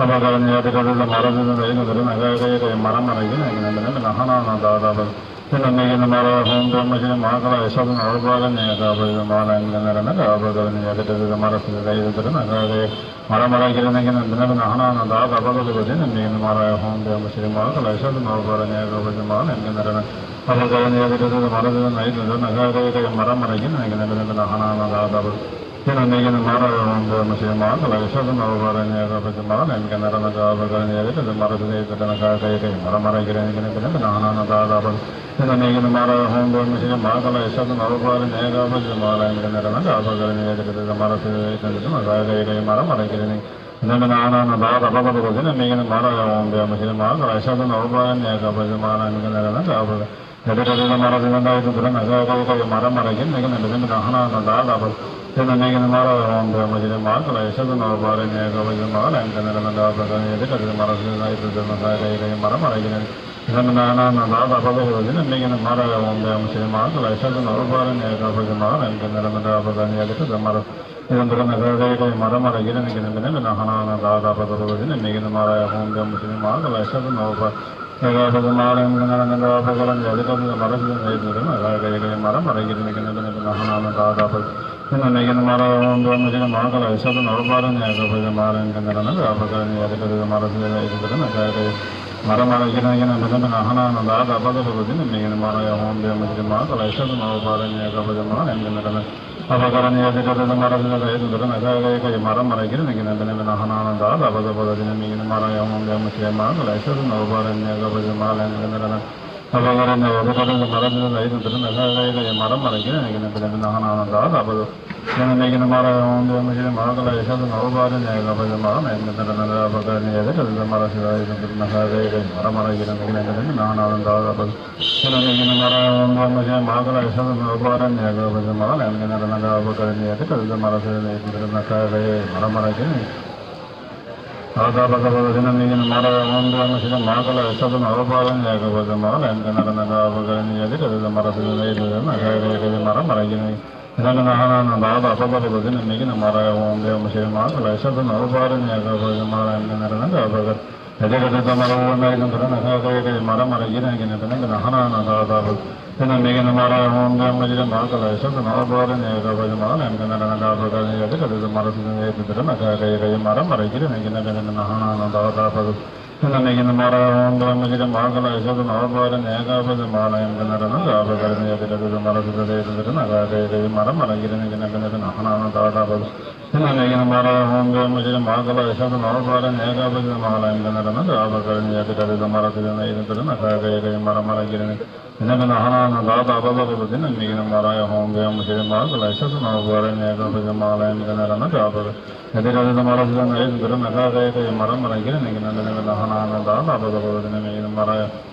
Abhakaraniya tirtha mara sita dayita dharana kaya kaya kaya mara mara yena yena mena mena hana hana da da ba. དེ་ན་མི་གི་ནི་མ་ར་ཧོམ་དེ་མ་ཤི་མ་ག་ལ་ཡ་ཤ་དུ་ན་ཨོ་པ་ར་ནི་ཡ་ག་པ་ཡ་མ་ལ་ཡ་མི་ག་ན་ར་ན་ག་པ་ག་ར་ནི་ཡ་དེ་ཏ་དེ་མ་ར་སི་དེ་ཡ་དེ་ན་ག་ག་ཡ་མ་ར་མ་ར་གི་ར་ནི་གི་ན་དེ་ན་གི་ན་ཧ་ན་ན་ད་ད་པ་ད་པ་དེ་ན་མི་གི་ནི་མ་ར་ཧོམ་དེ་མ་ཤི་མ་ག་ལ་ཡ་ཤ་དུ་ན་ཨོ་པ་ར་ནི་ཡ་ག་པ་ཡ་མ་ལ་ཡ་མི་ག་ན་ར་ན་ག་པ་ག་ར་ནི་ཡ་དེ་ཏ་དེ་མ་ར་སི་དེ་ན་ཡ་དེ་ན་ག་ག་ཡ་མ་ར་མ་ར་གི་ར་ནི་གི་ན་དེ་ན་གི་ན་ཧ་ན་ན་ད་ད་པ། དེ་ན་མི་གི་ནི་མ་ར་ཡ་ཧོམ་དེ་མ་ཤི་མ་ག་ལ་ཡ་ཤ་དུ་ན་ཨོ་པ་ར་ནི་ཡ་ག་པ་ཡ་མ་ལ་ཡ་མི་ག་ན་ར་ན་ག་པ་ག་ར་ནི་ཡ་དེ་ཏ་དེ་མ་ར་སི་དེ་ཡ་དེ་ན་ག་ག་ཡ་མ་ར་མ་ར་གི་ར་ནི་གི་ན་དེ་ན་གི་ན་ཧ་ན་ན་ད་ད་པ། དེ་ན་མི་གི་ནི་མ་ར་ཡ་ཧོམ་དེ་མ་ཤི་མ་ག་ལ་ཡ་ཤ་དུ་ན་ཨོ་པ་ར་ནི་ཡ་ག་པ་ཡ་མ་ལ་ཡ་མི་ག་ན་ར་ན་ག་པ་ག་ར་ནི་ཡ་དེ་ཏ་དེ་མ་ར་སི་དེ་ཡ་དེ་ན་ག་ག་ཡ་མ་ར་མ་ར་གི་ར་ནི་གི་ན་དེ་ན་ཧ་ན་ན་ད་ད་པ་ད་པ་དེ་ན་མི་གི་ནི་མ་ར་ཡ་ཧོམ་དེ་མ་ཤི་མ་ག་ལ་ཡ་ཤ་དུ་ན་ཨོ་པ་ར་ནི་ཡ་ག་པ་ཡ་མ་ལ་ཡ་མི་ག་ན་ར་ན་ག་པ་ག་ཡ་དེ་ཏ་དེ་མ་ར་སི་དེ་ན་ཡ་དེ་ན་ག་ག་ཡ་མ་ར་མ་ར་གི་ར་ནི་གི་ན་དེ་ན་གི་ན་ཧ་ན་ན་ད་ད་པ། དེ་ན་མི་གི་ནི་མ་ར་ཡ་ཧོམ་དེ་མ་ཤི་མ་ག་ལ་ཡ་ཤ་དུ་ན་ཨོ་པ་ར་ནི་ཡ་ག་པ་ཡ་མ་ལ་ཡ་མི་ག་ན་ར་ན་ག་པ་ག་ར་ནི་ཡ་དེ་ཏ་དེ་མ་ར་སི་དེ་ན་ཡ་དེ་ན་ག་ག་ཡ་མ་ར་མ་ར་གི་ར་ནི་གི་ན་དེ་ན་ན་ན་ད་ད་པ་ད་པ་དེ་ན་མི་གི་ནི་མ་ར་ཡ་ཧོམ་དེ་མ་ཤི་མ་ག་ལ་ཡ་ཤ་དུ་ན་ཨོ་པ་ར་ནི་ཡ་ག་པ་ཡ་མ་ལ་ཡ་མི་ག་ན་ར་ན་ག་པ་ག་ར་ནི་ཡ་དེ་ཏ་དེ་མ་ར། དེ་ན་དེ་ན་ག་ག་ཡ་མ་ར་མ་ར་གི་ར་ནི་གི་ན་དེ་ན་གི་ན་ཧ་ན་ན་ད་ད་པ་ད་པ་དེ་ན་མི་གི་ནི་མ་ར་ཡ་ཧོམ་དེ་མ་ཤི་མ་ག་ལ་ཡ་ཤ་དུ་ན་ཨོ་པ། ཡ་ག་པ་ཡ་མ་ལ་ཡ་མི་ག་ན་ར་ན་ག་པ་ག་ར་ནི་ཡ་དེ་ཏ་དེ་མ་ར་སི་དེ་ན་ཡ་དེ་ན་ག་ག་ཡ་མ་ར་མ་ར་གི་ར་ནི་གི་ན་དེ་ན་གི་ན་ཧ་ན་ན་ད་ད་པ། དེ་ན་མི་གི་ནི་མ་ར་ཡ་ཧོམ་དེ་མ་ཤི་མ་ག་ལ་ཡ་ཤ་དུ་ན་ཨོ་པ་ར་ནི་ཡ་ག་པ་ཡ་མ་ལ་ཡ་མི་ག་ན་ར་ན་ག་པ་ག་ར་ནི་ཡ་དེ་ཏ་དེ་མ་ར་སི་དེ་ན་ཡ་དེ་ན་ག་ག་ཡ་མ་ར་མ་ར་གི་ར་ནི་གི་ན་དེ་ན་གི་ན་ཧ་ན་ན་ད་ད་པ་ད་པ་དེ་ན་མི་གི་ནི་མ་ར་ཡ་ཧོམ་དེ་མ་ཤི་མ་ག་ལ་ཡ་ཤ་དུ་ན་ཨོ་པ་ར་ནི་ཡ་ག་པ་ཡ་མ་ལ་ཡ་མི་ག་ན་ར་ན་ག་པ་ག་ར་ནི་ཡ་དེ་ཏ་དེ་མ་ར་སི་དེ་ན་ཡ་དེ་ན་ག་ག་ཡ་མ་ར་མ་ར་གི་ར་ནི་གི་ན་དེ་ན་གི་ན་ཧ་ན་ན་ད་ད་པ་ད་པ་དེ་ན་མི་གི་ནི་མ་ར་ཡ་ཧོམ་དེ་མ་ཤི་མ་ག་ལ་ཡ་ཤ་དུ་ན་ཨོ་པ་ར་ནི་ཡ་ག་པ་ཡ་མ་ལ་ཡ་མི་ག་ན་ར་ན། ཨ་བ་ག་ར་ནི་ཡ་དེ་ཏ་དེ་མ་ར་སི་དེ་ན་ཡ་དེ་ན་ག་ག་ཡ་མ་ར་མ་ར་གི་ར་ནི་གི་ན་དེ་ན་གི་ན་ཧ་ན་ན་ད་ད་པ་དོ། དེ་ན་མི་གི་ནི་མ་ར་ཡ་ཧོམ་དེ་མ་ཤི་མ་ག་ལ་ཡ་ཤ་དུ་ན་ཨོ་པ་ར་ནི་ཡ་ག་པ་ཡ་མ་ལ་ཡ་མི་ག་ན་ར་ན་ག་པ་ག་ར་ནི་ཡ་དེ་ཏ་དེ་མ་ར་སི་དེ་ན་ཡ་དེ་ན་ག་ག་ཡ་མ་ར་མ་ར་གི་ར་ནི་གི་ན་དེ་ན་གི་ན་ཧ་ན་ན་ད་ད་པ་དོ། དེ་ན་མི་གི་ནི་མ་ར་ཡ་ཧོམ་དེ་མ་ཤི་མ་ག་ལ་ཡ་ཤ་དུ་ན་ཨོ་པ་ར་ནི་ཡ་ག་པ་ཡ་མ་ལ་ཡ་མི་ག་ན་ར་ན་ག་པ་ག་ར་ནི་ཡ་དེ་ཏ་དེ་མ་ར་སི་དེ་ན་ཡ་དེ་ན་ག་ག་ཡ་མ་ར་མ་ར་གི་ར་ནི། ད་ད་པ་ད་པ་དེ་ན་མི་གི་ནི་མ་ར་ཡ་ཧོམ་དེ་མ་ཤི་མ་ག་ལ་ཡ་ཤ་དུ་ན་ཨོ་པ་ར་ནི་ཡ་ག་པ་ཡ་མ་ལ་ཡ་མི་ག་ན་ར་ན་ག་པ་ག་ར་ནི་ཡ་དེ་ཏ་དེ་མ་ར་སི་དེ་ན་ཡ་དེ་ན་ག་ག་ཡ་མ་ར་མ་ར་གི་ར་ནི་གི་ན་དེ་ན་ཧ་ན་ན་ད་ད་པ་ད་པ་དེ་ན་མི་གི་ནི་མ་ར་ཡ་ཧོམ་དེ་མ་ཤི་མ་ག་ལ་ཡ་ཤ་དུ་ན་ཨོ་པ་ར་ནི་ཡ་ག་པ་ཡ་མ་ལ་ཡ་མི་ག་ན་ར་ན་ག་པ་ག་ར་ཡ་དེ་ཏ་དེ་མ་ར་ཧོ་ན་ཡ་དེ་ན་ག་ག་ཡ་མ་ར་མ་ར་གི་ར་ནི་གི་ན་དེ་ན་གི་ན་ཧ་ན་ན་ད་ད་པ། དེ་ན་མི་གི་ནི་མ་ར་ཡ་ཧོམ་དེ་མ་ཤི་མ་ག་ལ་ཡ་ཤ་དུ་ན་ཨོ་པ་ར་ནི་ཡ་ག་པ་ཡ་མ་ལ་ཡ་མི་ག་ན་ར་ན་ག་པ་ག་ར་ནི་ཡ་དེ་ཏ་དེ་མ་ར་སི་དེ་ན་ཡ་དེ་ན་ག་ག་ཡ་མ་ར་མ་ར་གི་ར་ནི་གི་ན་དེ་ན་གི་ན་ཧ་ན་ན་ད་ད་པ་དོ། དེ་ན་མི་གི་ནི་མ་ར་ཡ་ཧོམ་དེ་མ་ཤི་མ་ག་ལ་ཡ་ཤ་དུ་ན་ཨོ་པ་ར་ནི་ཡ་ག་པ་ཡ་མ་ལ་ཡ་མི་ག་ན་ར་ན་ག་པ་ག་ར་ནི་ཡ་དེ་ཏ་དེ་མ་ར་སི་དེ་ན་ཡ་དེ་ན་ག་ག་ཡ་མ་ར་མ་ར་གི་ར་ནི་གི་ན་དེ་ན་གི་ན་ཧ་ན་ན་ད་ད་པ་དོ། དེ་ན་མི་གི་ནི་མ་ར་ཡ་ཧོམ་དེ་མ་ཤི་མ་ག་ལ་ཡ་ཤ་དུ་ན་ཨོ་པ་ར་ནི་ཡ་ག་པ་ཡ་མ་ལ་ཡ་མི་ག་ན་ར་ན་ག་པ་ག་ར་ནི་ཡ་དེ་ཏ་དེ་མ་ར་སི་དེ་ན་ཡ་དེ་ན་ག་ག་ཡ་མ་ར་མ་ར་གི་ར་ནི་གི་ན་དེ་ན་གི་ན་ཧ་ན་ན་ད་ད་པ་ད་པ་དེ་ན་མི་གི་ནི་མ་ར་ཡ་ཧོམ་དེ་མ་ཤི་མ་ག་ལ་ཡ་ཤ་དུ་ན་ཨོ་པ་ར་ནི་ཡ་ག་པ་ཡ་མ་ལ་ཡ་མི་ག་ན་ར་ན་ག་པ་ག་ཡ་དེ་ཏ་དེ་མ་ར་སི་དེ་ན་ཡ་དེ་ན་ག་ག་ཡ་མ་ར་མ་ར་གི་ར་ནི་གི་ན་དེ་ན་གི་ན་ཧ་ན་ན་ད་ད་པ་ད་པ་དེ་ན་མི་གི་ནི་མ་ར་ཡ་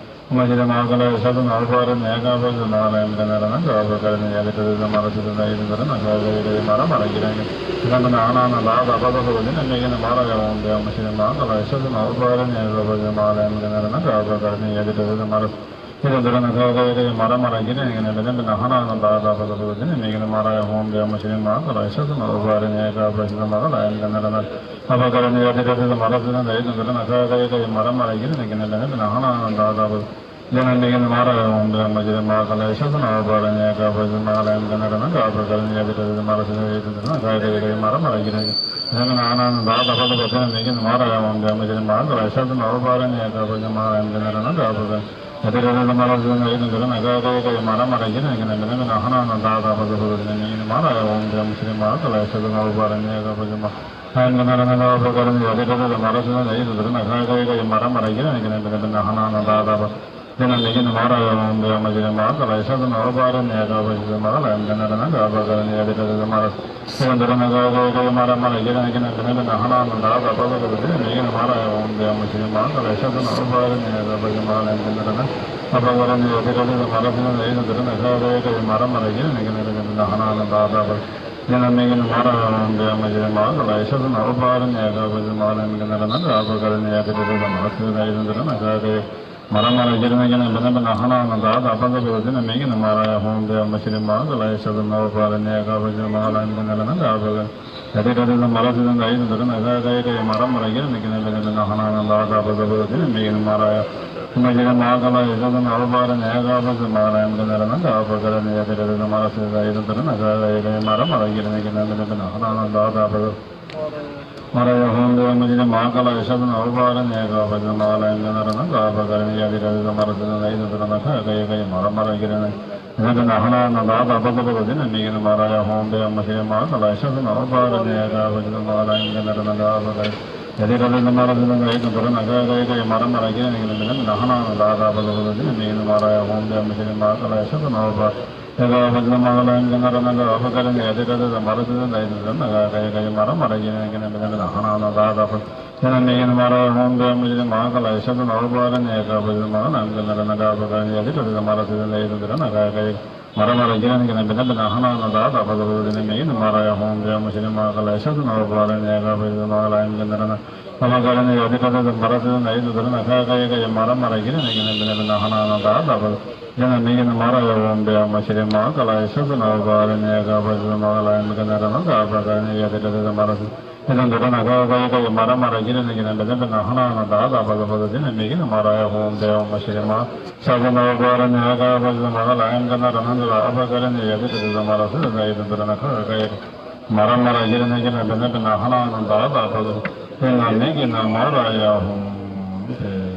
མ་ཤི་མ་ག་ལ་ཡ་ཤ་དུ་ན་ཨོ་པ་ར་ནི་ཡ་ག་པ་ཡ་མ་ལ་ཡ་མི་ག་ན་ར་ན་ག་པ་ག་ར་ནི་ཡ་དེ་ཏ་དེ་མ་ར་སི་དེ་ན་ཡ་དེ་ན་ག་ག་ཡ་མ་ར་མ་ར་གི་ར་ནི་གི་ན་དེ་ན་གི་ན་ཧ་ན་ན་ད་ད་པ་ད་པ་དེ་ན་མི་གི་ནི་མ་ར་ཡ་ཧོམ་དེ་མ་ཤི་མ་ག་ལ་ཡ་ཤ་དུ་ན་ཨོ་པ་ར་ནི་ཡ་ག་པ་ཡ་མ་ལ་ཡ་མི་ག་ན་ར་ན་ག་པ་ག་ར་ནི་ཡ་དེ་ཏ་དེ་མ་ར་དེ་ན་དེ་ན་ག་ག་ཡ་ག་ཡ་མ་ར་མ་ར་གི་ར་ནི་གི་ན་དེ་ན་དེ་ན་ཧ་ན་ན་ད་ད་པ་ད་པ་དེ་ན་མི་གི་ནི་མ་ར་ཡ་ཧོམ་དེ་མ་ཤི་མ་ག་ལ་ཡ་ཤ་དུ་ན་ཨོ་པ་ར་ནི་ཡ་ག་པ་ཤ་དུ་མ་ག་ལ་ཡ་མི་ག་ན་ར་ན་ཨ་པ་ག་ར་ནི་ཡ་དེ་ཏ་དེ་མ་ར་སི་དེ་ན་ཡ་དེ་ན་ག་ག་ཡ་ག་ཡ་མ་ར་མ་ར་གི་ར་ནི་གི་ན་དེ་ན་དེ་ན་ཧ་ན་ན་ད་ད་པ་དེ་ན་མི་གི་ནི་མ་ར་ཡ་ཧོམ་དེ་མ་ཤི་མ་ག་ལ་ཡ་ཤ་དུ་ན་ཨོ་པ་ར་ནི་ཡ་ག་པ་ཤ་དུ་མ་ག་ལ་ཡ་མི་ག་ན་ར་ན་ཨ་པ་ག་ར་ནི་ཡ་དེ་ཏ་དེ་མ་ར་སི་དེ་ན་ཡ་དེ་ན་ག་ག་ཡ་ག་ཡ་མ་ར་མ་ར་གི་ར་ནི་གི་ན་དེ་ན་ཧ་ན་ན་ད་ད་པ་ད་པ་དེ་ན་མི་གི་ནི་མ་ར་ཡ་ཧོམ་དེ་མ་ཤི་མ་ག་ལ་ཡ་ཤ་དུ་ན་ཨོ་པ་ར་ནི་ཡ་ག་པ་ཤ་དུ་མ་ག་ལ་ཡ་མི་ག་ན་ར་ན་ཨ་པ་ག་ཡ་དེ་ཏ་དེ་མ་ར་སི་དེ་ན་ཡ་དེ་ན་ག་ག་ཡ་ག་ཡ་མ་ར་མ་ར་གི་ར་ནི་གི་ན་དེ་ན་གི་ན་ཧ་ན་ན་ད་ད་པ་ད་པ་དེ་ན་མི་གི་ནི་མ་ར་ཡ་ཧོམ་དེ་མ་ཤི་མ་ག་ལ་ཡ་ཤ་དུ་ན་ཨོ་པ་ར་ནི་ཡ་ག་པ་ཤ་དུ་མ་ག་ལ་ཡ་མི་ག་ན་ར་ན་ཨ་པ་ག་ར་ནི་ཡ་དེ་ཏ་དེ་མ་ར་སི་དེ་ན་ཡ་དེ་ན་ག་ག་ཡ་ག་ཡ་མ་ར་མ་ར་གི་ར་ནི་གི་ན་དེ་ན་གི་ན་ཧ་ན་ན་ད་ད་པ་དེ་ན་མི་གི་ནི་མ་ར་ཡ་ཧོམ་དེ་མ་ཤི་མ་ག་ལ་ཡ་ཤ་དུ་ན་ཨོ་པ་ར་ནི་ཡ་ག་པ་ཤ་དུ་མ་ག་ལ་ཡ་མི་ག་ན་ར་ན་ཨ་པ་ག་ར་ནི་ཡ་དེ་ཏ་དེ་མ་ར་སི་དེ་ན་དེ་ན་ག་ག་ཡ་ག་ཡ་མ་ར་མ་ར་གི་ར་ནི་གི་ན་དེ་ན་གི་ན་ཧ་ན་ན་ད་ད་པ་ད་པ་དེ་ན་མི་གི་ནི་མ་ར་ཡ་ཧོམ་དེ་མ་ཤི་མ་ག་ལ་ཡ་ཤ་དུ་ན་ཨོ་པ་ར་ནི་ཡ་ག་པ་ཤ་དུ་མ་ག་ལ་ཡ་མི་ག་ན་ར་ན་ཨ་པ་ག་ར་ནི་ཡ་དེ་ཏ་དེ་མ་ར་སི་དེ་ན་ཡ་དེ་ན་ག་ག་ཡ་ག་ཡ་མ་ར་མ་ར་གི་ར་ནི་གི་ན་དེ་ན་གི་ན་ཧ་ན་ན་ད་ད་པ་དེ་ན་མི་གི་ནི་མ་ར་ཡ་ཧོམ་དེ་མ་ཤི་མ་ག་ལ་ཡ་ཤ་དུ་ན་ཨོ་པ་ར་ནི་ཡ་ག་པ་ཤ་དུ་མ་ག་ལ་ཡ་མི་ག་ན་ར་ན་ཨ་པ་ག་ར་ནི་ཡ་དེ་ཏ་དེ་མ་ར་སི་དེ་ན་ཡ་དེ་ན་ག་ག་ཡ་ མ་ར་མ་ར་གྱི་རེ་ན་གྱི་ན་བེ་ན་བེ་ན་ཧ་ན་ན་ད་ད་པ་ད་པ་ད་ཏེ་ན་མེ་གི་ན་མ་ར་ཡ་ཧོམ་བེ་མ་ཤི་རི་མ་ག་ལ་ཡ་ཤ་ད་ན་བ་པ་ར་ནེ་ག་བ་ཇི་མ་ལ་ཡ་མ་ག་ན་ར་ན་ག་བ་ག་ཡ་ཏེ་ཏ་ཏེ་ན་མ་ར་སི་ད་ན་ཡི་ད་ད་ན་ག་ག་ཡ་ག་ཡ་མ་ར་མ་ར་གྱི་རེ་ན་གྱི་ན་བེ་ན་བེ་ན་ཧ་ན་ན་ད་ད་པ་ད་པ་ད་ཏེ་ན་མེ་གི་ན་མ་ར་ཡ་མ་ཤི་རི་མ་ག་ལ་ཡ་ཤ་ད་ན་བ་པ་ར་ནེ་ག་བ་ཇི་མ་ལ་ཡ་མ་ག་ན་ར་ན་ག་བ་ག་ར་ན་ཡ་ཏེ་ཏ་ཏེ་ན་མ་ར་སི་ད་ཡི་ད་ད་ན་ག་ག་ཡ་ག་ཡ་མ་ར་མ་ར་གྱི་རེ་ན་གྱི་ན་བེ་ན་བེ་ན་ཧ་ན་ན་ད་ད་པ་ད་མ་ར་ཡ་ཧོམ་བེ་མ་ཤི་རི་མ་ག་ལ་ཡ་ཤ་ད་ན་བ་པ་ར་ནེ་ག་བ་ཇི་མ་ལ་ཡ་མ་ག་ན་ར་ན་ག་བ་ག་ར་ན་ཡ་ཏེ་ཏ་ཏེ་ན་མ་ར་སི་ད་ན་ཡི་ད་ད་ན་ག་ག་ཡ་ག་ཡ་མ་ར་མ་ར་གྱི་རེ་ན་ན་ཧ་ན་ན་ད་ད་པ་ད་པ་ད་ཏེ་ན་མེ་གི་ན་མ་ར་ཡ་ཧོམ་བེ་མ་ཤི་རི་མ་ག་ལ་ཡ་ཤ་ད་ན་བ་པ་ར་ནེ་ག་བ་ཇི་མ་ལ་ཡ་མ་ག་ན་ར་ན་ག་བ་ག་ར་ན་ཡ་ཏེ་ཏ་ཏེ་ན་མ་ར་སི་ད་ན་ཡི་ད་ད་ན་ག་ག་ཡ་ག་ཡ་མ་ར་མ་ར་གྱི་རེ་ན་གྱི་ན་བེ་ན་བེ་ན་ཧ་ན་ན་ད་ད་པ་ད་པ་ད་ཏེ་ན་མེ་གི་ན་མ་ར་ཡ་ཧོམ་བེ་མ་ཤི་རི་མ་ག་ལ་ཡ་ཤ་ད་ན་བ་པ། ཡ་ག་བ་ཇི་མ་ག་ལ་ཡ་མ་ག་ན་ར་ན་ག་བ་ག་ར་ན་ཡ་ཏེ་ཏ་ཏེ་ན་མ་ར་སི་ད་ན་ཡི་ད་ད་ན་ག་ག་ཡ་ག་ཡ་མ་ར་མ་ར་གྱི་རེ་ན་གྱི་ན་བེ་ན་བེ་ན་ཧ་ན་ན་ད་ད་པ་ཏེ་ན་མེ་གི་ན་མ་ར་ཡ་ཧོམ་བེ་མ་ཤི་རི་མ་ག་ལ་ཡ་ཤ་ད་ན་བ་པ་ར་ནེ་ག་བ་ཇི་མ་ག་ལ་ཡ་མ་ག་ན་ར་ན་ག་བ་ག་ར་ན་ཡ་ཏེ་ཏ་ཏེ་ན་མ་ར་སི་ད་ན་ཡི་ད་ད་ན་ག་ག་ཡ་མ་ར་མ་ར་གྱི་རེ་ན་གྱི་ན་བེ་ན་བེ་ན་ཧ་ན་ན་ད་ད་པ་ད་པ་ཏེ་ན་མེ་གི་ན་མ་ར་ཡ་ཧོམ་བེ་མ་ཤི་རི་མ་ག་ལ་ཡ་ཤ་ད་ན་བ་པ་ར་ནེ་ག་བ་ཇི་མ་ག་ལ་ཡ་མ་ག་ན་ར་ན་བ་པ་ག་ར་ན་ཡ་ཏེ་ཏ་ཏེ་ན་མ་ར་སི་ད་ན་ཡི་ད་ད་ན་ག་ག་ཡ་ག་ཡ་མ་ར་མ་ར་གྱི་རེ་ན་གྱི་ན་བེ་ན་བེ་ན་ཧ་ན་ན་ད་ད་པ་ཏེ་ན་མེ་གི་ན་མ་ར་ཡ་ཧོམ་བེ་མ་ཤི་རི་མ་ག་ལ་ཡ་ཤ་ད་ན་བ་པ་ར་ནེ་ག་བ་ཇི་མ་ག་ལ་ཡ་མ་ག་ན་ར་ན་ག་བ་ག་ར་ན་ཡ་ཏེ་ཏ་ཏེ་ན་མ་ར་སི་ཨེ་ད་འདི་ད་ན་ག་ག་ཡ་ག་ཡ་མ་ར་མ་ར་གྱི་རེ་ན་གྱི་ན་བེ་ན་བེ་ན་ཧ་ན་ན་ད་ད་པ་ད་པ་ད་ཏེ་ན་མེ་གི་ན་མ་ར་ཡ་ཧོམ་བེ་མ་ཤི་རི་མ་ཤ་ད་ན་བ་པ་ར་ནེ་ག་བ་ཇི་མ་ག་ལ་ཡ་མ་ག་ན་ར་ན་ན་ད་ཨ་བ་ག་ར་ན་ཡ་ཏེ་ཏ་ཏེ་ན་མ་ར་སི་ད་ཡ་ད་འདི་ད་ན་ག་ག་ཡ་མ་ར་མ་ར་གྱི་རེ་ན་གྱི་ན་བེ་ན་བེ་ན་ཧ་ན་ན་ད་ད་པ་ད་ཏེ་ན་མེ་གི་ན་མ་ར་ཡ་ཧོམ་བེ།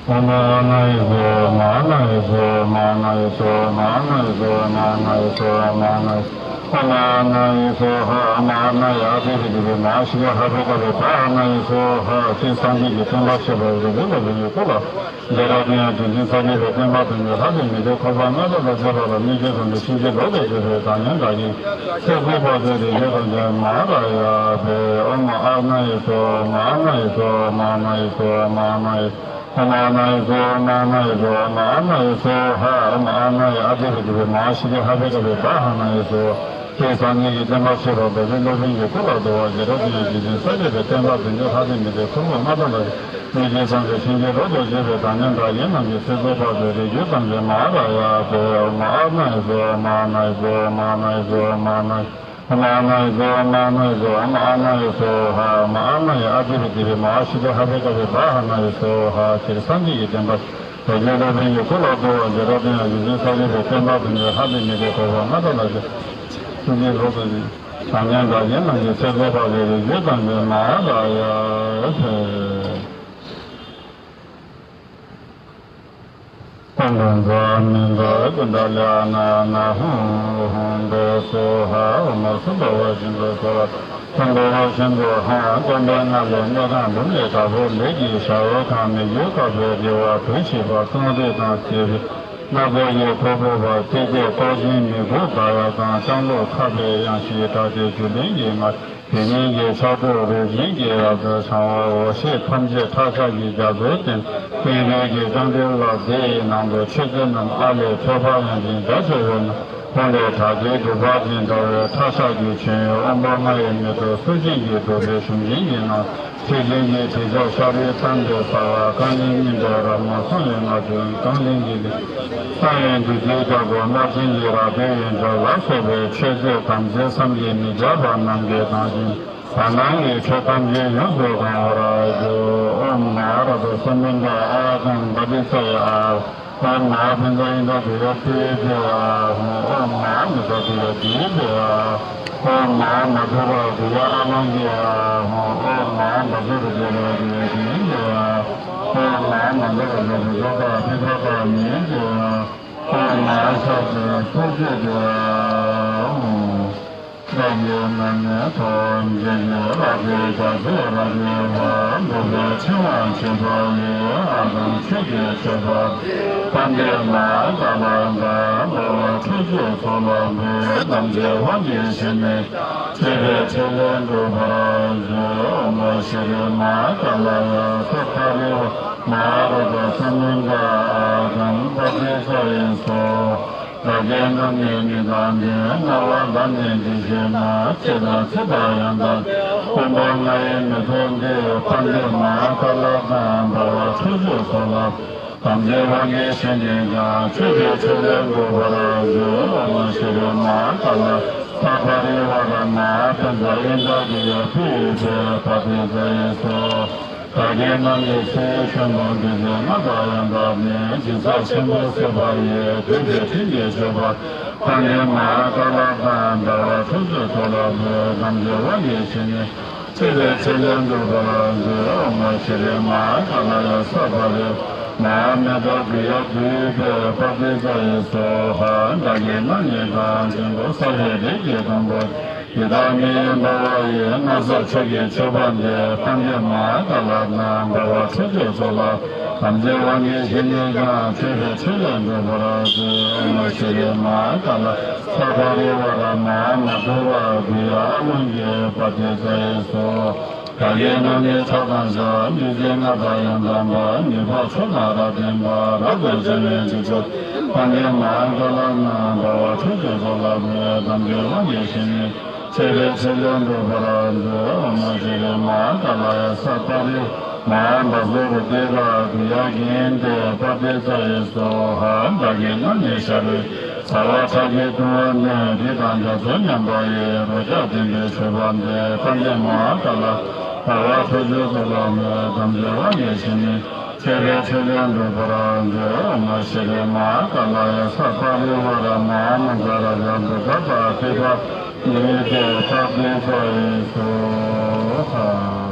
ཨོཾ་ཨ་ན་ཡེ་སྭཱ་ཧཱ། ཨོཾ་ཨ་ན་ཡེ་སྭཱ་ཧཱ། ཨོཾ་ཨ་ན་ཡེ་སྭཱ་ཧཱ། ཨོཾ་ཨ་ན་ཡེ་སྭཱ་ཧཱ། ཨོཾ་ཨ་ན་ཡེ་སྭཱ་ཧཱ། ཨོཾ་ཨ་ན་ཡེ་སྭཱ་ཧཱ། ཨོཾ་ཨ་ན་ཡེ་སྭཱ་ཧཱ། ཨོཾ་ཨ་ན་ཡེ་ཨ་ཏི་ཧི་ཏི་བི་མ་ཧཱ་ཤི་ཏི་ཧ་པ་ཀ་པི་བ་ཨ་ན་ཡེ་སྭཱ་ཧཱ། ཤྲཱི་སངས་རྒྱས་ཀྱི་བསྟན་པ་ཆེ་བ་རིག་པའི་བློ་གྲོས་ཀྱི་སྐུ་ལ། རྒྱལ་བ་ཀུན་དབྱངས་རྗེ་བཙུན་རྩ་བརྒྱུད་པའི་བསྟན་པ་དོན་གྱི་ལྷ་དང་མི་འབྲལ་འཁོར་དང་སྔ་དྲོ་དང་བཅས་པ་ལ་སྨིན་བྱེད་དམ་པའི་ཆོས་ཀྱི་རོ་ལས་བྱུང་བའི་བདག་ཉིད་བདག་གི་ཚེ་འཕོས་པ་ཚེ་རིག་བྱེད་དང་ལྡན་མ་ར་ཡ་པའི་ཨོཾ་ཨཱཿནྡྷ་ཡེ་སྭཱ་ཧཱ། ཨོཾ་ཨཱཿནྡྷ་ཡེ་སྭཱ་ཧཱ། ཨོཾ་ཨཱཿནྡྷ་ཡེ་སྭཱ་ཧཱ། ཨོཾ་ཨཱཿནྡྷ་ཡེ་སྭཱ་ཧཱ། ཨོཾ་ཨཱཿནྡྷ་ཡེ་སྭཱ་ཧཱ། ཨོཾ་ཨཱཿནྡྷ་ཡེ་སྭཱ་ཧཱ། ཨོཾ་ཨཱཿནྡྷ་ཡེ་སྭཱ་ཧཱ། ཨོཾ་ཨཱཿནྡྷ་ཡེ་ཨ་ཏི་ཧི་ཏི་བི་མ་ཧཱ་ཤི་ཏི་ཧ་པ་ཀ་པི་བ་ཨཱཿནྡྷ་ཡེ་སྭཱ་ཧཱ། ཤྲཱི་སངས་རྒྱས་ཀྱི་བསྟན་པ་ཆེ་བ་རྡོ་རྗེ་སློབ་དཔོན་གྱི་སྐུ་ལ་བསྟོད་པ། རྒྱལ་བ་ཀུན་དབྱངས་རྗེ་བཙུན་རྩ་བརྒྱུད་པའི་བསྟན་པ་དོན་གྱི་ལྷ་དང་མི་འབྲལ་འཁོར་དང་སྔ་དྲོ་ལ། སྨིན་བྱེད་དམ་པའི་ཆོས་ཀྱི་རོ་ལས་བྱུང་བའི་བདག་ཉིད་བདག་གི་རྣམས་ཀྱི་ཚེ་འཕོས་པ་ཚེ་རིག་བྱེད་དམ་ཅན་མ་ར་ཡ་པའི་ཨོཾ་ཨཱཿནྡྷ་ཡེ་སྭཱ་ཧཱ། ཨོཾ་ཨཱཿནྡྷ་ཡེ་སྭཱ་ཧཱ། ཨོཾ་ཨཱཿནྡྷ་ཡེ་སྭཱ་ཧཱ། ཨོཾ་ཨཱཿནྡྷ་ཡེ་ཨོཾ་ཨཱཿནྡྷ་ཡེ་སྭཱ་ཧཱ། ཨོཾ་ཨཱཿནྡྷ་ཡེ་ཨ་ཏི་ཧི་ཏི་བི་མ་ཧཱ་ཤི་ཏི་ཧ་པ་ཀ་པི་བ་ཨཱཿནྡྷ་ཡེ་སྭཱ་ཧཱ། ཤྲཱི་སངས་རྒྱས་ཀྱི་བསྟན་པ་རྡོ་རྗེ་སློབ་དཔོན་གྱི་སྐུ་ལ་བསྟོད་པ། རྒྱལ་བ་ཀུན་དབྱངས་རྗེ་བཙུན་རྩ་བརྒྱུད་པའི་བསྟན་པ་དོན་གྱི་ལྷ་དང་མི་འབྲལ་འཁོར་དང་སྔ་དྲོ་ལ། ཤྲཱི་སངས་རྒྱས་སློབ་དཔོན་གྱི་བདག་ཉིད་བདག་གི་རྣམས་ཀྱི་ཚེ་འཕོས་པ་ཚེ་རིག་བྱེད་དམ་ཅན་མ་ར་ཡ་པའི། ཀུན་ཏུ་བཟང་མི་འདའ་ཀུན་ཏུ་ལེགས་ཨ་ན་ཧཱུྃ་ཧཱུྃ་ཕཊ་སྭཱ་ཧཱ། ཨོཾ་སྭ་བྷཱ་ཝ་ཤིན་ཏུ་སྭཱ་ཧཱ། ཨོཾ་བྷཱ་ཝ་ཤིན་ཏུ་ཧཱུྃ། སྟོན་པའི་སྔགས་ལས་སྨེ་གང་འབུམ་ལས་དྲག་པོ་ལས་ཀྱི་ཞབས་འོག་གང་མི་འགྱུར་དཀར་པོའི་རལ་པ་བུ་ཞིག་པ་རྐང་རིས་དང་བཅས་པའི་སྣ་ཚོགས་ཀྱི་ཁུར་ཕུབ་པ། ཐིག་ཚད་སྟོབས་ཆེན་མི་ཁུག་འབར་བ་དང་། ལྕང་ལོ་ཁ་བའི་གཡང་ཞིག་གྲགས་ཏེ་སྒྱུ་ལྡན་གྱི་ངག་དེ་ཉིད་ཀྱི་ཕྱག་དྲུག་རིན་ཆེན་གྱི་རབ་ཏུ་བྱང་བ་འོ་ཞེས་ཐམས་ཅད་ཁྲག་ཤར་གྱི་རྒྱ་མཚོའི་སྟེང་། སྟེང་རོལ་གྱི་ལྕང་སྤྲེལ་ལ་དེ་ཡི་ནང་དུ་མཆོད་རྫས་རྣམས་ཨ་ལས་ཐོད་པ་ཡང་ཅིན་རྒྱ་ཆེ་བའི་ནང་། ཧཱུྃ་ལས་དྲག་པོའི་དུ་བ་ཅན་འདྲ་བའི་ཁྲག་ཤར་གྱི་སྤྱན་ཡོད། ཨོཾ་པ་ལྔ་ཡི་མེ་ཏོག་སོལ་ཆེན་གྱིས་བྲུབ་པའི་ཞུན་ཆེན་གྱི་ནང་། མཆོད་སྦྱིན་གྱི་དྲི་ཆབ་ཤ་རུས་གཏམས་པའི་སརྦ་བཀའ་གླིང་སྙིང་པོའི་རབ་སྨོན་གསུང་བའི་སྔགས་ཀྱི་རྐང་གླིང་གི་གླིང་། གསང་བའི་བདུད་རྩིའི་རྒྱལ་པོ་རྣམ་བསྒྱིངས་ཀྱི་རལ་པའི་ཡོན་ཆབ་ལ་སོགས་པའི་མཆོད་རྫས་དམ་རྫས་བསམ་གྱིས་མི་ཁྱབ་པ་རྣམས་ཀྱིས་དང་ཞིང་། བར་སྣང་གི་ཆོས་ཐམས་ཅད་ཡོངས་སུ་གང་བར་འགྱུར། ཨོཾ་མ་ཧཱ་ར་ཏ་ས་མུན་ད་ཨཱཿ་ཏཱཾ་པ་ཏི་ཙ་ཡ་ཨཱཿ། ཨོཾ་མ་ཧཱ་ཕུན་ཚོགས་ཨིནྡྲ་བྷུ་ཡ་ཏུཏྟྱ་ཨཱཿ། ཨོཾ་མ་ཧཱ་མི་ཏྲ་བྷུ་ཡ་ཏུཏྟྱ་ཨཱཿ། ཨོཾ་མ་ཧཱ་མ་དྷུ་ར་བྷུ་ཡ་ཨཱ་ལང་ཀྱ་ཨཱཿ། ཨོཾ་མ་ཧཱ་བཛྲ་རུ་དྲ་བྷུ་ཡ་ཏུཏྟྱ་ཨཱཿ། ཨོཾ་མ་ཧཱ་མ་ནྡ་ར་ཏ་བྷུ་ཏ་ཏ་ཏི་ཏྲ་ཏ་མི་ཡ་ཨཱཿ། ཨོཾ་མ་ཧཱ་ཤ་ཏ་ཏ་ཏྱ་ཨཱཿ། བདག་གིས་ན་ནས་ཐོབ། འཇིགས་བྱེད་རབ་ཏུ་བྱ་ཚོགས་རབ་འབྱེད་པ། འགྲོ་བའི་འཆིང་བ་ཆོད་པ་ཡི། ཨ་དང་ཆོས་ཀྱི་མཆོད་པ། པཎྜི་མ་ཀ་ལ་དང་། འབར་བ་ཁྲག་འཇིབ་ཚོགས་ལ་འབུལ། དམ་ཚིག་དབང་གིས་བྱས་ནས་ཀྱང་། ཆོས་པའི་ཕྲིན་ལས་འགྲུབ་པར་མཛོད། ཨོཾ་ཤྲཱི་མ་ཀ་ལ་ཡ། སརྦ་པ་རི་ཝཱ་ར་མ་ཧཱ་རཱ་ཛ་ས་མུདྒ་ཨཱ་ཏཾ་པ་ཏི་ཙ་ཡེ་སྭཱ་ཧཱ། བདག་གིས་ན་ནས་ཉིད་དང་ལྡན། རྣ་བ་ལ་ནི་འདི་བཞིན་ནོ། ལྕེ་དང་ཚིགས་དང་ཡང་དག་པས། ཕུང་པོ་ལྔ་ཡི་མི་ཚོགས་འདི། པཎྜི་མ་ཀ་ལ་དང་། འབར་བ་ཁྲག་འཇིབ་ཚོགས་ལ། དམ་ཚིག་དབང་གིས་བྱས་ནས་ཀྱང་། ཆོས་པའི་ཕྲིན་ལས་འགྲུབ་པར་མཛོད། ཨོཾ་ཤྲཱི་མ་ཀ་ལ། སརྦ་པ་རི་ཝཱ་ར་མ་ཧཱ་པཉྩ་ཨིནྡྲ་ཀི་ཡ་པུ་རི་ཏ་པ་ཏི་ཙ་ཡེ་སྭཱ་ཧཱ། བདག་གིས་ན་ནས་ཚེ་ཡི་ཆོས་འབུམ་འདི་ཚོ་ལྔ་དང་ཡང་དག་པའི། སྦྱིན་སྲེག་ཆེན་པོ་བསགས་པ་ཡིས། འདོད་པའི་འཕྲིན་གྱི་མཆོད་པ། པཎྜི་མ་ཀ་ལ་དང་། འབར་བ་ཁྲག་འཇིབ་ཚོགས་ལ་འབུལ། དམ་ཚིག་དབང་གིས་བྱས་ནས། ཆོས་པའི་ཕྲིན་ལས་འགྲུབ་པར་མཛོད། ཨོཾ་ཤྲཱི་མ་ཀ་ལ་ཡ། སརྦ་པ་རི་ཝཱ་ར་མ་ཧཱ་མེ་ཏྲ་ཀི་ཡ་དྷཱུ་པེ་པ་ཏི་ཙ་ཡེ་སྭཱ་ཧཱ། བདག་གིས་ན་ནས་ཀྱང་། ཆོས་འབུམ་བསགས་པའི་རིགས་ཀྱི་དང་པོ། ཡི་དྭགས་མི་ཡི་འདུལ་བ་ཡི། སྣང་གསལ་ཆོས་ཀྱི་མཆོད་པ་འདི། པཎྜི་མ་ཀ་ལ་དང་། འབར་བ་ཁྲག་འཇིབ་ཚོགས་ལ། དམ་ཚིག་དབང་གིས་བྱས་ནས་ཀྱང་། ཆོས་པའི་ཕྲིན་ལས་འགྲུབ་པར་མཛོད། ཨོཾ་ཤྲཱི་མ་ཀ་ལ། སརྦ་པ་རི་ཝཱ་ར་མ་ཧཱ་མ་ཐུ་ར་ཀི་ཡ་ཨ་ལོ་ཀི་པ་ཏི་ཙ་ཡེ་སྭཱ་ཧཱ། བདག་གིས་ན་ནས་ཁྲག་དང་ཞག། བདུད་རྩི་ལྔ་དང་ཡང་དག་པ། ནུས་པ་མཆོག་དང་རབ་ལྡན་པ། རབ་ཏུ་འབྱུང་བའི་འཇིགས་སྐྱོབ། པཎྜི་མ་ཀ་ལ་དང་། འབར་བ་ཁྲག་འཇིབ་ཚོགས་ལ་འབུལ། དམ་ཚིག་དབང་གིས་བྱས་ནས། ཆོས་པའི་ཕྲིན་ལས་འགྲུབ་པར་མཛོད། ཨོཾ་ཤྲཱི་མ་ཀ་ལ་ཡ། སརྦ་པ་རི་ཝཱ་ར་མ་ཧཱ་བ་སུ་རུ་ཏི་ར་ཀི་ཡ་ཀི་ནྟི་པ་ཏི་ཙ་ཡེ་སྭཱ་ཧཱ། བདག་གིས་ན་ནས་ཤ་རུས་ཚ་བ་ཁྲག་གིས་གཏུབས་པ་ནི། རི་དྭགས་རྒྱ་མཚོ་མཉམ་པ་ཡི། རོ་བརྒྱ་ལྡན་པའི་མཆོད་པ་འདི། པཎྜི་མ་ཀ་ལ། འབར་བ་ཁྲག་འཇིབ་ཚོགས་ལ་འབུལ། དམ་ཚིག་དབང་གིས་བྱས་ནས། ཆོས་པའི་ཕྲིན་ལས་འགྲུབ་པར་མཛོད། ཨོཾ་ཤྲཱི་མ་ཀ་ལ་ཡ། སརྦ་པ་རི་ཝཱ་ར་མ་ཧཱ་མ་ཛ་ར་ཛ་དུཥྛ་ཏ་ཏི་པ་ནི་ཏི་པ་ཏི་ཙ་ཡེ་སྭཱ་ཧཱ།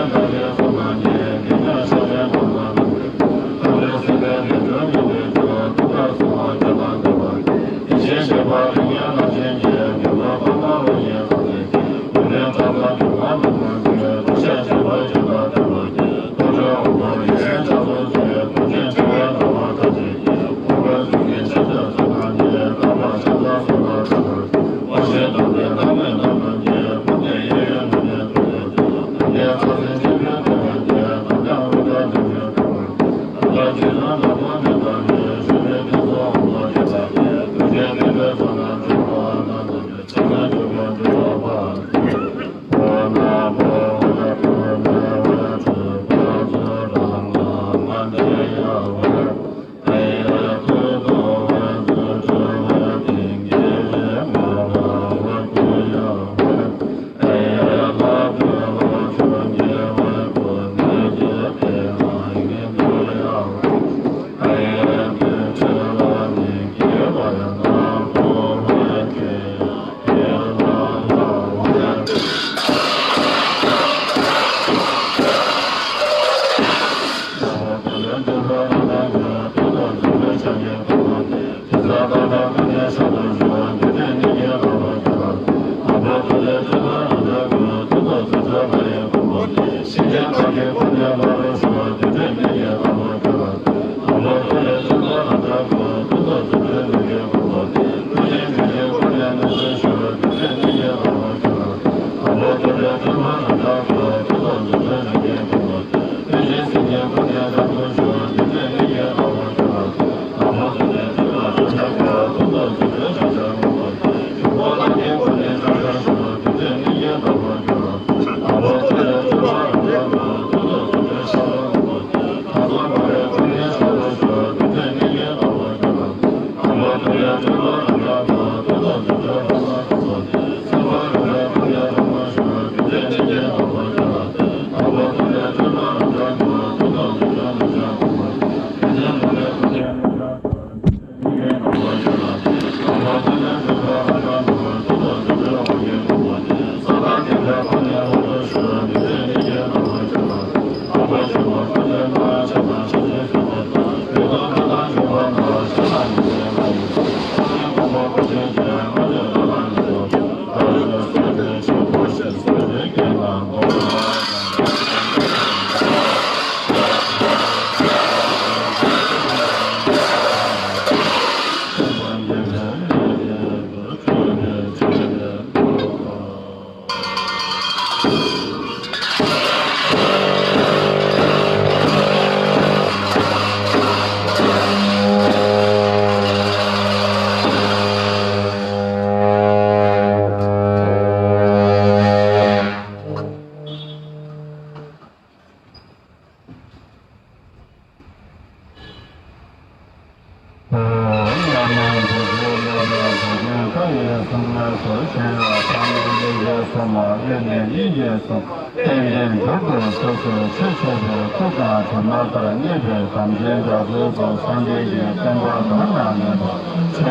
སྔར་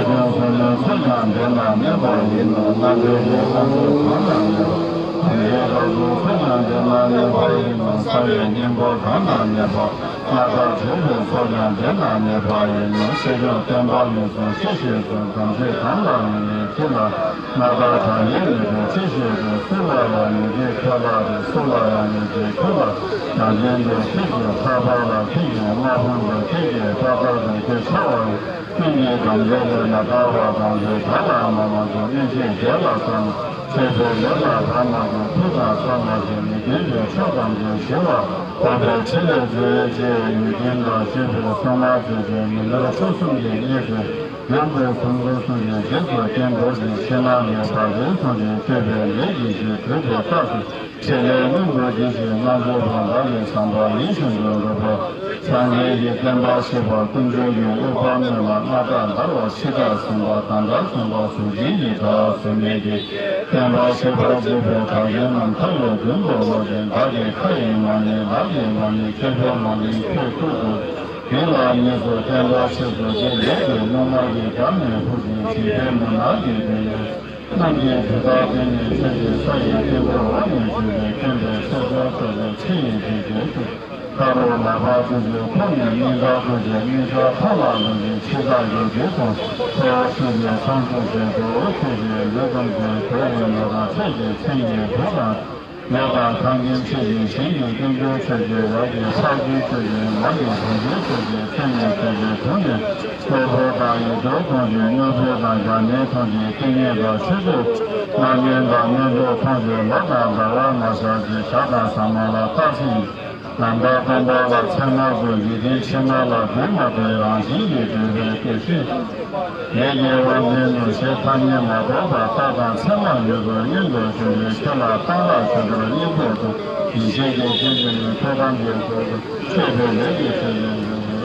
བགྲོད་པའི་ཚོགས་ཀྱང་དེ་ན་གནས་པ་ཡིན་ནོ། སྔར་བགྲོད་པའི་ཚོགས་ཀྱང་དེ་ན་གནས་པ་ཡིན་ནོ། སྔར་བགྲོད་པའི་ཚོགས་ཀྱང་དེ་ན་གནས་པ་ཡིན་ནོ། ཆོས་སྐྱོང་བསྟན་པ་ཡིན་གསུངས། ཅི་ཞིག་གསུངས། དམ་ཚིག་གང་ལ་ཡོད་མེད་ཅི་ལ། སྔར་ལྟར་གྲངས་ངེས་མེད་པས་ཅི་ཞིག་གསུངས། སུ་ལ་ཡང་ཡོད་དེ་ཁྱོད་ལ་རེ། སུ་ལ་ཡང་ཡོད་དེ་ཁྱོད་ལ། བྱང་ཆེན་པོའི་ཁྱེད་ཀྱི་ལྷག་པར་ལ་ཁྱེད་ཀྱི་སྔགས་ཕུང་དུ་ཁྱེད་ཀྱི་ཕྲག་དོག་ཏུ་ཁྱེད་ཚོར་བ་ཡི། ཀུན་གྱི་དམ་རྫས་ལས་མ་ཐར་བ་དང་དེ་དག་ལ་མ་མ་དང་གནོད་བྱེད་བྱས་ལ་བསམ། ཆོས་པའི་ལས་ལ་བར་མ་དང་ཐུགས་དང་ཕྱོགས་མ་ཞིག་མི་མཐུན་པའི་ཕྱོགས་ཐམས་ཅད་ཞི་བ་དམ་པའི་ཕྲིན་ལས་མཛོད་ཅེས་ཡུལ་ཀུན་ལ་སྤྱོད་པའི་གསང་སྔགས་ཀྱི་རྗེ་མི་ནུབ་སྐུ་གསུམ་གྱི་གནས་སུ་ཡོངས་སུ་གསུང་འཁོར་གསུམ་གྱི་རྗེས་སུ་བསྟན་འཁོར་གྱི་ཕྱི་ནང་གི་བར་དོའི་ཚོགས་ཀྱི་སྤྱོད་པའི་ལས་ཀྱི་རྒྱུ་གྲུབ་པའི་རྟགས་སུ། ཕྲིན་ལས་སྔོན་དུ་འདི་ཞེས་སྔགས་བརྗོད་པ་བདག་གིས་བསམ་པ་ཡིད་བཞིན་དུ་འགྲུབ་པ། སངས་རྒྱས་ཀྱི་བསྟན་པ་གཤེགས་པ་ཀུན་འབྱུང་གི་དབུ་འཕང་སྨོན་ལ་སྔགས་བདག་འདར་བ་ཕྱི་བདག་གསུམ་པ་དང་བདག་གསུམ་པ་གཟུགས་ཅན་གྱི་བདག་གཟུགས་མེད་ཀྱི་བསྟན་པ་གཤེགས་པ་བརྗོད་པའི་གྲགས་ཅན་རྣམས་ཐར་པའི་མདུན་དུ་བསླངས་ཏེ་བདག་གི་ཁ་ཡི་མ་ཎི་ལག་གི་མ་ཎི་ཁྱེད་ཚོའི་མ་ཎི་ཁྱོད་ཐུགས་སུ་དེ་ལ་ཉེ་སུ་བསྟན་པ་ཆེ་སུ་དེ་ལས་ཀྱི་སྣང་བ་ཡི་བདག་ནས་ཧུར་ཅིང་ཞི་བའི་མུན་ནག་གི་དུས་ཡུན། རྣམས་ཀྱི་དྲི་དག་དེ་ནི་ཆོས་ཀྱི་ས་ཡི་སྟེང་དུ་འོག་ནས་བཞུགས་པའི་མཁན་པོའི་ཚེ་སྲོག་གཙོ་བོ་ཁྲི་ཡི་རྗེ་བརྒྱད་ཀྱི་ཁ་རུ་ལག་པ་བཙུགས་ཏེ་ཁོང་ཉིད་སྙིང་གར་བཀུར་ཞིང་སྙིང་གར་ཐོག་ལ་བླུགས་ཏེ་ཕྱི་ཐག་རྒྱུ་རྒྱུད་དུ་ཁོ་བོ་ཆོས་ཀྱི་ཚོགས་འཛུགས་བྱེད་དུ་ཆོས་ཀྱི་ལུས་བསྡམས་ཏེ་གོས་ཀྱི་ནོར་དང་ཚེ་ཀྱི་མཚན་གྱི་བུ་དང་། ཡོ་དང་ཁང་ཁྱིམ་ཆོས་ཀྱི་ཞིང་གི་ཀུན་འབྱུང་ཆོས་ཀྱི་འོག་གི་ཕ་རྒྱུད་ཆོས་ཀྱི་ནང་གི་བུ་རྒྱུད་ཆོས་ཀྱི་ཚེ་ནས་ཆོས་ཀྱི་དུང་ནས་གློ་བུར་དང་ཡིད་འཕྲོག་ཐམས་ཅད་སྨྱོ་བྱེད་དང་བྱ་ངན་ཐམས་ཅད་བསྟི་གནས་དང་ཆོས་སྤྱོད་རྣམ་གཡེང་དང་གནོད་འཇོམས་ཐམས་ཅད་ལོ་དང་ཟླ་བ་མ་ཤར་གྱི་ཞག་དང་ཟ་མ་ལ་རྟག་ཅིང་ལམ་བདག་སྟོན་པ་ལ་མཚན་མ་སོགས་འཇིག་རྟེན་ཕྱི་མ་ལ་སྒྲོན་མ་སྟེ་རང་བཞིན་གྱིས་གྲུབ་པའི་སྐུ་ཞེས། ལས་ཀྱི་དབང་ཆེན་ནོ་ཞེས་ཐ་སྙད་མ་གཏོགས་པ་རྟག་དང་མཚན་མ་ཡོད་པར་མངོན་དུ་གྱུར་པའི་ཁྱོད་ལ་གཏང་རག་ཆོས་འཁོར་སྙིང་པོ་དང་ཡེ་ཤེས་ཀྱི་སྤྱན་གྱི་ནུས་ཐོག་དམ་གྱི་ཚོགས་སུ་མཆོད་པའི་ལས་ཀྱི་ཆོས་ལས་འགྲོ་བའི།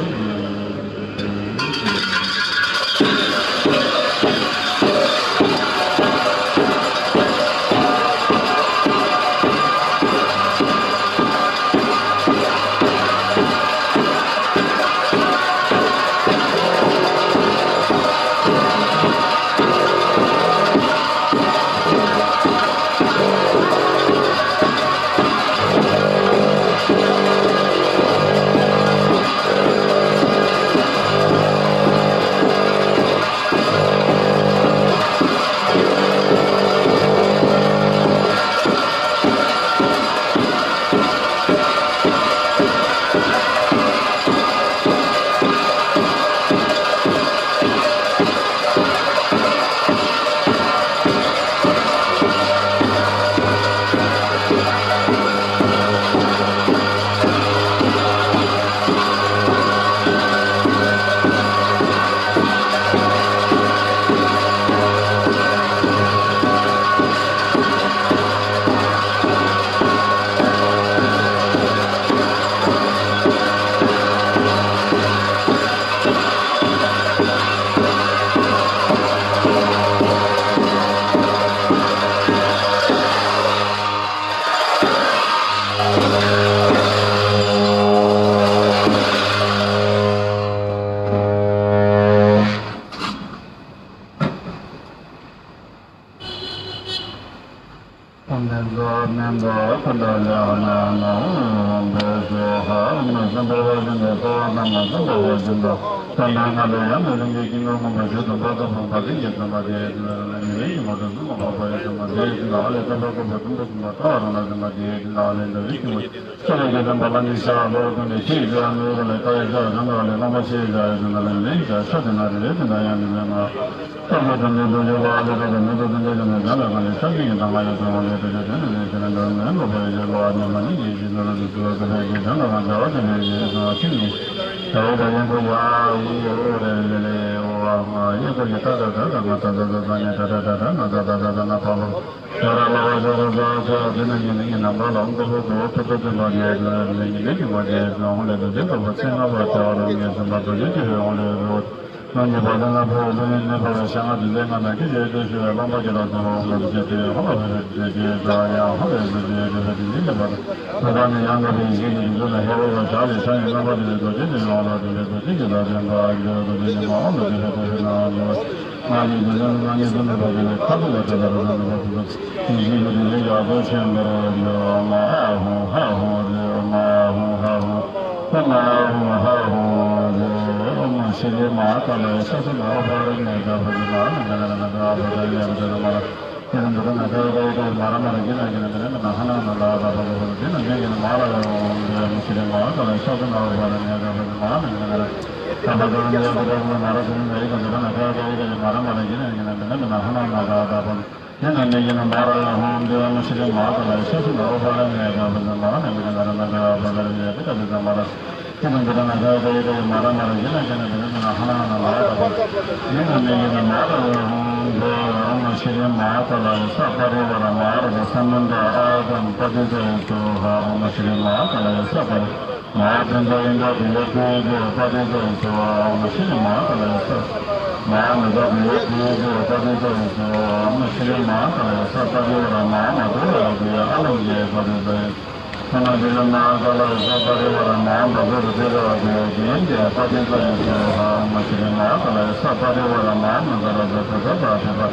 ཁམས་ལྡན་རྫོགས་སྨན་པ་ཀུན་ཏུ་ལེགས་སྨོན་ལམ་འབད་ཞོག་ཧ་མ་སམ་བྷ་ཝ་ཅན་དང་ས་བ་ཐ་མ་སམ་བྷ་ཝ་ཅན་དང་ས་མ་ང་ལས་ཡང་མི་རིང་གི་ཀུན་སློང་མངོན་པར་བཞད་དང་འཕགས་པ་དང་བརྟན་གྱི་སེམས་དཔའ་དེ་ཡི་དོན་ལ་ཉེ་བའི་ཉོན་མོངས་དྲི་མ་ལ་སོགས་པ་ཡི་དོན་ལ་དེ་ཡི་དོན་ལ་ཨ་ལས་ཐོབ་པ་ཐོབ་པ་ཐུན་མོང་གསུམ་པ་ལྟ་བ་རང་ལ་ཟིན་པ་དེ་ཡི་དོན་ལ་ཨ་ལས་འདྲ་བའི་སྐྱེ་བོ་ཆེ་བའི་དགེ་འདུན་པ་ལ་ནི་ཤ་ལོ་ཀུན་ནས་ཤེས་བྱ་མི་འོས་པ་ལས་ལྟ་བའི་ཤ་གང་དག་ལས་བླང་པ་ཤེས་བྱ་ཡི་དོན་ལ་ལན་ལེན་བྱ་ཤ་དེ་ན་རེ་རེ་དེ་འདྲ་ཡང་མི་མེད་ན། ཐབས་ཀྱི་དོན་དུ་འདུ་བྱེད་པ་ཨ་ལས་ཐོབ་པའི་མི་ཚོགས་དེ་འདྲའི་ཀུན་ནས་གཞན་ལ་གང་ལས་ཤ་ཞིག་གི་དང་ང་ཡོད་དུ་འོང་ལས་དེ་ཚོ་དོན་ནི་ལས་ཤེས་ན་འདོར་མེད་འགོག་པའི་ཡེ་ལོ་ཨ་ནི་མ་ནི་ཡེ་ཤེས་ནོར་དུ་ཚུལ་བ་ཀུན་ལས་ཀྱི་དོན་ལ་ང་བྱ་བ་དེ་ལས་ཡེ་ཤེས་ན་ཤིང་ནི་བྱ་བའི་བདག་ཉིད་ཁོ་ཡ་ཡི་ཡོ་རེ་ལེ་ལེ་ཨོ་ཨ་ང་ཡེ་ཁོ་ཡི་ཏ་ཏ་ཏ་ཏ་ང་ཏ་ཏ་ཏ་ཏ་ནི་ཏ་ཏ་ཏ་ཏ་ན་ཏ་ཏ་ཏ་ཏ་ན་ཕ་ལོ། ཡ་ར་ལ་བ་ཤ་ར་ས་ཤ་དེ་ན་ཉི་ནི་ཉི་ནམ་ར་ལ་འོང་ཏོ་ཧོ་ཏོ་ཏོ་ཏོ་ཏོ་ཏོ་ལ་ཉེ་ལ་ཉེ་ཉི་ནི་ཉི་མ་ཉེ་ལ་འོང་ལེ་ཏོ་ཏེ་ཏོ་པ་ཚེ་ང་པ་ཏེ་བ་ར་ཉེ་སུ་མ་ཏོ་ཉེ་ཏེ་ཧེ་འོང་ལེ་རོ། ང་ཉེ་པ་ལ་ང་ཕོ་ལ་ཉེ་ནེ་པ་ལ་ཤ་ང་དུ་ལེ་ང་ན་ཀི་ཡེ་ཏེ་ཤི་བ་ལམ་པ་ཀི་ལ་ཏོ་ཧོ་ལ་ཏེ་ཏེ་ཧོ་ལ་ཧེ་ཏེ་ཏེ་ཏ་ཡ་ཧོ་ལེ་ཏེ་ཏེ་ཏེ་ཏེ་ཏེ་ཏེ་པ་ཏོ་ཏ་ནེ་ཡང་ང་ཏེ་ཡེ་ཏེ་ཏེ་ན་ཧེ་བ་ཤ་ལེ་ཤ་ཉེ་ལམ་པ་ཏེ་ཏོ་ཏེ་ཏེ་ཡོང་ལ་ཏེ་ཏེ་ཏེ་ཏེ་ཏ་ཏེ་ཏ་ཏེ་ཏེ་ཏེ་ན་ཧོ་ལ་ཏེ་ཏེ་ཏེ་ན་ཧོ། ང་ནི་འདི་ལ་ང་ནི་འདི་ལ་བབས་པའི་ཁ་དོག་ལ་བྲལ་བ་རང་ལ་བབས་པའི་ཡིད་བཞིན་དུ་ལས་ཡག་པོ་ཆེན་པོར་འགྱུར་བ་ཧ་ཧོ་ཧ་ཧོ་རེ་ཧོ་ཧ་ཧོ་ཧ་ཧོ་ཧ་ཧོ་ཧ་ཧོ་རེ་ཨོ་མ་ཤི་རེ་མ་ཀ་ལ་ཡ་ས་སུ་ན་ཧོ་ཧ་རེ་ནེ་ད་བ་རེ་ན་ན་ན་ན་ན་ད་བ་རེ་ཡ་རེ་ན་མ་ར། ཡང་འདི་ལ་ན་ད་ད་ད་མ་ར་མ་ར་གི་ན་གི་ན་འདི་ལ་ན་ཧ་ན་ན་ད་ད་ད་ད་ད་དེ་ན་མེ་གི་ན་མ་ར་ཡ་འོང་འདི་ལ་མི་ཤི་རེ་མ་ད་ལ་ཤ་ད་ན་བ་ལ་ནེ་ད་བ་ལ་མ་ན་གི་ན་ད་ད་ད་ད་ནེ་ད་ད་ན་མ་ར་གི་ན་ཡི་ད་འདི་ལ་ན་ད་ད་ད་མ་ར་མ་ར་གི་ན་གི་ན་འདི་ལ་ན་ཧ་ན་ན་ད་ད་ད་དེ་ན་མེ་གི་ན་མ་ར་ཡ་འོང་འདི་ལ་མི་ཤི་རེ་མ་ད་ལ་ཤ་ད་ན་བ་ལ་ནེ་ད་བ་ལ་མ་ན་གི་ན་ད་ད་ན་ད་བ་ལ་ནེ་ད་ད་ད་མ་ར། ཀྱེ་ནང་འདི་ལ་ན་ད་ད་ཡི་ད་ཡི་མ་ར་མ་ར་ཡི་ན་ཀྱེ་ན་འདི་ལ་ན་ཧ་ན་ན་ལ་ད་པ། ཡི་ན་མེ་ཡི་ན་མ་ར་ཡ་ཧོ་འདི་ཨོ་མ་ཤི་རེ་མ་ད་ལ་ཡ་ས་པ་རི་ཝ་ར་མ་ར་ད་ས་མན་ད་ཨ་དམ་པ་ཏི་ཙ་ཡི་ཙོ་ཧ་ཨོ་མ་ཤི་རེ་མ་ད་ལ་ཡ་ས་པ་རི་མ་ཏན་ཙ་ཡི་ན་དི་ཡ་ཏི་ཙ་པ་ཏི་ཙ་ཡི་ཙོ་ཨོ་མ་ཤི་རེ་མ་ད་ལ་ཡ་ས་མ་ན་ད་དི་ཡ་ཏི་ཙ་པ་ཏི་ཙ་ཡི་ཙོ་ཨོ་མ་ཤི་རེ་མ་ད་ལ་ཡ་ས་པ་རི་ཝ་ར་མ་མ་ཏོ་ཡ་ཏི་ཡ་ཨ་ལམ་ཡེ་པ་ཏི་ཙ་ཡི། ཁོ་ན་དེ་ལ་མ་ག་ལ་ས་པ་རི་ཝ་ར་མ་འབའ་ས་རུ་ཏི་ར་བ་དེ་དེ་ཡན་གྱི་པ་ཏི་ཙ་ཡི་ཙོ་ཧ་མ་ཤི་རེ་མ་ག་ལ་ས་པ་རི་ཝ་ར་མ་མ་ག་ར་ས་པ་ས་པ་ཐེ་པ།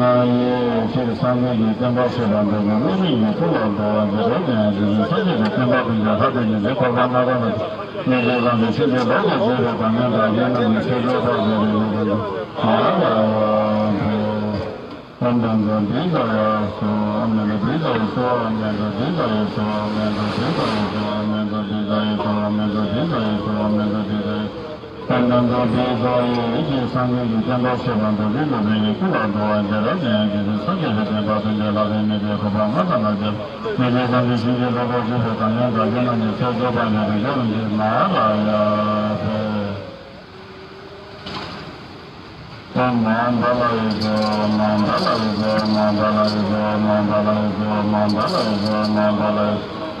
ན་ཡེ་ཤེས་སངས་རྒྱས་ཀྱི་བསྟན་པ་ཞེས་པ་འདི་ནི་སློབ་དཔོན་གྱི་སྐུ་ལ་བསྡུ་བ་འདི་རེད། ཡང་དེ་ནི་སངས་རྒྱས་ཀྱི་བསྟན་པ་ཀུན་གྱི་ལྷ་དེ་ཉིད་ཀྱི་གོ་འཕང་ལྔ་པ་ལ་མི་དགེ་བ་འདི་ཕྱིན་ཅི་ལོག་ཏུ་བརྗོད་པའི་དག་སྣང་དག་བྱེད་རྣམས་ཀྱི་ཚེ་སྒྲུབ་པ་ཟེར་བའི་ལུགས་འདི་ཨ་ལ་ཡ་ཐལ། ཨོཾ་བཛྲ་ཛཱ་ཏི་ཙ་ཡ་སྭཱ་ཧཱ། ཨོཾ་བཛྲ་ཛཱ་ཏི་ཙ་ཡ་སྭཱ་ཧཱ། ཨོཾ་བཛྲ་ཛཱ་ཏི་ཙ་ཡ་སྭཱ་ཧཱ། ཨོཾ་བཛྲ་ཛཱ་ཏི་ཙ་ཡ་སྭཱ་ཧཱ། ཨོཾ་བཛྲ་ཛཱ་ཏི་ཙ་ཡ་སྭཱ་ཧཱ། ཨོཾ་བཛྲ་ཛཱ་ཏི་ཙ་ཡ་སྭཱ་ཧཱ། ཨོཾ་བཛྲ་ཛཱ་ཏི་ཙ་ཡ་སྭཱ་ཧཱ། ཨོཾ་བཛྲ་ཛཱ་ཏི་ཙ་ཡེ་ཤེས་སངས་རྒྱས་ཀྱི་བསྟན་པ་ཞེས་པ་འདི་ནི་སློབ་དཔོན་གྱི་སྐུ་ལ་བསྡུ་བ་འདི་རེད། དེ་ཡང་དེ་ནི་སངས་རྒྱས་ཀྱི་བསྟན་པ་ཀུན་གྱི་ལྷ་དེ་ཉིད་ཀྱི་གོ་འཕང་ལྔ་དང་ལྔ་བརྒྱ་མི་དགེ་བ་འདི་ཕྱིན་ཅི་ལོག་ཏུ་བརྗོད་པའི་དག་སྣང་དག་བྱེད་རྣམས་ཀྱི་ཚེ་སྒྲུབ་པ་ཟེར་བའི་ལུགས་འདི་ཨ་ལ་ཡ་ཐལ། ཨོཾ་མ་འདཱ་ལ་ཡེ་སྭཱ་ཧཱ། མ་འདཱ་ལ་ཡེ་སྭཱ་ཧཱ། མ་འདཱ་ལ་ཡེ་སྭཱ་ཧཱ། མ་འདཱ་ལ་ཡེ་སྭཱ་ཧཱ། མ་འདཱ་ལ་ཡེ་སྭཱ་ཧཱ། མ་འདཱ་ལ་ཡེ་སྭཱ་ཧཱ།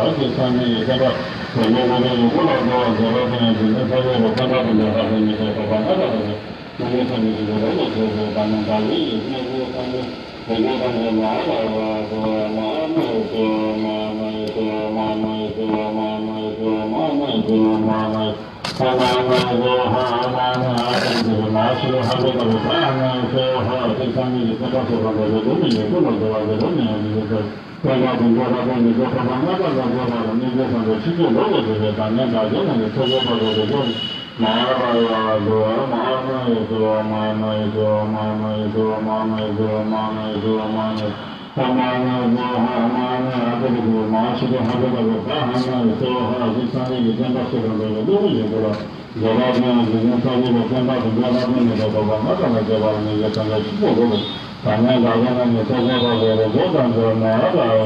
ཧ། ཅེས་སངས་རྒྱས་ཀྱི་བསྟན་པ་དོན་ལྡན་དངོས་གྲུབ་ཀྱི་སྐུ་ལ་འགྲོ་བ་མཛད་པ་དེ་ཡང་དེ་ནི་ས་སྐྱ་པ་བསྟན་པ་དང་འབྲེལ་བ་ཟེར་མི་དེ་ཐོབ་པ་ལྔ་དང་ལྡན་པའི་སངས་རྒྱས་སངས་རྒྱས་ཀྱི་རོ་ལ་བྱེད་པའི་བར་སྣང་བརྡ་ཡིན། སངས་རྒྱས་སངས་རྒྱས་སངས་རྒྱས་མ་ཧ་ལ་ཧ་ལ་ཧ་ལ་མ་ཧ་མ་ཧེ་ཏོ་མ་མ་ཧེ་ཏོ་མ་མ་ཧེ་ཏོ་མ་མ་ཧེ་ཏོ་མ་མ་ཧེ་ཏོ་མ་མ་ཧེ་ཏོ་མ་མ་ཧེ་ཏོ་མ་མ་ཧེ་ཏོ་ཧ་མ་མ་ཧེ་ཏོ་མ་ཤི་ཧ་ལ་ཧ་ལ་མ་མ་ཧེ་ཏོ་ཧ། ཅེས་སངས་རྒྱས་ཀྱི་བསྟན་པ་སོགས་དང་འབྲེལ་བའི་སྒོ་ནས་ཡོད་པ་ལ་འགྲོ་བ་འདི་ལ་ནི་ཡང་མི་འགྱུར་ཏེ། བསྟན་པ་དང་འབྲེལ་བ་དང་ནི་སྒོ་ཐོག་མ་ལྔ་པ་ལ་འགོད་པ་དང་སྙིང་རྗེ་བསམ་པའི་ཆོས་ཀྱི་བློ་ལ་འཇུག་པའི་བརྡ་ཉན་བརྡ་བརྒྱད་རྣམས་ནི་ཚེ་འགོག་པ་དགོས་པའི་སྒོ་ནས། མ་ཧ་པ་ཡ་དོ་མ་ཧ་མ་ཡ་དོ་མ་མ་ཡ་དོ་མ་མ་ཡ་དོ་མ་མ་ཡ་དོ་མ་མ་ཡ་དོ་མ་མ་ཡ་དོ་ཧ་མ་མ་ཡ་དོ་དོ་མ་ཤི་དོ་ཧ་དོ་ཧ་མ་ཡ་དོ་ཧ། ཅེས་སངས་རྒྱས་ཀྱི་བསྟན་པ་སོགས་དང་འབྲེལ་བའི་བློ་ལ་འཇུག་པ་ལ། དགེ་བ་ཅན་དེ་བཞིན་ས་བཅུ་པའི་བསྟན་པ་དང་འབྲེལ་བ་ཀུན་ནས་ཐོབ་པ་ལྔ་དང་ལ་སྐྱེས་པ་ནི་ཡེ་སངས་རྒྱས་ཆོས་ཀྱི་སྒོ་ལས། ད་ནས་ད་ག་ན་ནི་ས་བཅུ་པ་ལས་རེ་རེ་དང་འབྲེལ་མ་ལ་ཡ་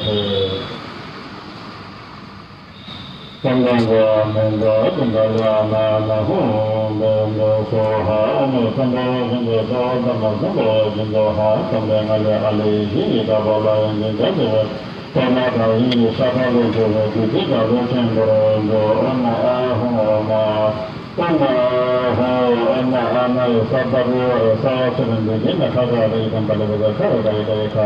ཐེ། ཙམ་དང་འགྲོ་བ་མི་འགྲོ་ཀུན་ཏུ་ལ་ན་ན་ཧོ་འདོན་འདོན་སོ་ཧ། ཨོ་མོ་སམ་བྷ་ཝ་ཤིན་ཏུ་ས་བ་ཙམ་མ་སམ་བྷ་ཝ་ཤིན་ཏུ་ཧ། ཙམ་པའི་ང་ལས་ཨ་ལས་ཞིག་ཡི་དག་པ་ལ་ཡང་འཛིན་གྱ་ཟེར་བའི། པདྨ་དང་ཡིད་ཀྱི་ཤ་ཁྲག་ལས་བྱུང་བའི་བདུད་རྩི་དྲག་པོ་ཆེན་པོར་འགྲོ། ཨོ་མ་ཨ་ཧོ་ཨོ་མ། ཨོཾ་ཨཱཿཧཱུྃ། ཨོཾ་ཨཱཿནཱ་ཡེ་ས་པ་རི་ཝཱ་ར་སརྦ་ཚུ་ར་འདུ་ཁྱེ་ན་ཁ་ཁ་རེ་ཏམ་པ་ལེ་བ་ཛ་ཁ་ར་ག་ཡེ་ག་ཡེ་ཁ་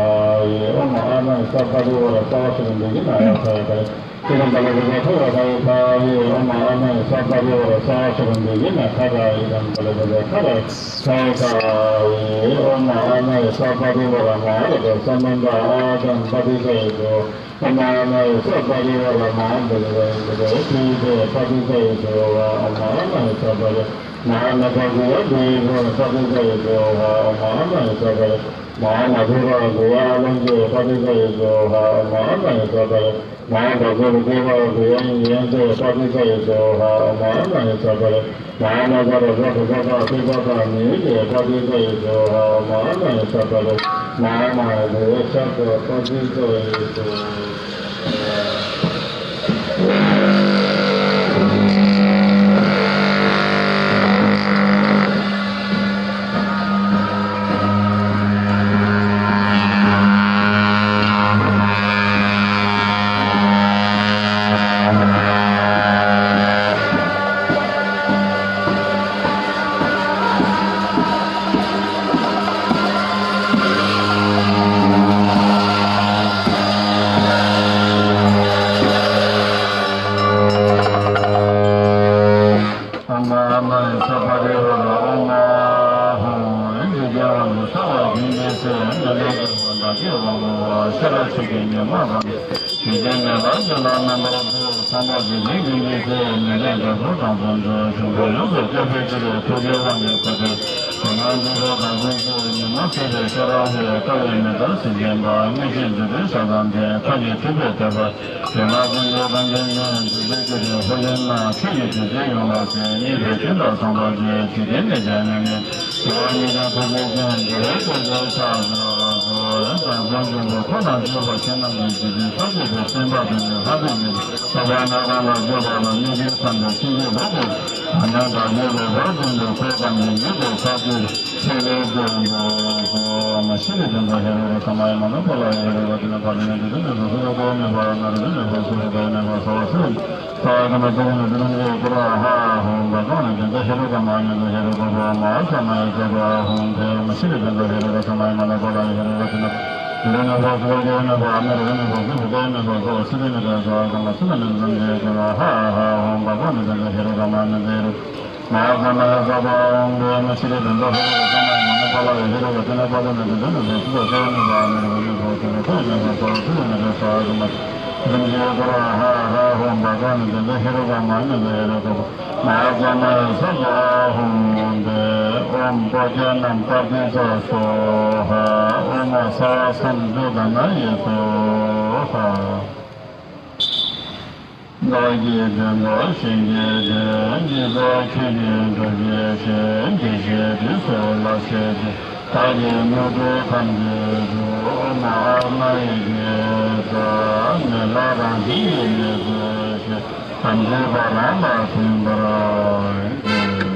ཡེ། ཨོཾ་ཨཱཿནཱ་ཡེ་ས་པ་རི་ཝཱ་ར་སརྦ་ཚུ་ར་འདུ་ཁྱེ་ན་ཡ་ཁ་ཡེ་ག་ཡེ་ཏམ་པ་ལེ་བ་ཛ་ཁ་ར་ག་ཡེ་ཁ་ཡེ། ཨོཾ་ཨཱཿནཱ་ཡེ་ས་པ་རི་ཝཱ་ར་སརྦ་ཚུ་ར་འདུ་ཁྱེ་ན་ཁ་ཁ་ཡེ་ཏམ་པ་ལེ་བ་ཛ་ཁ་ར་ག་ཡེ་ཁ་ཡེ། ཨོཾ་ཨཱཿནཱ་ཡེ་ས་པ་རི་ཝཱ་ར་མ་ཧཱ་ར་ཏ་ས་མན་ཏ་ཨཱཿཏམ་པ་ཏི་ས་ཡེ་ཏོ། ཨོཾ་ཨཱཿནཱ་ཡེ་ས་པ་རི་ཝཱ་ར་མ་ཧཱ་བི་ར་ཏ་ཏི་ཏ་པ་ཏི་ས་ཡེ་ཏོ་བ། ཨོཾ་ཨཱཿནཱ་ཡེ་ས་པ་རི་མ་ཧཱ་ན་པ་གུ་ཡ་གུ་ཡི་གུ་ཡ་པ་ཏི་ས་ཡེ་ཏོ་བ། ཨོཾ་ཨཱཿནཱ་ཡེ་ས་པ་རི་མ་ཧཱ་ན་དྷུ་ར་གུ་ཡ་ཨ་ལོ་ཀྱེ་པ་ཏི་ས་ཡེ་ཏོ་བ། ཨོཾ་ཨཱཿནཱ་ཡེ་ས་པ་རི་མ་ཧཱ་ན་དྷུ་ར་གུ་ཡ་ཨིན་ཡེ་ཏེ་པ་ཏི་ས་ཡེ་ཏོ་བ། ཨོཾ་ཨཱཿནཱ་ཡེ་ས་པ་རི་མ་ཧཱ་ན་ཛ་ར་ཛ་བ་ཛ་བ་ཏི་བ་བ་ནི་ཏེ་པ་ཏི་ས་ཡེ་ཏོ་བ། ཨོཾ་ཨཱཿནཱ་ཡེ་ས་པ་རི་མ་ཧཱ་ན་དྷུ་ར་ས་ཏ་པ་ཏི་ས་ཡེ་ཏོ། ཨོཾ་ཨཱཿནཱ་ཡེ་ས་པ་རི་ཝཱ་ར་ཨོཾ་ཨཱཿཧཱུྃ། ཨེ་འདི་རྒྱལ་བ་ནི་ས་ལ་བྱིན་གྱིས་བརླབས། ཨེ་འདི་ལས་འདས་པ་བདག་གི་དབང་པོ་ཤ་ར་ཆུ་སྐྱེས་ཉོན་མོངས་པ། ཇི་སྐད་ནས་བདག་གི་ལྷ་རྣམ་པར་གྲོལ། ཚངས་པ་འཇིག་རྟེན་ཀུན་གྱི་སྲས། མི་ལས་འབྲས་བུ་དང་དོན་དུ། གཞུང་དུ་ཡོངས་སུ་གཅོད་པའི་ཕྱིར། ཐུགས་རྗེའི་དབང་གིས་བསྐོར་ཏེ། དེ་སྔ་འདི་ལྟར་བདག་ཀུན་གྱི། ཉོན་མོངས་སེལ་བའི་ཤེས་རབ་ཀྱིས། དཀའ་བའི་མི་ལྟར་གཟིགས་མཁྱེན་པ། དངོས་གཞི་འདུལ་བའི་ཞགས་དང་ལྡན། མཐའ་ཡས་སྤྲུལ་པའི་བསྟོད་པ། དེ་ལ་ཀུན་གྱི་གཏམ་ཆེན་ཡོད། འཇིགས་པའི་སྐད་དེ་ཧོ་ལན་ན། ཆོས་ཀྱི་བདུད་རྩི་ཡོངས་ལ་ཟད། མཉེས་པའི་སྤྲིན་དང་མཚུངས་པར་མཛད། འཇིག་རྟེན་ལས་བྱ་ཉེས་མེད། ཞི་བ་ཉིད་ཀྱང་ཐུགས་རྗེ་ཅན། འདི་ལྟར་བསྐོར་བའི་ཕྱག་འཚལ་ལོ། ཡང་དག་པར་འབྱུང་པོ་འཁོར་དང་བཅས་པ་ཁྱེད་རྣམས་ཀྱི། འཇིག་རྟེན་ས་བཅུ་པའི་སེམས་དཔའ་དེ་ནི་ལྷ་ཚོགས་ཀྱི། ཚོགས་པ་སྣ་ཁ་ལ་སྤྱོད་པ་ལ། སྙིང་རྗེ་བསམ་པའི་ཆོས་ཀྱི་རོ་ཁོག་དང་ནི་བདག་རྒྱུད་ལ་བབ་ཀུན་ཏུ་འཁོར་དང་ནི་ཡུལ་དུ་ཕྱག་མཆོད་ཆེ་ལེགས་བརྩོན་འགྲུས་སོ། མ་ཤི་ནི་དོན་དུ་ཧེ་རུ་ཀ་ས་མ་ཡ་མ་ན་པ་ལ་ཡ་རུ་བ་ཏི་ན་པ་ཏི་ན་ཏི་ཏི་ན་སོ་སོ་ལ་གོ་མེ་བ་ན་རུ་ཏི་ན་པ་སུ་རུ་ཏ་ན་པ་སོ་སུ་ས་ཡ་ཀ་མ་ཏི་ན་ཏི་ན་ནི་ཀུ་ར་ཧ་ཧུ་བ་ཀ་ན་དོན་དུ་ཧེ་རུ་ཀ་མ་ན་ཧེ་རུ་ཀ་བ་མ་ས་མ་ཡ་ཀ་བ་ཧུ་ཏེ། མ་ཤི་ནི་དོན་དུ་ཧེ་རུ་ཀ་ས་མ་ཡ་མ་ན་པ་ལ་ཡ་ཧེ་རུ་བ་ཏི་ན་ཏི་ཏི་ན་པ་སུ་རུ་ཏ་ན་པ་ཨ་ན་རུ་ཏི་ན་པ་སུ་རུ་ཏ་ན་པ་སོ་སུ་ཏ་ན་པ་ས་ཀ་མ་སུ་ན་ནི་ཀུ་ར་ཧ་ཧ་ཧུ་བ་ཀ་ན་དོན་དུ་ཧེ་རུ་ཀ་མ་ན་ཧེ་རུ། མ་ཧཱ་ཀ་མ་ཡ་ས་པ་ཧཱུྃ་ཏེ། མ་ཤི་ནི་དོན་དུ་ཧེ་རུ་ཀ་ས་མ་ཡ་མ་ན་པ་ལ་ཡ་ཧེ་རུ་ཀ་ཏི་ན་པ་ཏི་ན་ཏི་ཏི་ན་ཏི་ཏི་ན་པ་སུ་ཏ་ཏི་ན་པ་ཨ་ན་རུ་ཀ་ཏི་ན་པ་སུ་ཏ་ཏི་ན་པ་སོ་སུ་ཏ་ན་པ་ས་ཀ་མ་རིམ་གྱིས་ཀུ་ར་ཧ་ཧ་ཧུ་བ་ཀ་ན་དོན་དུ་ཧེ་རུ་ཀ་མ་ན་ཧེ་རུ་ཀ་མ་ཧཱ་ཀ་མ་ཡ་ས་པ་ཧཱུྃ་ཏེ། ཨོཾ་པྲ་ཛྙཱ་ན་པྲ་ཏཱིཙྪ་སྭཱ་ཧཱ། ཨོཾ་ཨ་སྭ་ཡ་སཾ་བུདྡྷ་ན་ཡེ་སྭཱ་ཧཱ། བདག་གི་དོན་དུ་གཤིན་རྗེའི་དོན། གཉིས་པ་ཆོས་ཀྱི་སྒྲུབ་བྱེད་ཆེ། འདི་ཕྱིའི་དུས་སུ་ལག་ཤེས་ཀྱི། བདག་གིས་དངོས་གྲུབ་ཐམས་ཅད་སྒྲུབ། ཨོཾ་ཨཱཿནཱ་ཡེ་ཏེ་ཙ། མི་ལ་རང་བཞིན་གྱིས་མི་བཟོད་ཅིང་། དམ་ཚིག་པ་རང་ལ་མཐུན་པར་འགྱུར།